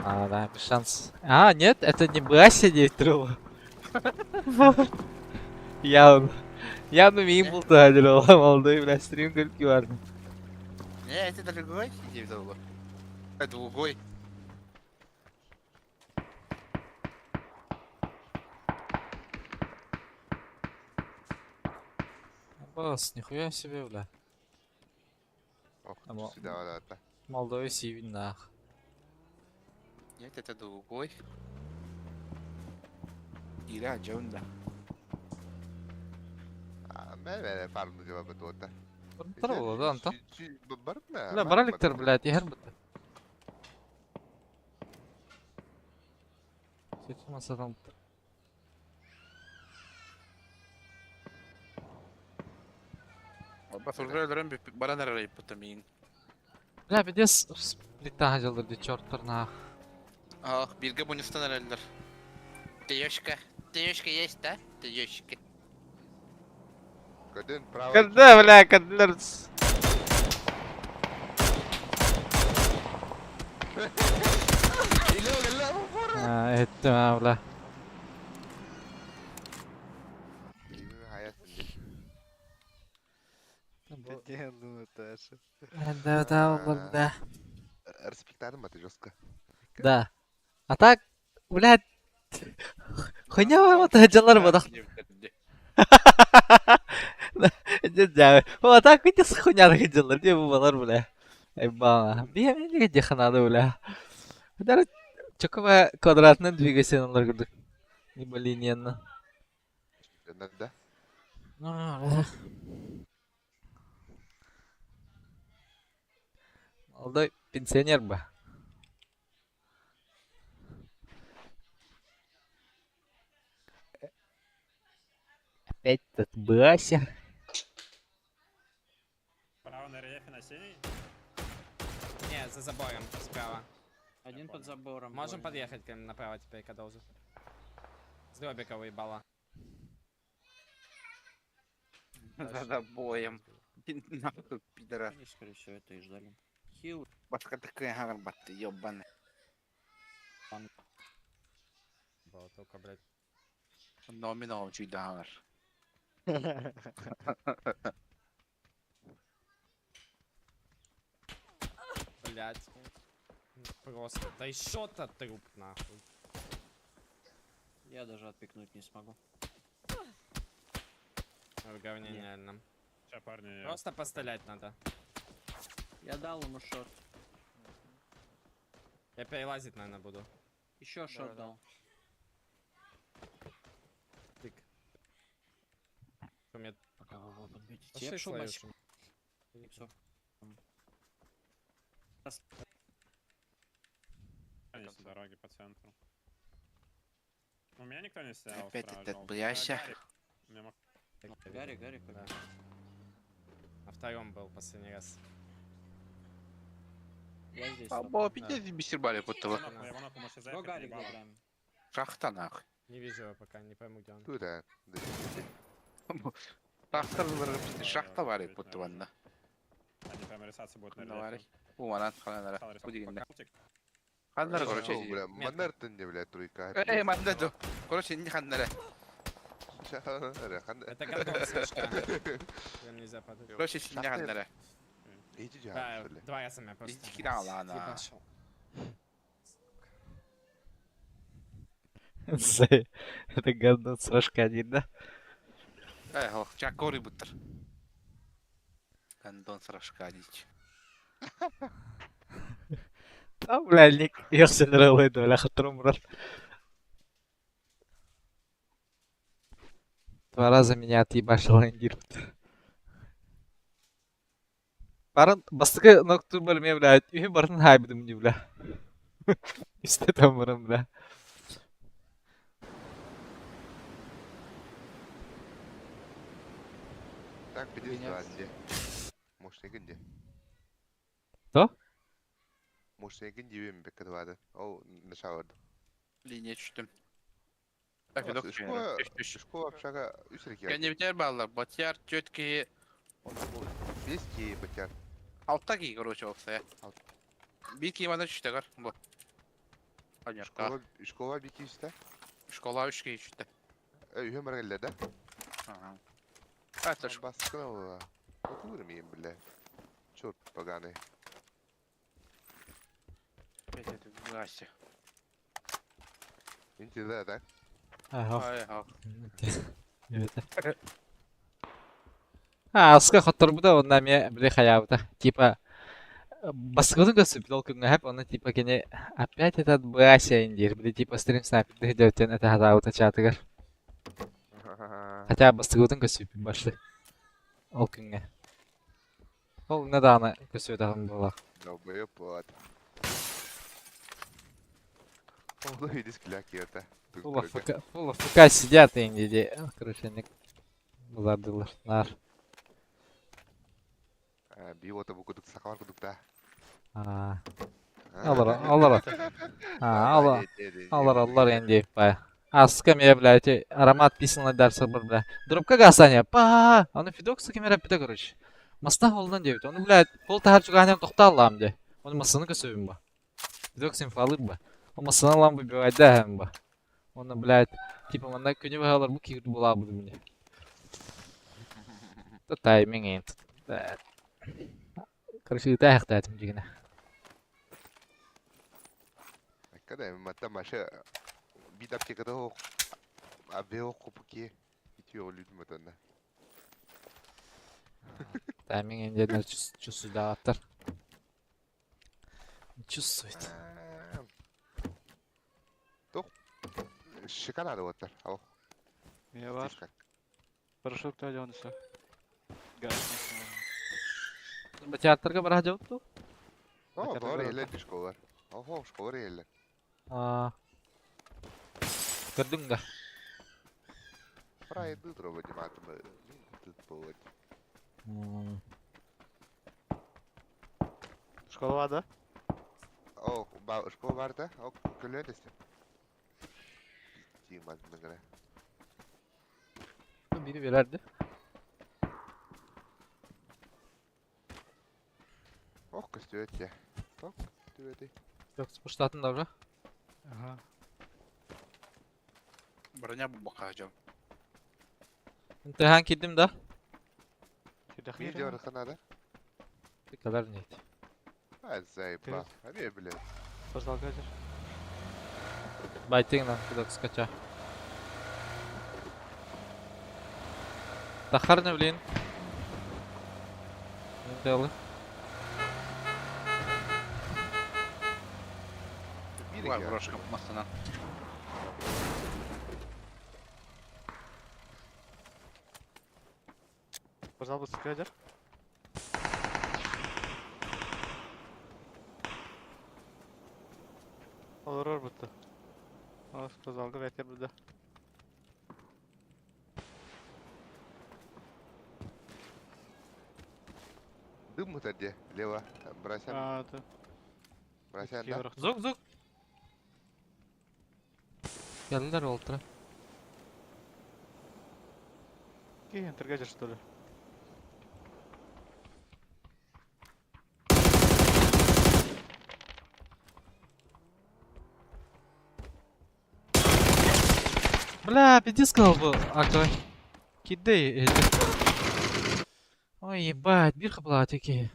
А, да, без шанс. А, нет, это не Брася 9 Явно. Явно миин бултаадыр ол молодой, бля, стрим көрүп барды. Не, это другой сидит олу. Это другой. Бас, нихуя себе, бля. Ох, Ама- сюда да. Молодой сивин нах. Нет, это другой. Ира, Джонда. А, мен мен фармды жаба бит ота. Тар болду, антон. Бар Бля, бараликтер, блядь, ихер битти. Сөйтүм асатан. Бас ургайларын баран арайып бутамин. Бля, пиздец, сплита жалдыр черттар нах. Ах, бирге бунистан аралар. Тёшка. Тёшка есть, да? Тёшка. Көдөн право. Когда, бля, когда... А, это, бля. Да, да, да. Респектарым это жестко. Да. А так, блядь, хуйня вот жалар бодох. Да, вот так видишь хуйня жалар, не балар, бля. Ай ба. Би не деханады, бля. Даже чокова квадратный двигайся на көрдүк. Либо линияны. Да. Ну, Молодой пенсионер бы. Опять этот Бася. Право на рельефе на синий. Не, за забором, справа. Один под забором. Можем больно. подъехать к ним направо теперь, когда уже. С дробика уебала. За забоем. Нахуй, пидорас. Они, скорее всего, это и ждали. Хил. Башка такая гарбата, ёбаная. Было только, блядь. Номинал чуть дагар. Блядь. Просто. Да еще-то труп, нахуй. Я даже отпикнуть не смогу. В говне Не. реально. Сейчас, парни, я- Просто пострелять надо. Я дал ему шот. Я перелазить, наверное, буду. Еще шот дал. Тык. Что мне Пока вы его подбьете. Пошли Я пошел свою басик. шум. Всё. Они с дороги по центру. У меня никто не стрелял. Опять справа этот желтый. Бляся. Гарик. У меня мог- Гарик, Гарик, Да. побежал. На второй. втором был последний раз. Я здесь. А, топ. бо, пиздец, бисербали будто бы. Я его нокнул, можете Го заехать, Гарик ебало. забираем. Шахта нахуй. Не вижу его пока, не пойму, где он. Туда. Шахта шахта варит будто ванна. Они прям рисаться будут на Давай. рельефе. Уманан ханнара. Стал рисоваться Удивительно. пока. Тик. Ханнара, короче. Бля, маннер не, бля, тройка. Эй, манна ду. Короче, не ханнара. Это гордон слишком. Прям нельзя падать. Короче, не ханнара. Иди, Да, что ли? два раза меня просто. Иди хера, ладно. Ебашил. Это говно с рожка один, да? Эй, хох, чакори буттар. Андон срашка дич. Там, бля, ник يغسل رويد ولا خطر брат. Два раза меня отъебашил Эндир. Барын бастыкы ноктур бөлме, бля, үйі барын хайбыдым не, бля. Исте там барын, бля. Так, пиздец, где? Может, не где? Что? Может, не где бек двады. О, начало. Линия чүтүм. Так, док. Школа, школа общага үсерге. Кенебитер баллар, батяр четкие. Бески батяр. Алта ки, короче, опса. Бики мана чүтөгөр. Бу. Анярка. Школа, школа бики үстә. Школа үчке чүтө. Өйө маргалла да. Ага. Это ж Баскына була. Отур мин, бля. Черт поганый. это Вася. Инти да, да? Ага. Ай, ха. А, аска хотор буда, онна ме бля хаябыта. Типа Баскыны көсүп, ол күнгө хэп, оны типа кене опять этот Бася индир, бля типа стрим снайпер дыхдертен это хатабыта чатыгар. Хотя бастыгытын көсүп башлы. Ол күнгө. Ол күнгө дааны көсүп тагын була. Долбоёб вот. Ол видишь кляки это. Фул АФК, фул АФК сидят инди, короче, не буладылар. Нар. Биота бу кудук сакар кудук да. А. Алар, алар. А, алар. Алар, алар инди бая. Аска ме, блядь, аромат писанный дарсы бар, бля. Дропка гасаня. Па, аны Фидокса кемера пите, короче. Маста холдан девит. Оны, блядь, пол тахар чуганям токталлам де. Оны масыны көсөбүм ба. Фидокс инфалык ба. Ол масыны лам бибайда да ба. Оны, блядь, типа манда күнү баалар бу кирди була бу мне. Та тайминг инт. Короче, тахтатым дигене. Когда мата маша бидап текада абео купуки итио людьми тана. Тайминг инде чувствует аттар. Чувствует. Тох шоколад вот так. Не бар. Парашют один все. Газ. Театрга бара жаутту? О, бар эле школа. Охо, школа эле. А. Көрдүң да. Прайды дроба диматым. Тут болот. Школа да? О, ба школа бар да? О, көлөдесин. Тиматым гына. Biri vererdi. Ох, көстүөт я. Ох, көстүөт. Yok, спуштатын да уже. Ага. Броня бу бакажам. Имтихан кидим да. Бир жор ханада. Kadar neydi? А, заебал. А мне, блядь. Пождал газер. Байтың куда скача. Тахарны, блин. Не делай. Бар брошка масына. Пождал бы газер. Olur бутты. Ол сказал, говорит, я буду. Дым мутар де, лево. Бросян. А, да. Бросян, да? Зук, зук. Geldiler ultra. Какие интергазер, что ли? Бля, пиздец сказал бы, Акой. Кидай эти. Ой, ебать, бирха была такие.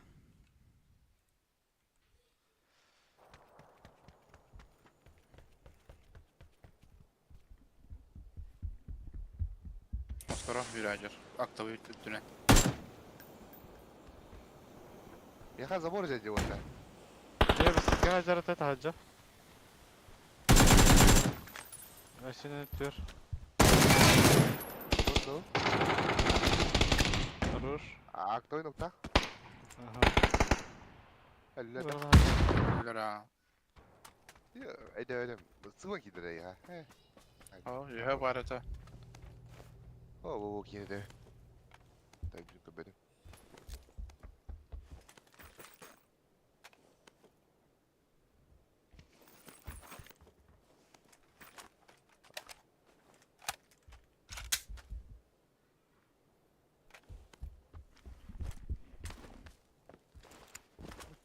Оскоро yürüyəcək. Актовый үттүнэ. Меха забор взять его, да? Я бس газер это хаджа. Машина төр. Ну, Хорош. А кто иногда? Ага. Әллә. Өлөр. Әйдә, әйдә. Сыва кидерә я. О, йөһө бар это. О, бу кидерә. Так, бер.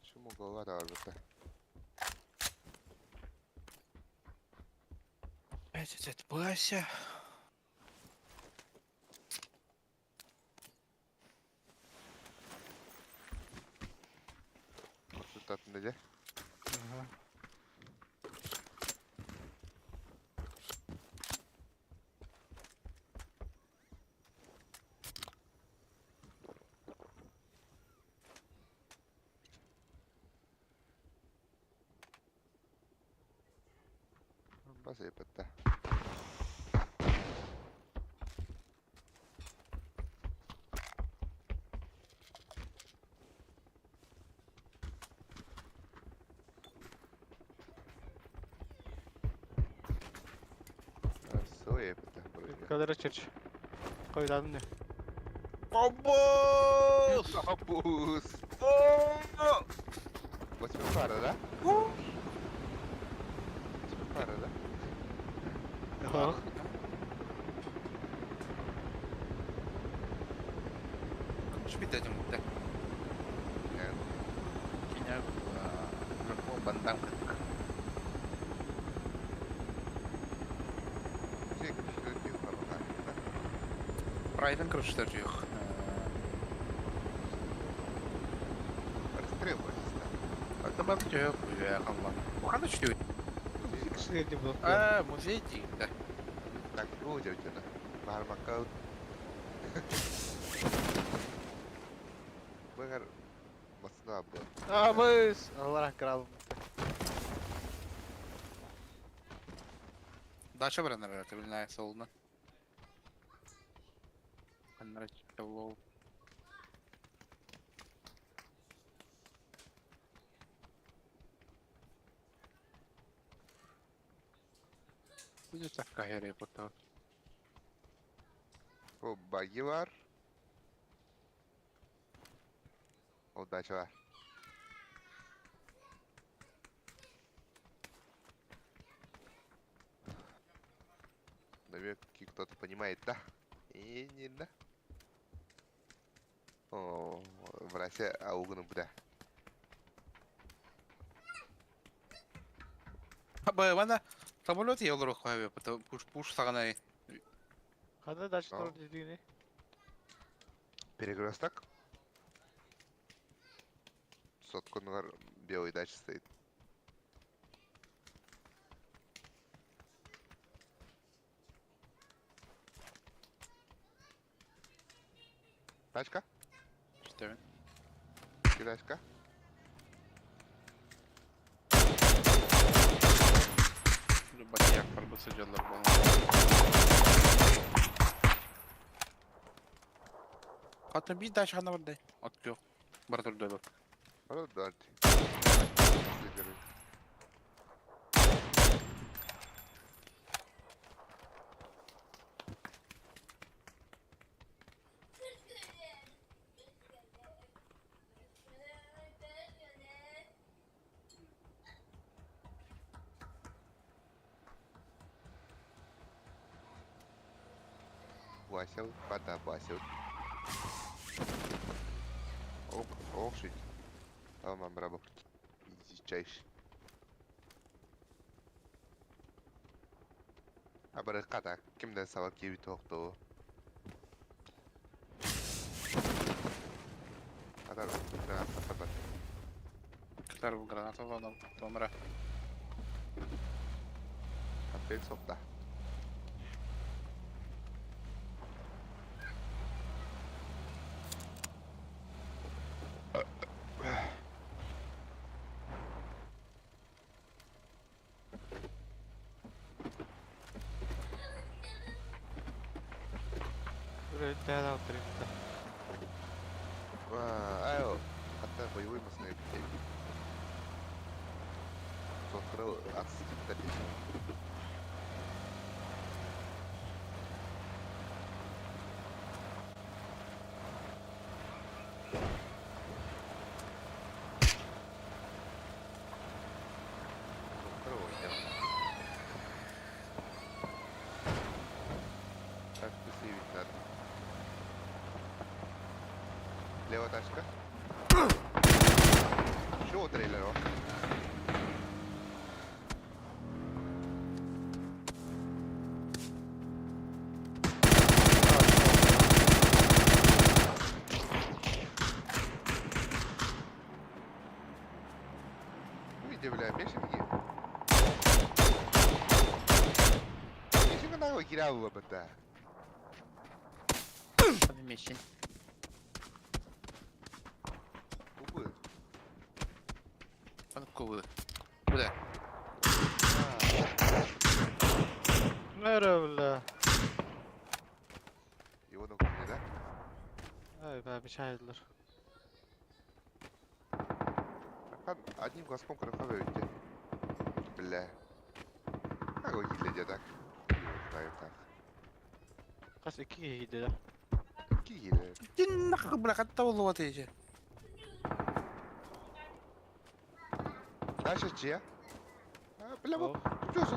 Чему голова да албетте. Эт, бася. Консультантын деже. Ага. Бас епетте. Сыл епетте. Кадра черч. Койдадым не. Обоз! Абуз. Восьми пара, да? Восьми пара, да? Ага. Шпит этим бутта. Киня бандам кытык. Музей крышты түйік қабаға. Прайдын крышты түйік. Расстрел просто. Это бар түйік үйе қалла. Қандай чүтеу? Кішілер деп болып. А, музей дейді. Так, ну, девчина. Бармака. Бығар масына абды. А, быс. Аллах крал. Дача бар наверное, билнай солуна. Аннара чүтеу. Будет так кахере потом. О, баги бар. О, дача бар. Наверное, кто-то понимает, да? И не да. О, в России аугну бля. Аба, вана самолет я олар қойып, потом пуш пуш сағанай. Қандай дача А. туралы дедігіне? Перекресток. Сотку на белой даче стоит. Тачка? Что? Тачка? Батяк барбысы жылдар болған. Қатын bir дача ғана бардай. От жоқ. Бар тұрды бak. Продать. Вася, пата Вася. Ох, ох, shit. Tamam bravo. Изичайш. Абырыкка кимден сабап киби тоқтоо. Атар, граната пата. Кытар граната вон томра. Опять сопта. Үлэ алтырымта. Айо, хатта боевой машина битей. Соткыры атсыз Соткыры ойнау. Тачку сейвить надо. Левая тачка. Чего трейлер? Видите, бля, мешеньки. Мешенька нахуй киралла бата. Мешень. Кубы. Кубы. Куда? Nere бля? Его нокнули, да? Ай, бля, мешайдылар. Одним глазком кроховые Бля. Как вы гиле так? Знаю так. Кас iki киһи да. Киһи Дин нахуй, бля, хатта болуа тейже. Дальше чья? А, бля, вот, чё за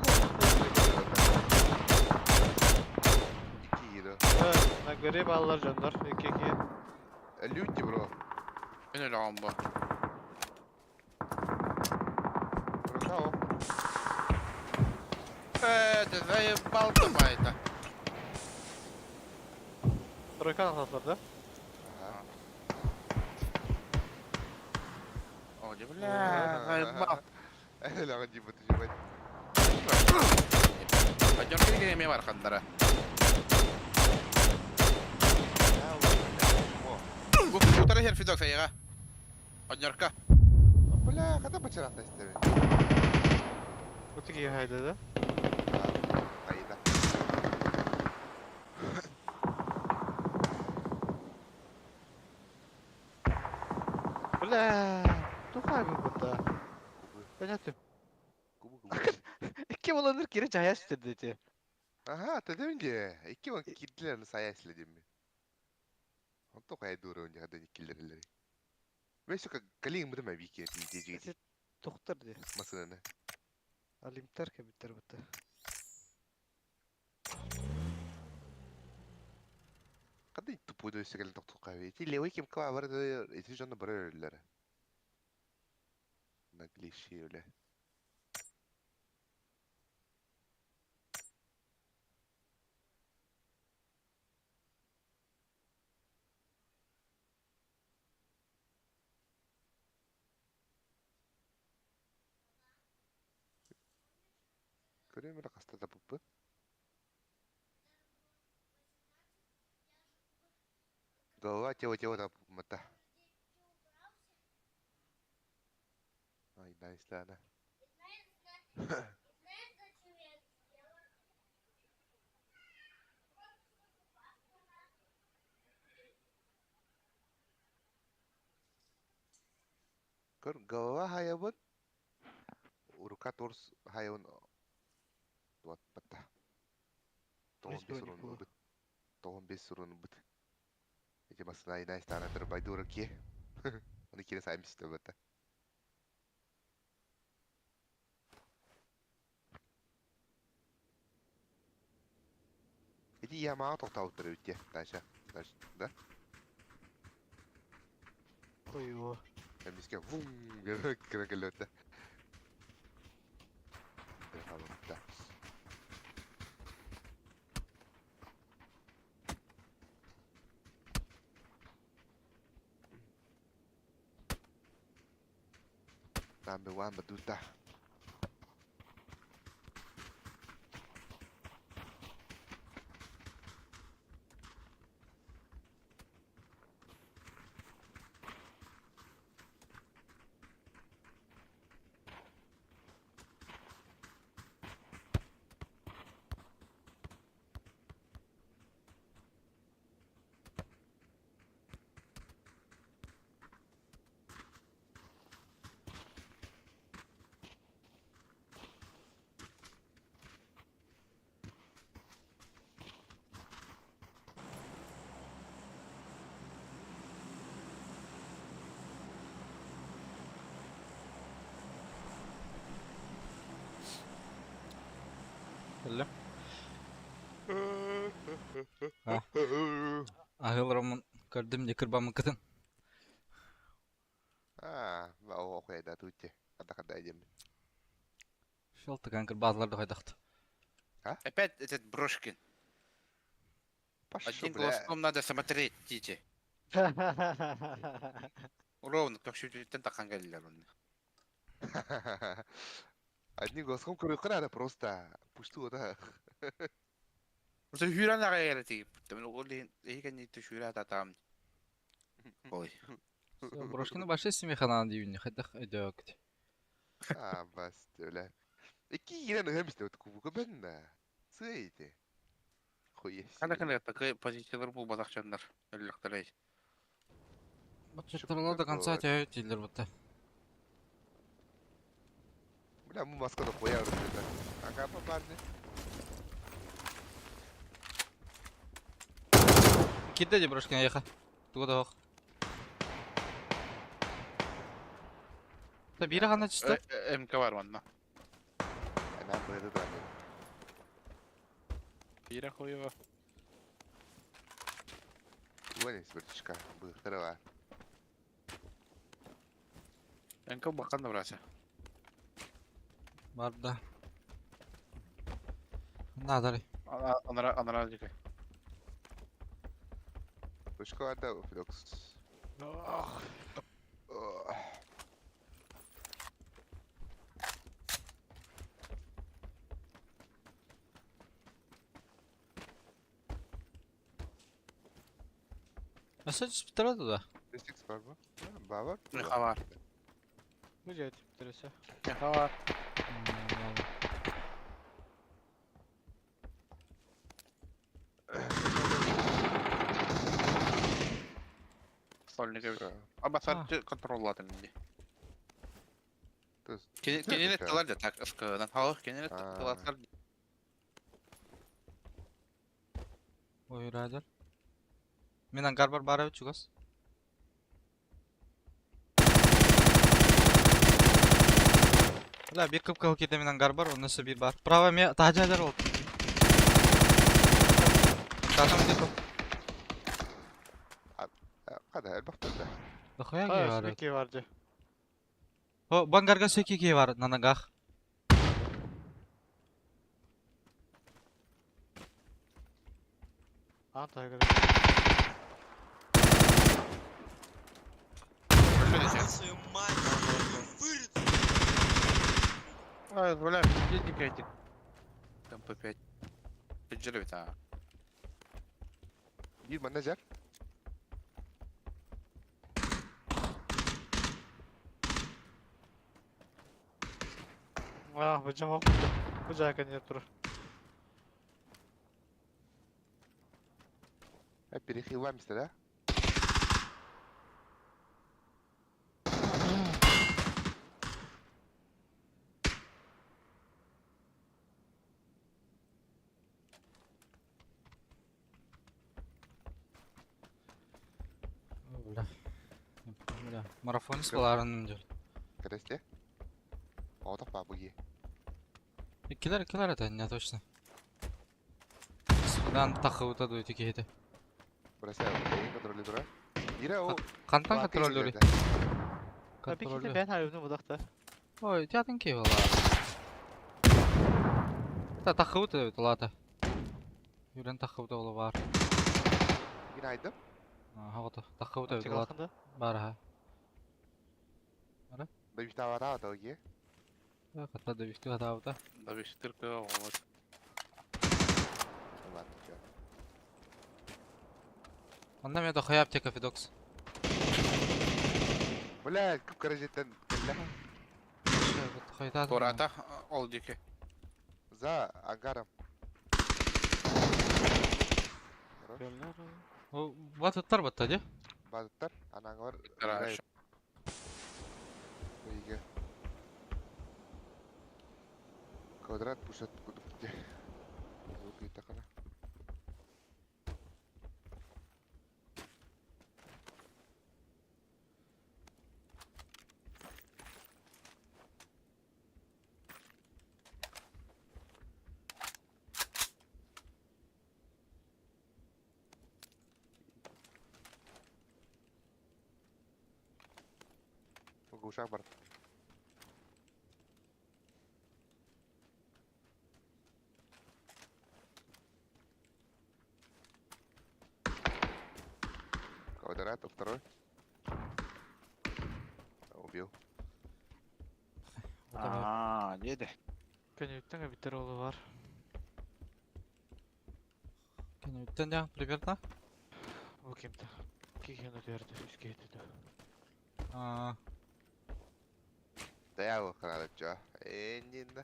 Iki киһи На горе баллар жондар. Iki iki. Люди, бро. Мен өлөҕөм бу. Бро, Э, ты заебал ты байта. Тройка аталар да? Ага. О, бля, заебал. Это лага типа ты ебать. Пойдем перегреем бар хандара. Утара хер фидок сайга. Однерка. Бля, когда бачарат настали? Үтү киһи хайда да? Айда. Бля, тухай бу бутта. Понятно. Кубы, кубы. Iki боланыр кире жая сүттерди ти. Ага, ты демде. Ики вон кидлерни саясли деме. Он только я дура у них одни киллеры. Мен сука калин мдыма вики пиздец. Тоқтар ди. Масынаны. Алимтар кебиттер бутта. Кандай тупой дөйсө келин токтук кабы. Эти левый кем кыла бар эти жонно бар өлөлөр. Наглейшие, бля. Көрөм эле кастата буппы. Голова, тело, тело, там, мата. Ай, найс, да, да. Көр, голова хаябын, рука торс хайабын туат батта. Тоғын бес броник урун була. быт. Тоғын бес урун быт. Эти масына ай найс таанатыр байдура ке. Оны кире сайым систе батта. Эти Ити ямаҕа тохтообуттар эбит дии, Таша. Да? Ой, Эмискэ вум гына кэллэбит да. Да. Number one батута. Кэллим. Аһыы олороммун көрдүм дии кырбаммыккытын. Аа, охуйда тутти. Хата хата идем. Шел тыган кырбаатылар да хайдахт. Опять этот Брошкин. Пошел, Одним бля. глазком надо смотреть, Тити. Ровно, как шүтүттэн тахан кэллилэр онно. Одним глазком көрүөххэ наада просто. Пусту да. Просто сүүрэн аҕай эрэ тиийбиттим. Ол иһин эһи кэнниттэн сүүрэ сатаатаҕым. Ой. Брошкины большой семья диибин хайдах өйдөөкүт. А, бас, бля. Икки иирэн ыһан истэ кубука бэннэ. Сыйте. Хуя Хана себе. кана такой позициялар буолбатах дьоннор өллөхтөрөй. Баччаттарла до конца тяют дииллэр бутта. Бля, мы маска дохуя уже это. Ага, парни. Кирдэ дии Брошкин эйиэхэ. Туга да суох. Та биирэ ханна түстэ? МК бар манна. Она быһыты да. Биирэ хуева. Вон братишка, быһыттара МК бакан да брася. Барда. Наадары. Анара анара дикэ. Точка да, Флокс. Ох. Өссө түспүттэрэ туда. Сикс бар бу. Бар. Меха бар. Бу дьэ түптэресе. Меха бар. Сольник эбит. Аба сарчы контроллатын ди. Кинини тылар да так ыскынан. Хал кинини тылар. Ой, радер. Мин ангар бар бара чугас. Бля, бир кып-кыл киирдэ мин ангар бар, онно өссө биир бар. Право эмиэ таһдьа сылдьар ол. Таатам диэки. Хада, элбэх да. Дохуя А, киһи бар. Микки бар дьэ. О, бу ангарга өссө икки киһи бар, на ногах. Аан таһыгар. Ай, бля, где дикий МП5. Пиджербит, а. Биир манна жар. А, бу дьэ мох. Бу дьэ кэннигэр турар. Перехилламся, да? Бля. Бля. Марафонист балаарынным дьол. Кэрэсте. Оҕотох баа быги. Иккилэр, иккилэр это не точно. Дан тахыбыта дуу ити киһитэ. Бросаю, бэйин контроллю тура. Ира ол Хантан лака контроллюрий? иһиллэрдэ. А биките Контроллю. бэйэн айыбны будахта. Ой, тятын киһи буолла. Та тахыбыта эбит улаата. Юрен тахыбыта ола баар. Гин айдым. Аха тахыбыта эбит улаата. Чыгалахында. Баар аха. Да бихтавата аталги. Хатта да бихти хатаабыта. Да бихтир вот. Ладно, чё. Онно мен дохуя аптека Федокс. Блядь, күп каражеттен кэллэ. Турата ол диэки. За ангаром. Хорош. Батыттар батта дии. Базыттар, анаңар Хорошо. Үйге. Квадрат пушат кудук де. Звук и такана. Глушак бар. Квадрат, второй. Убил. Аа, диэдэ. Көнүттэн эбиттер олу бар. Көнүттэн дьэ, примерно. Бу кимте? Киһини өтөрдө, үскэ өтөдө. Аа, Да я его надо чё? Э, не да.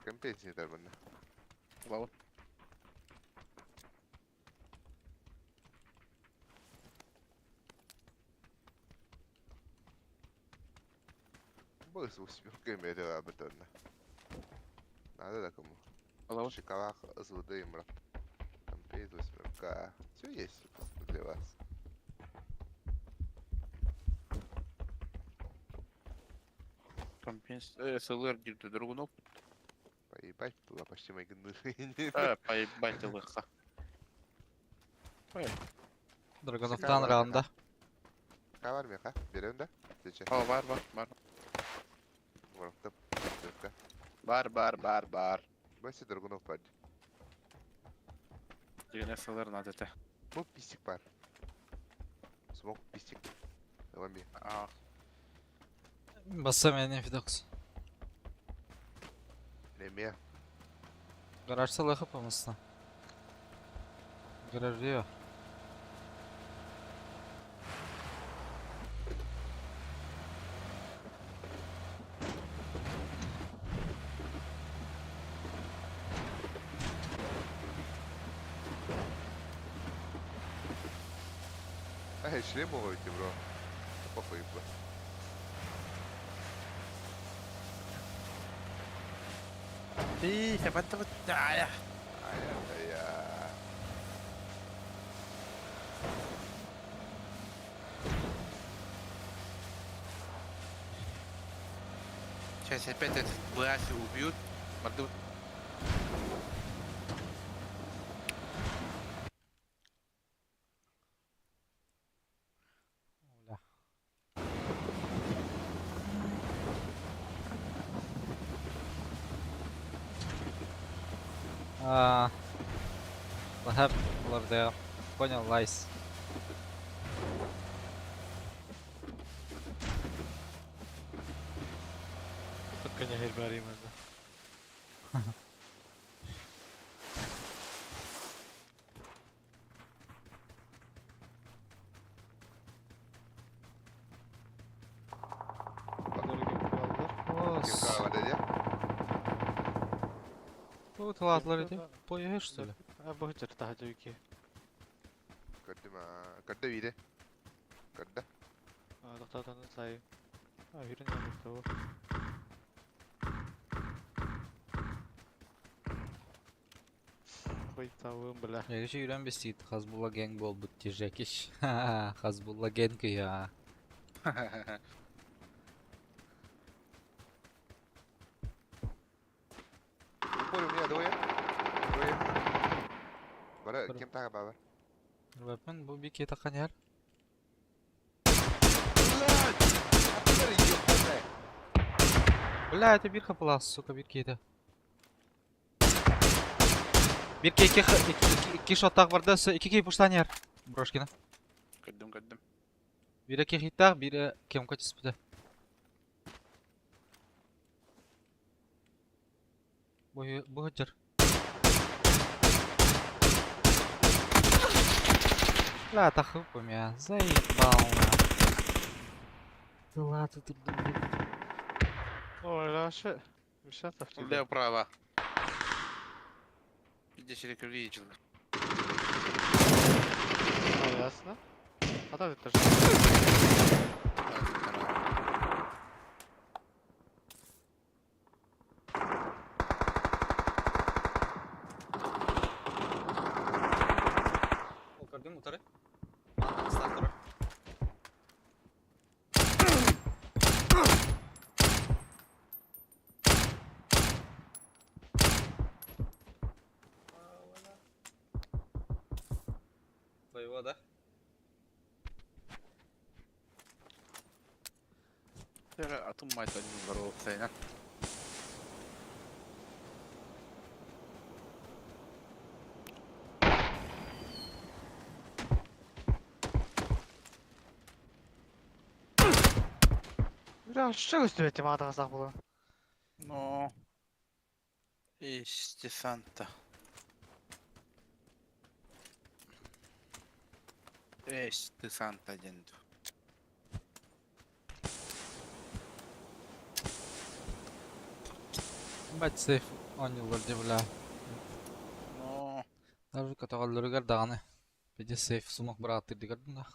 Компенсия манна. Лава. Быс восьмерка имеет об этом. Надо такому. Лава. Шоколад с брат. Компейт восьмерка. Все есть для вас. Компенс... СЛР диэки другунов. Поебать, была почти мои гны. Поебать лыха. Драгоновтан раунда. Кавар меха, берем, да? Зачем? О, бар, бар, бар. Воровтап. Бар, бар, бар, бар. Баси Драгунов парди. Деген СЛР надо это. Бу писик бар. Смок писик. Ламби. Аа. Басса мени Федокс. Леме. Гараж салахы помысна. Гараж диyor. Ай, шлем ловите, бро. Похуй, бро. Ии, сапатта бут. Ай-яй-яй. Сейчас опять этот Бласи убьют. Морду. Бля. А, Лахап лордер. Понял, лайс. Көнө хер бар именно. О, Ким кава дядя? Тут ладлар иди. Поешь, что ли? А бу хитер таһа ки. Көрдүм аа. Көрдө бире. Көрдө. А токтотон сай. А хүрүн яны Хуй тавым бля. Я еще юрен бесит. Хазбулла гэнг бол бут тижекиш. Хазбулла гэнг я. Бары ким таға бар? Вепен бу бик ета каняр. Блядь! Откуда ёбаная? Бля, это бир хапалас, сука, бир кейді. Бир кейке икки шоттах барда, икки кей пуштанер. Брошкина. Көрдүм, көрдүм. Бире кехиттах, бире кемка түспүтэ. Бу бу сылдьар. Бля, тахыппым я, заебал на. Да ладно ты, блин. Ой, вообще. Мешаться в Лево, право. Иди через видел. Ну, ясно. А то это же. Көрдүң утары? Стартер. Твоего, да? Атын майта здоровался. Бля, что вы стоите, мата было? Ну. Из десанта. Эс десанта один. Бать сейф оонньууллар дии бля. Ну. Даже көтөҕөллөрүгэр даҕаны Пиздец сейф сумах бырааттыыр да.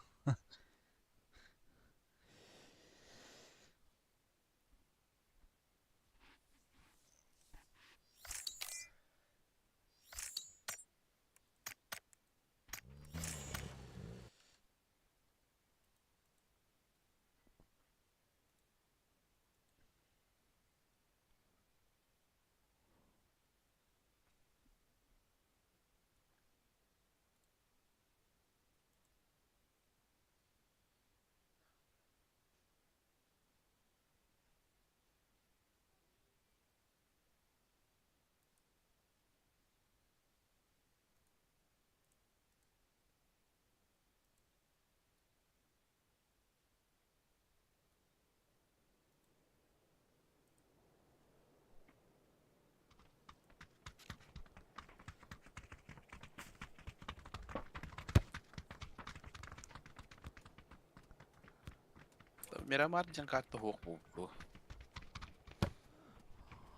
Мирамар диэн карта суох буолбу.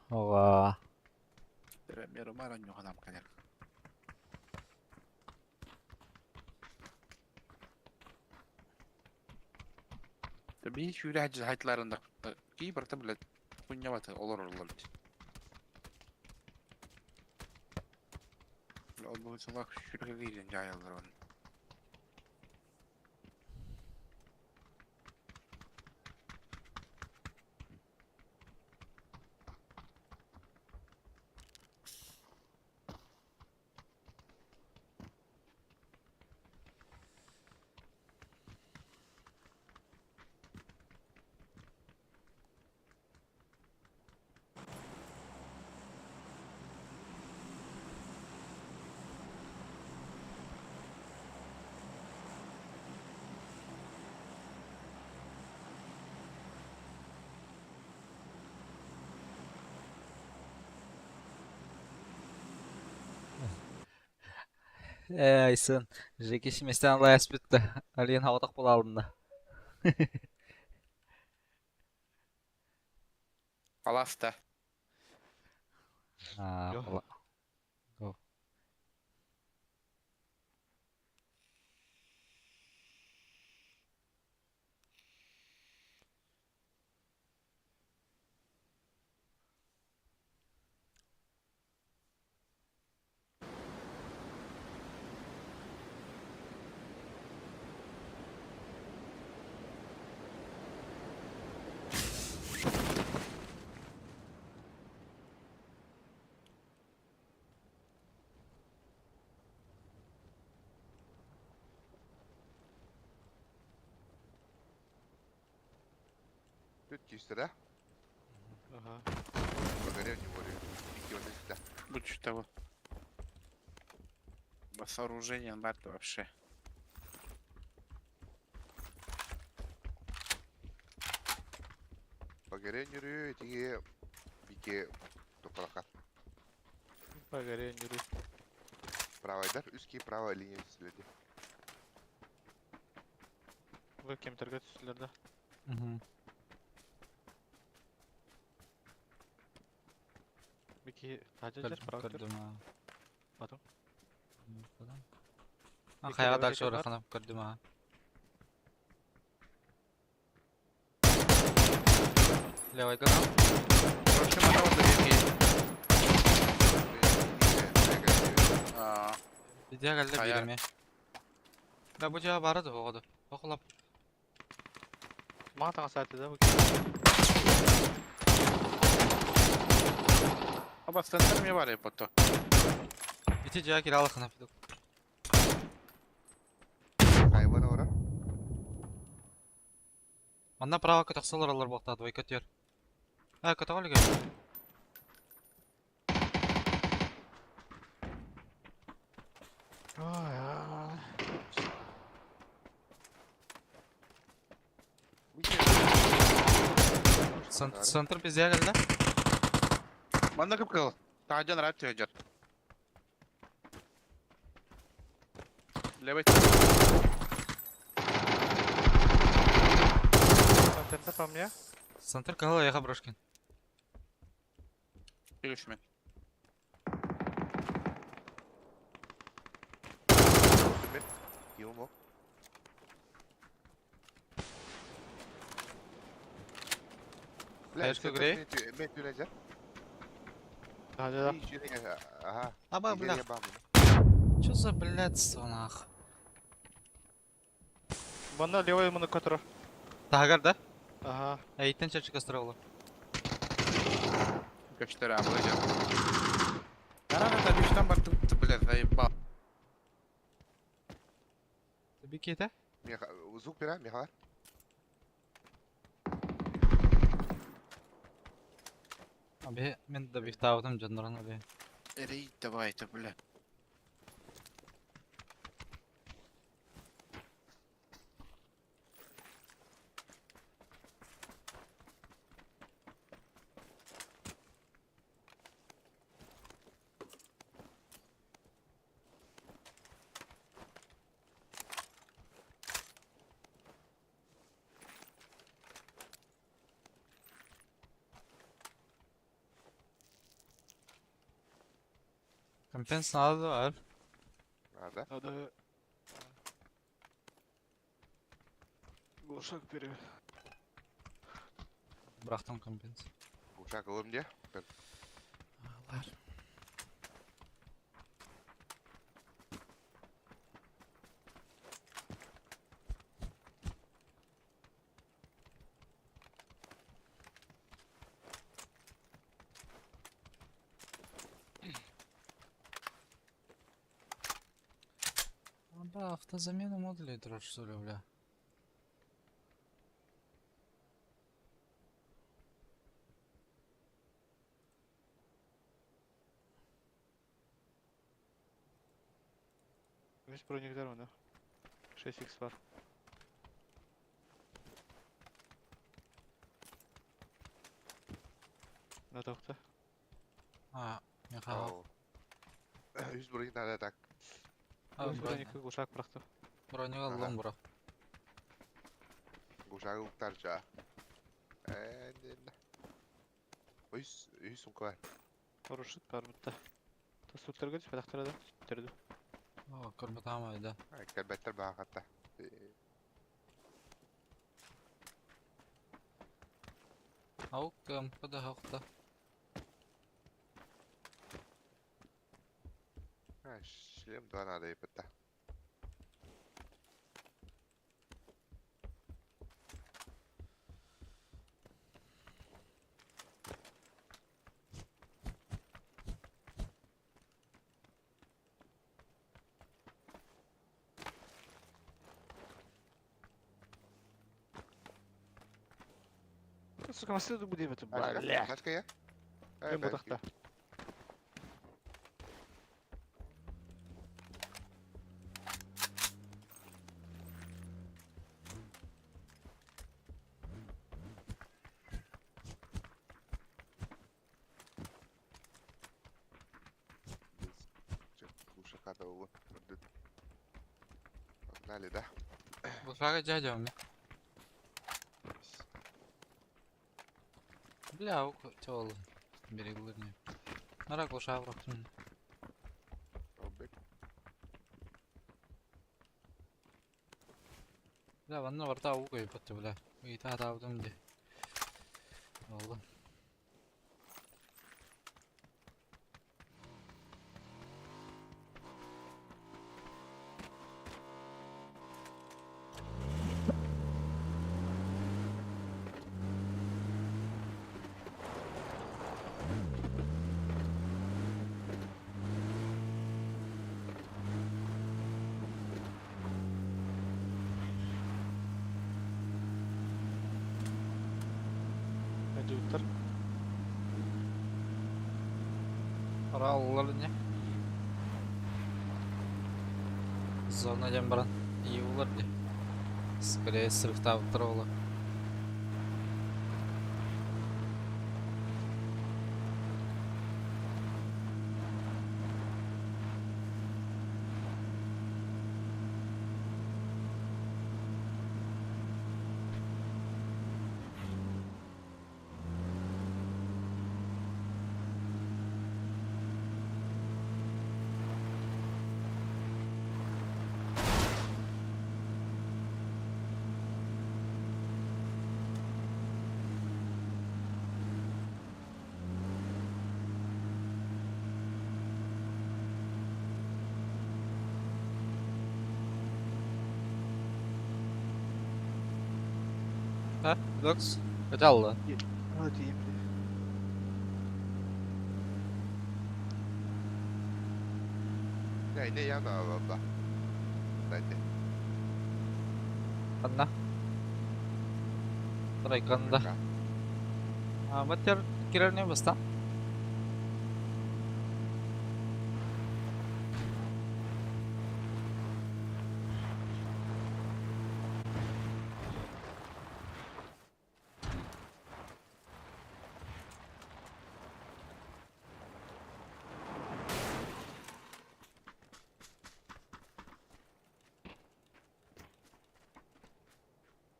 Оҕа. Мирамар онньуһанам кэлэр. Биир сүүрэ хайтларында кии барыта блядь кунньабаты олороллор дии. Ол сылах сүүрэ киирэн дьаайаллар оны. Ээ, Айсын, Жеки симэстээн ылайаспыт да, Алиен хаҕатах буолаалынна. Паласта. Аа, Го. Икки да? Ага. Погорел не волю. Икки вот сюда. Будь того. Сооружение надо вообще. Погорел не рю, тиге бике токалака. Погорел не рю. Правая дар, узкие правая линия следи. Вы кем торгать да? Угу. Бики тажа правый. Көрдүм. Потом. А хайа дальше орахана көрдүм а. Левый канал. В общем, она вот такие. Видео geldi birimi. Да бу жаа бары да оҕоду. Охлап. Мага таңа сааты да бу. Оба центр мне валя потом. Ити жаа кире алахына пидок. Хайван ора. Манна право көтөхсөлөр алар буохта двойка төр. А көтөҕөлүгэ. Центр пизде geldi. Манна кып кыл. Тажан рат төжөр. Левый. Центр по мне. Центр кала яха брошкин. Келишмен. Килмо. Хаешка грей? Да, да, да. Ага. Аба, бля. Чё за блядство, нах? Бана левый монокотор. Тагар, да? Ага. Эйтен чачык астыралы. Көчтөр абы жа. Карага да биштан бар тып бля заебал. Бикете? Звук бера, Михаил. Аби, мен да бифтаабытым жоннорон аби. Эрей давай это бля. Компенс надо var. Nerede? Надо. Глушак перевел. Bıraktım компенс. Uşak alırım diye. Ben Ağlar. Да, автозамена модулей дрожь, что ли, бля. Весь броник здорово, да? 6х бар. На тохта. А, Михаил. Yüz burayı nerede tak? А, Үс броник глушак бырахтым. Броню аллам, бро. Uşak uktarca. Үс, үс сумка var. Хорошит бар бутта. Тасуттарга түспэ тахтара да. Түрдү. О, көрбөтам да. Кәбәттер бағатта. Аук, МПД хақта. Шлем два надо епетта. Сука, массыына бу диэбэтим. Тачка, Бля. тачка я. Ай, Ким бля, бутахта? Глушака дал. Погнали, да? Глушака дядя у меня. Бля, тёлы. Береглы мне. Нара глуша врахтун. Робек. Бля, ванна варта уга ебать, бля. И та та где. Олы. Адъютор. Раллар не. Зона дем баран. И улар де. Скорее срыв тролла. А, Докс? Хотел, Ну, это им. Не, не, я на да. Дайте. Одна. Тройканда. А, батер кирер баста.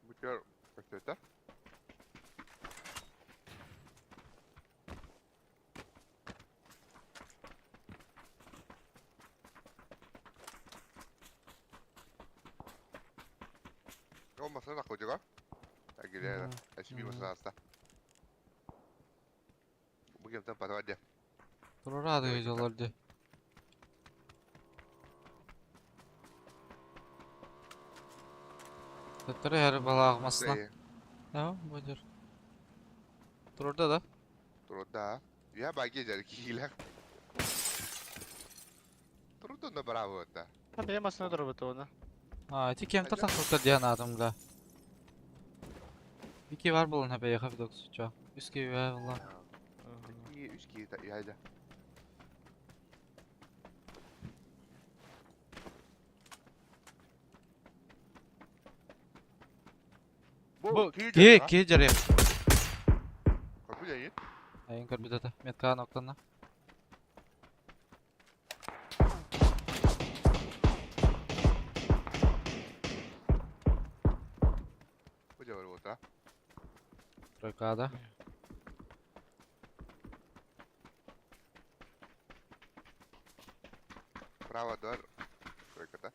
Бутер, как это? Ол масына қойдыға. Әгелері, әшіби масына аста. Бұл кемтен парваде. Турурады видеоларды. Төттөрү һәр балаах масына. Да, бодер. Турурда да. Турурда. Я баге жар киилер. Турурда на браво да. Там я массыына дорбыта оны. А, ти кем тартан турда диэн атым да. Бики бар болон хабе яхав докс чо. Үске үе болла. Ики үч ки яйда. Бу ке ке жаре. Какой день? Айын көрбүт ата. Метка ноктана. Бу жабыр болта. Тройкада. Право двор. Тройката.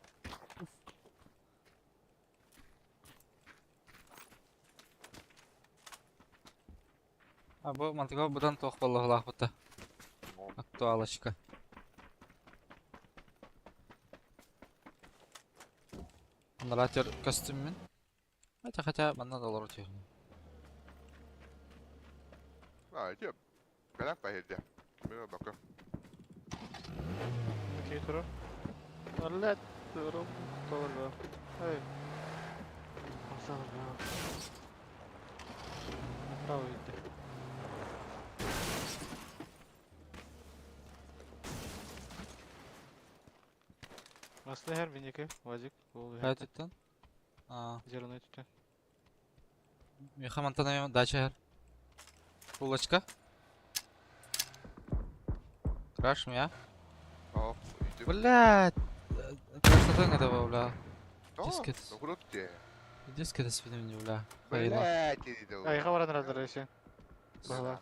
А бу мантыга будан тох боллоглах бута. Актуалочка. Наратер костюммен. Хотя хотя манна доллар утер. А, эти. Когда поедете? Мен бака. Окей, турар. Аллет, турум, толы. Эй. Масалар. Справа видно. Маслы her минеке, Вазик, ол Хайа түттэн? Аа, Зеленый түттен. Миха мантан эми дача her. Булочка. Краш меня. О, иди. Блядь. Красота это, бля. Да, Дискет. ну круто тебе. Дискет с видом не, бля. Хайла. Блядь, иди. Айга баран раздар есе. Бала.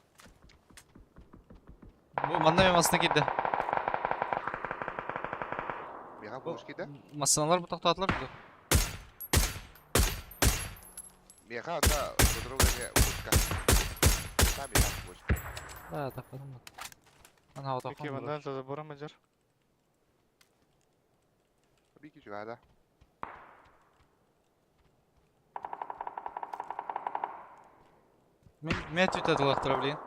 Бу манна мен масына кирди. Миха булочки да? Масыналар бу токтотулар бу. Миха, да, подруга не булочка. Там миха булочка. Да, тападым. Ана Пеки отакан. мандан за забором ажар. Бики чугада. Мен мен түтәдилар блин.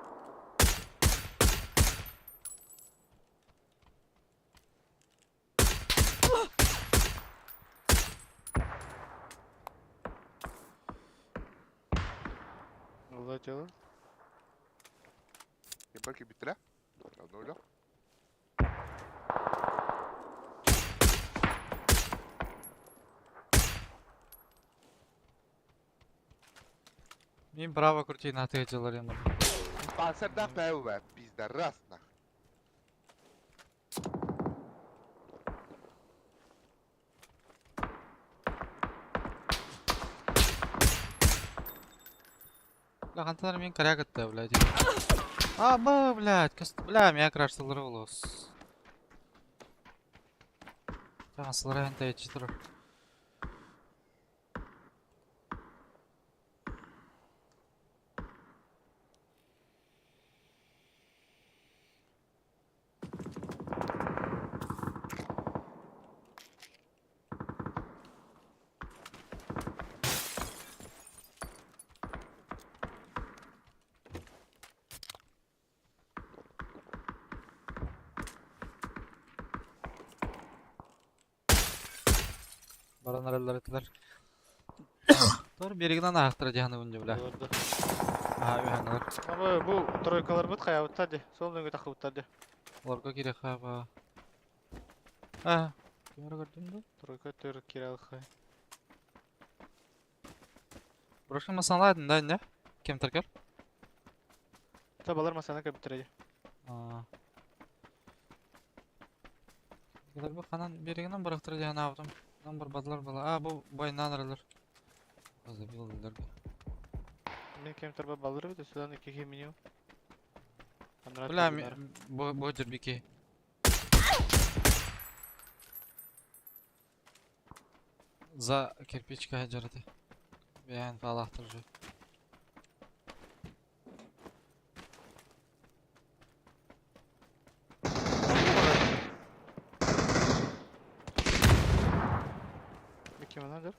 Алла дело. Кем битра? Одно Мен браво крути на ты делали ему. Панцер да ПВ, пизда, раз нах. Бля, ханталар мен коряк атты, блядь. А, б, блядь, кос... бля, меня краш сылыры волос. Там сылыры ханта ечитыр. Баран аралар этилер. Тор берегинен аяқтыра жаханы күнде, бля. Оларды. Аха, үйханалар. Ama bu тройкалар бут каябыттар де. Сол дөңгө такыбыттар де. Оларга керек хаба. А, кемер көрдүм да? Тройка төр киралык. Брошка масаладын да, не? Кем таркар? Та балар масана кептереди. Аа. Бу ханан берегинен барактыра жаханы абдым. Нам бар бадлар бала. А, бу байнан аралар. Забил дилер. Мен кем тарба балыр бит, судан икиге меню. Бля, бу бу жербики. За кирпичка жараты. Бян фалахтыр же. Кем ана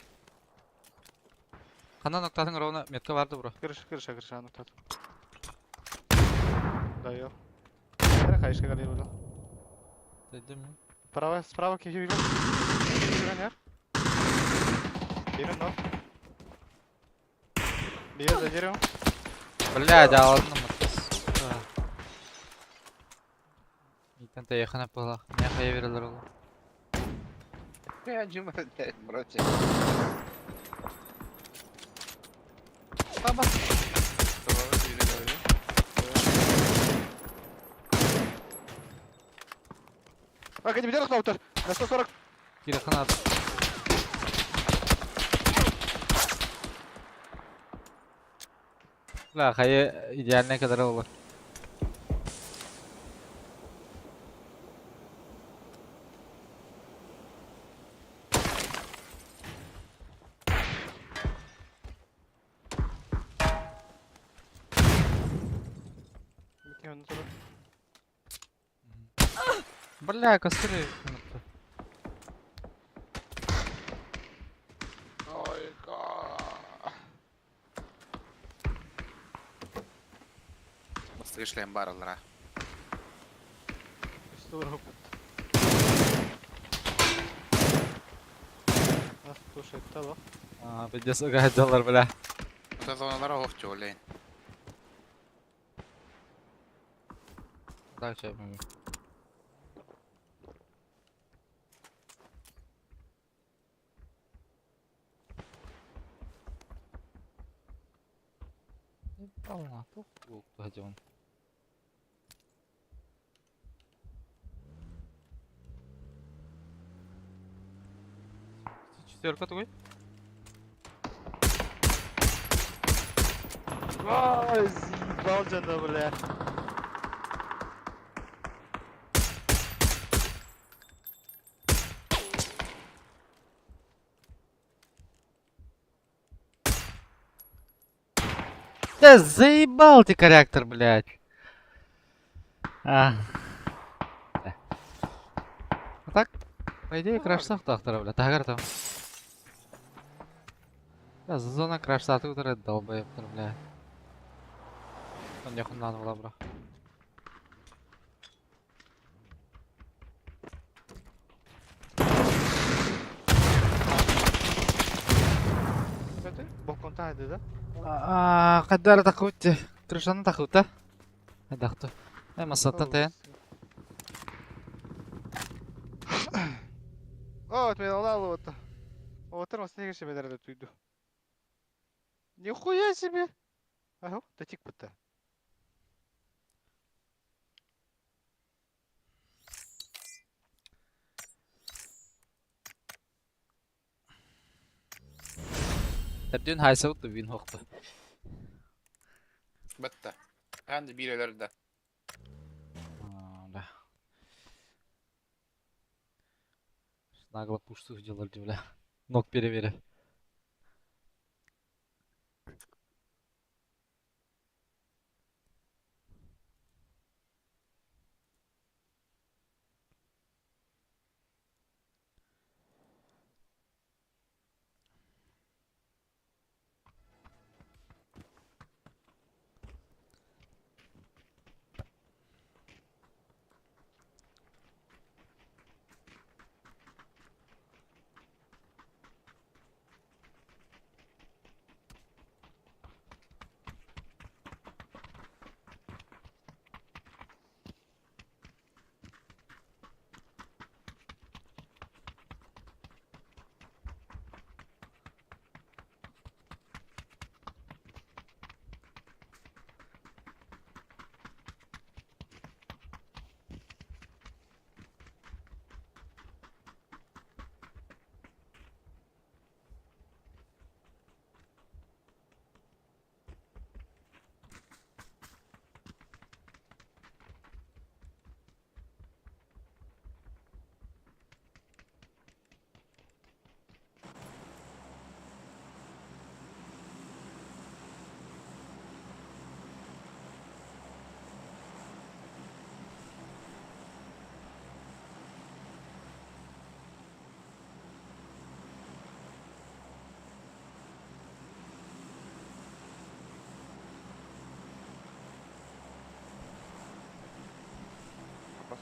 Ханан ноктатын ровно метка барды бро. Кырыш, кырыша, кырыша, аны тат. Да, йо. Кара кайышка галер было. Дедим ми? Право, справа кихи биле. Кихи Берем ног. Бьет за деревом. Блядь, а ладно, сука. Итан таяхана пала. Не хая верилер ол. Я жима, блядь, братья. Баба. А, кәне билер утыр. На 140. Кирехана. Бля, хая идеальный кадр olur. Кем аны турар. Бля, костры. Ой, ка. Бастыгы баралара. Үсті опыт. Нас слушает, да, А, пиздец, угадалар, бля. Это зоналар ох тёлей. Так, сейчас мы. Тух Четверка твой? Ай, заебал дьоно, бля. Да заебал ты корректор, блядь. А. Да. А так, по идее, краш тахтара, бля. Тагар там. Да, зона краш саты утыры долбоеб, бля. Он нехуй надо было, бро. Это балконта hadi да? А, Каддар тахут. Крышаны тахут, да? Э, масаттан тен. О, это меня вот. Вот там снег себе даже туйду. Нихуя себе! Ага, да тик бутта. Тәбден хайса утты вин хохты. Бітті. Әнді бирелерді. А, да. Нагло пушту делали, бля. Ног переверя.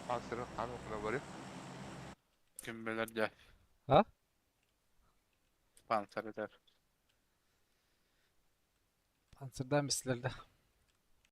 Спонсоры Анна говорит. Ким билер А? Спонсор eder. Панцирдан бислерде.